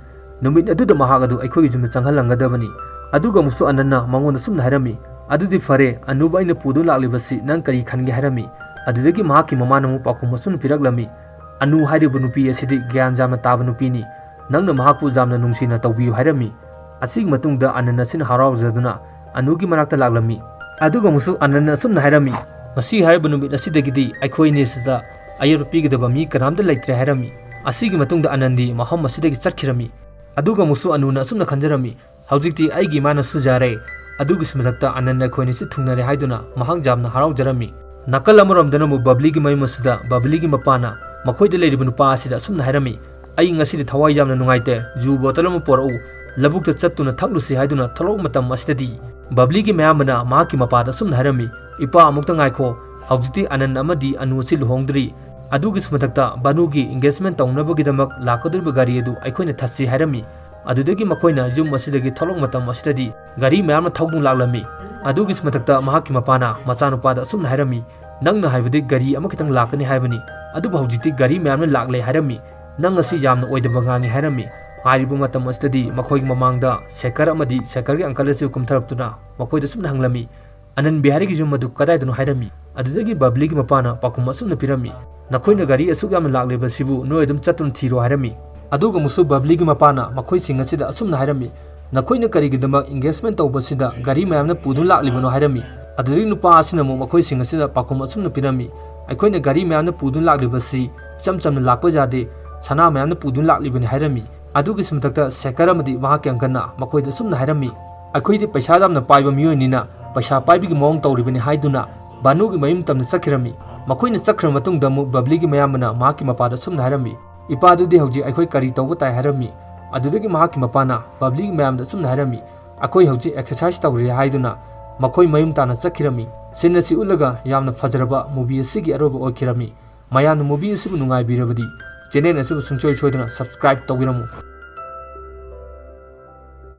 ꯅꯨꯃꯤꯠ ꯑꯗꯨꯗ ꯃꯍꯥꯛ ꯑꯗꯨ ꯑꯩꯈꯣꯏꯒꯤ ꯌꯨꯝꯗ ꯆꯪꯍꯜꯂꯝꯒꯗꯕꯅꯤ"꯫ ꯑꯗꯨꯒ ꯑꯃꯨꯛꯁꯨ ꯑꯅꯟꯅ ꯃꯉꯣꯟꯗ ꯁꯨꯝꯅ ꯍꯥꯏꯔꯝꯃꯤ, "ꯑꯗꯨꯗꯤ ꯐꯔꯦ, ꯑꯅꯨꯕ ꯑꯩꯅ ꯄꯨꯗꯨꯅ ꯂꯥꯛꯂꯤꯕꯁꯤ ꯅꯪ ꯀꯔꯤ ꯈꯟꯒꯦ?" ꯍꯥꯏꯔꯝꯃꯤ꯫ ꯑꯗꯨꯗꯒꯤ ꯃꯍꯥꯛꯀꯤ ꯃꯃꯥꯅ ꯑꯃꯨꯛ ꯄꯥꯎꯈꯨꯝ ꯑꯁꯨꯝꯅ ꯄꯤꯔꯛꯂꯝꯃꯤ, "ꯑꯅꯨ ꯍꯥꯏꯔꯤꯕ ꯅꯨꯄꯤ ꯑꯁꯤꯗꯤ ꯒ꯭ꯌꯥꯟ ꯌꯥꯝꯅ ꯇꯥꯕ ꯅꯨꯄꯤꯅꯤ, ꯅꯪꯅ ꯃꯍꯥꯛꯄꯨ ꯌꯥꯝꯅ ꯅꯨꯡꯁꯤꯅ ꯇꯧꯕꯤꯌꯨ" ꯍꯥꯏꯔꯝꯃꯤ꯫ ꯑꯁꯤꯒꯤ ꯃꯇꯨꯡꯗ ꯑꯅꯟ ꯑꯁꯤꯅ ꯍꯔꯥꯎꯖꯗꯨꯅ ꯑꯅꯨꯒꯤ ꯃꯅꯥꯛꯇ ꯂꯥꯛꯂꯝꯃꯤ꯫ ꯑꯗꯨꯒ ꯑꯃꯨꯛꯁꯨ ꯑꯅꯟꯅ ꯑꯁꯨꯝꯅ ꯍꯥꯏꯔꯝꯃꯤ, "ꯉꯁꯤ ꯍꯥꯏꯔꯤꯕ ꯅꯨꯃꯤꯠ ꯑꯁꯤꯗꯒꯤꯗꯤ ꯑꯩꯈꯣꯏ ꯑꯅꯤꯁꯤꯗ ꯑꯌꯦꯠꯄ ꯄꯤꯒꯗꯕ ꯃꯤ ꯀꯅꯥꯝꯇ ꯂꯩꯇ꯭ꯔꯦ" ꯍꯥꯏꯔꯝꯃꯤ꯫ ꯑꯁꯤꯒꯤ ꯃꯇꯨꯡꯗ ꯑꯅꯟꯗꯤ ꯃꯐꯝ ꯑꯁꯤꯗꯒꯤ ꯆꯠꯈꯤꯔꯝꯃꯤ꯫ ꯑꯗꯨꯒ ꯑꯃꯨꯛꯁꯨ ꯑꯅꯨꯅ ꯑꯁꯨꯝꯅ ꯈꯟꯖꯔꯝꯃꯤ, "ꯍꯧꯖꯤꯛꯇꯤ ꯑꯩꯒꯤ ꯏꯃꯥꯅꯁꯨ ꯌꯥꯔꯦ, ꯑꯗꯨꯒꯤꯁꯨ ꯃꯊꯛꯇ ꯑꯅꯟ ꯑꯩꯈꯣꯏ ꯑꯅꯤꯁꯤ ꯊꯨꯡꯅꯔꯦ" ꯍꯥꯏꯗꯨꯅ ꯃꯍꯥꯛ ꯌꯥꯝꯅ ꯍꯔꯥꯎꯖꯔꯝꯃꯤ꯫ ꯅꯥꯀꯜ ꯑꯃꯔꯣꯝꯗꯅ ꯑꯃꯨꯛ ꯕꯕ꯭ꯂꯤꯒꯤ ꯃꯌꯨꯝ ꯑꯁꯤꯗ ꯕꯕ꯭ꯂꯤꯒꯤ ꯃꯄꯥꯅ ꯃꯈꯣꯏꯗ ꯂꯩꯔꯤꯕ ꯅꯨꯄꯥ ꯑꯁꯤꯗ ꯑꯁꯨꯝꯅ ꯍꯥꯏꯔꯝꯃꯤ, "ꯑꯩ ꯉꯁꯤꯗꯤ ꯊꯋꯥꯏ ꯌꯥꯝꯅ ꯅꯨꯡꯉꯥꯏꯇꯦ, ꯖꯨ ꯕꯣꯇꯜ ꯑꯃ ꯄꯣꯔꯛꯎ, ꯂꯧꯕꯨꯛꯇ ꯆꯠꯇꯨꯅ ꯊꯛꯂꯨꯁꯤ" ꯍꯥꯏꯗꯨꯅ ꯊꯣꯛꯂꯛꯄ ꯃꯇꯝ ꯑꯁꯤꯗꯗꯤ ꯕꯕ꯭ꯂꯤꯒꯤ ꯃꯌꯥꯝꯕꯅ ꯃꯍꯥꯛꯀꯤ ꯃꯄꯥꯗ ꯑꯁꯨꯝꯅ ꯍꯥꯏꯔꯝꯃꯤ, "ꯏꯄꯥ, ꯑꯃꯨꯛꯇ ꯉꯥꯏꯈꯣ, ꯍꯧꯖꯤꯛꯇꯤ ꯑꯅꯟ ꯑꯃꯗꯤ ꯑꯅꯨ ꯑꯁꯤ ꯂꯨꯍꯣꯡꯗ꯭ꯔꯤ, ꯑꯗꯨꯒꯤꯁꯨ ꯃꯊꯛꯇ ꯕꯥꯅꯨꯒꯤ engagement ꯇꯧꯅꯕꯒꯤꯗꯃꯛ ꯂꯥꯛꯀꯗꯧꯔꯤꯕ ꯒꯥꯔꯤ ꯑꯗꯨ ꯑꯩꯈꯣꯏꯅ ꯊꯠꯁꯤ" ꯍꯥꯏꯔꯝꯃꯤ꯫ ꯑꯗꯨꯗꯒꯤ ꯃꯈꯣꯏꯅ ꯌꯨꯝ ꯑꯁꯤꯗꯒꯤ ꯊꯣꯛꯂꯛꯄ ꯃꯇꯝ ꯑꯁꯤꯗꯗꯤ ꯒꯥꯔꯤ ꯃꯌꯥꯝꯅ ꯊꯧꯗꯨꯅ ꯂꯥꯛꯂꯝꯃꯤ꯫ ꯑꯗꯨꯒꯤꯁꯨ ꯃꯊꯛꯇ ꯃꯍꯥꯛꯀꯤ ꯃꯄꯥꯅ ꯃꯆꯥꯅꯨꯄꯥꯗ ꯑꯁꯨꯝꯅ ꯍꯥꯏꯔꯝꯃꯤ, "ꯅꯪꯅ ꯍꯥꯏꯕꯗꯤ ꯒꯥꯔꯤ ꯑꯃꯈꯛꯇꯪ ꯂꯥꯛꯀꯅꯤ ꯍꯥꯏꯕꯅꯤ, ꯑꯗꯨꯕꯨ ꯍꯧꯖꯤꯛꯇꯤ ꯒꯥꯔꯤ ꯃꯌꯥꯝꯅ ꯂꯥꯛꯂꯦ ꯍꯥꯏꯔꯝꯃꯤ꯫ ꯅꯪ ꯑꯁꯤ ꯌꯥꯝꯅ ꯑꯣꯏꯗꯕ ꯉꯥꯡꯉꯤ" ꯍꯥꯏꯔꯝꯃꯤ꯫ ꯍꯥꯏꯔꯤꯕ ꯃꯇꯝ ꯑꯁꯤꯗꯗꯤ ꯃꯈꯣꯏꯒꯤ ꯃꯃꯥꯡꯗ ꯁꯦꯀꯔ ꯑꯃꯗꯤ ꯁꯦꯀꯔꯒꯤ ꯑꯪꯀꯜ ꯑꯁꯤ ꯀꯨꯝꯊꯔꯛꯇꯨꯅ ꯃꯈꯣꯏꯗ ꯑꯁꯨꯝꯅ ꯍꯪꯂꯝꯃꯤ, "ꯑꯅꯟ ꯕꯤꯍꯥꯔꯤꯒꯤ ꯌꯨꯝ ꯑꯗꯨ ꯀꯗꯥꯏꯗꯅꯣ?" ꯍꯥꯏꯔꯝꯃꯤ꯫ ꯑꯗꯨꯗꯒꯤ ꯕꯕ꯭ꯂꯤꯒꯤ ꯃꯄꯥꯅ ꯄꯥꯎꯈꯨꯝ ꯑꯁꯨꯝꯅ ꯄꯤꯔꯝꯃꯤ, "ꯅꯈꯣꯏꯅ ꯒꯥꯔꯤ ꯑꯁꯨꯛ ꯌꯥꯝꯅ ꯂꯥꯛꯂꯤꯕꯁꯤꯕꯨ ꯅꯣꯏ ꯑꯗꯨꯝ ꯆꯠꯇꯨꯅ ꯊꯤꯔꯣ" ꯍꯥꯏꯔꯝꯃꯤ꯫ ꯑꯗꯨꯒ ꯑꯃꯨꯛꯁꯨ ꯕꯕ꯭ꯂꯤꯒꯤ ꯃꯄꯥꯅ ꯃꯈꯣꯏꯁꯤꯡ ꯑꯁꯤꯗ ꯑꯁꯨꯝꯅ ꯍꯥꯏꯔꯝꯃꯤ, "ꯅꯈꯣꯏꯅ ꯀꯔꯤꯒꯤꯗꯃꯛ engagement ꯇꯧꯕꯁꯤꯗ ꯒꯥꯔꯤ ꯃꯌꯥꯝꯅ ꯄꯨꯗꯨꯅ ꯂꯥꯛꯂꯤꯕꯅꯣ?" ꯍꯥꯏꯔꯝꯃꯤ꯫ ꯑꯗꯨꯗꯒꯤ ꯅꯨꯄꯥ ꯑꯁꯤꯅ ꯑꯃꯨꯛ ꯃꯈꯣꯏꯁꯤꯡ ꯑꯁꯤꯗ ꯄꯥꯎꯈꯨꯝ ꯑꯁꯨꯝꯅ ꯄꯤꯔꯝꯃꯤ, "ꯑꯩꯈꯣꯏꯅ ꯒꯥꯔꯤ ꯃꯌꯥꯝꯅ ꯄꯨꯗꯨꯅ ꯂꯥꯛꯂꯤꯕꯁꯤ ꯏꯆꯝ ꯆꯝꯅ ꯂꯥꯛꯄ ꯌꯥꯗꯦ, ꯁꯅꯥ ꯃꯌꯥꯝꯅ ꯄꯨꯗꯨꯅ ꯂꯥꯛꯂꯤꯕꯅꯤ" ꯍꯥꯏꯔꯝꯃꯤ꯫ ꯑꯗꯨꯒꯤꯁꯨ ꯃꯊꯛꯇ ꯁꯦꯀꯔ ꯑꯃꯗꯤ ꯃꯍꯥꯛꯀꯤ ꯑꯪꯀꯜꯅ ꯃꯈꯣꯏꯗ ꯑꯁꯨꯝꯅ ꯍꯥꯏꯔꯝꯃꯤ, "ꯑꯩꯈꯣꯏꯗꯤ ꯄꯩꯁꯥ ꯌꯥꯝꯅ ꯄꯥꯏꯕ ꯃꯤꯑꯣꯏꯅꯤꯅ ꯄꯩꯁꯥ ꯄꯥꯏꯕꯒꯤ ꯃꯑꯣꯡ ꯇꯧꯔꯤꯕꯅꯤ" ꯍꯥꯏꯗꯨꯅ ꯕꯥꯅꯨꯒꯤ ꯃꯌꯨꯝ ꯇꯝꯅ ꯆꯠꯈꯤꯔꯝꯃꯤ꯫ ꯃꯈꯣꯏꯅ ꯆꯠꯈ꯭ꯔꯕ ꯃꯇꯨꯡꯗ ꯑꯃꯨꯛ ꯕꯕ꯭ꯂꯤꯒꯤ ꯃꯌꯥꯝꯕꯅ ꯃꯍꯥꯛꯀꯤ ꯃꯄꯥꯗ ꯑꯁꯨꯝꯅ ꯍꯥꯏꯔꯝꯃꯤ, "ꯏꯄꯥꯗꯨꯗꯤ ꯍꯧꯖꯤꯛ ꯑꯩꯈꯣꯏ ꯀꯔꯤ ꯇꯧꯕ ꯇꯥꯏ?" ꯍꯥꯏꯔꯝꯃꯤ꯫ ꯑꯗꯨꯗꯒꯤ ꯃꯍꯥꯛꯀꯤ ꯃꯄꯥꯅ ꯕꯕ꯭ꯂꯤꯒꯤ ꯃꯌꯥꯝꯗ ꯑꯁꯨꯝꯅ ꯍꯥꯏꯔꯝꯃꯤ, "ꯑꯩꯈꯣꯏ ꯍꯧꯖꯤꯛ exercise ꯇꯧꯔꯤ" ꯍꯥꯏꯗꯨꯅ ꯃꯈꯣꯏ ꯃꯌꯨꯝ ꯇꯥꯅ ꯆꯠꯈꯤꯔꯝꯃꯤ꯫ Scene ꯑꯁꯤ ꯎꯠꯂꯒ ꯌꯥꯝꯅ ꯐꯖꯔꯕ movie ꯑꯁꯤꯒꯤ ꯑꯔꯣꯏꯕ ꯑꯣꯏꯈꯤꯔꯝꯃꯤ꯫ ꯃꯌꯥꯝꯅ movie ꯑꯁꯤꯕꯨ ꯅꯨꯡꯉꯥꯏꯕꯤꯔꯕꯗꯤ channel ꯑꯁꯤꯕꯨ ꯁꯨꯡꯁꯣꯏ ꯁꯣꯏꯗꯅ subscribe ꯇꯧꯕꯤꯔꯝꯃꯨ꯫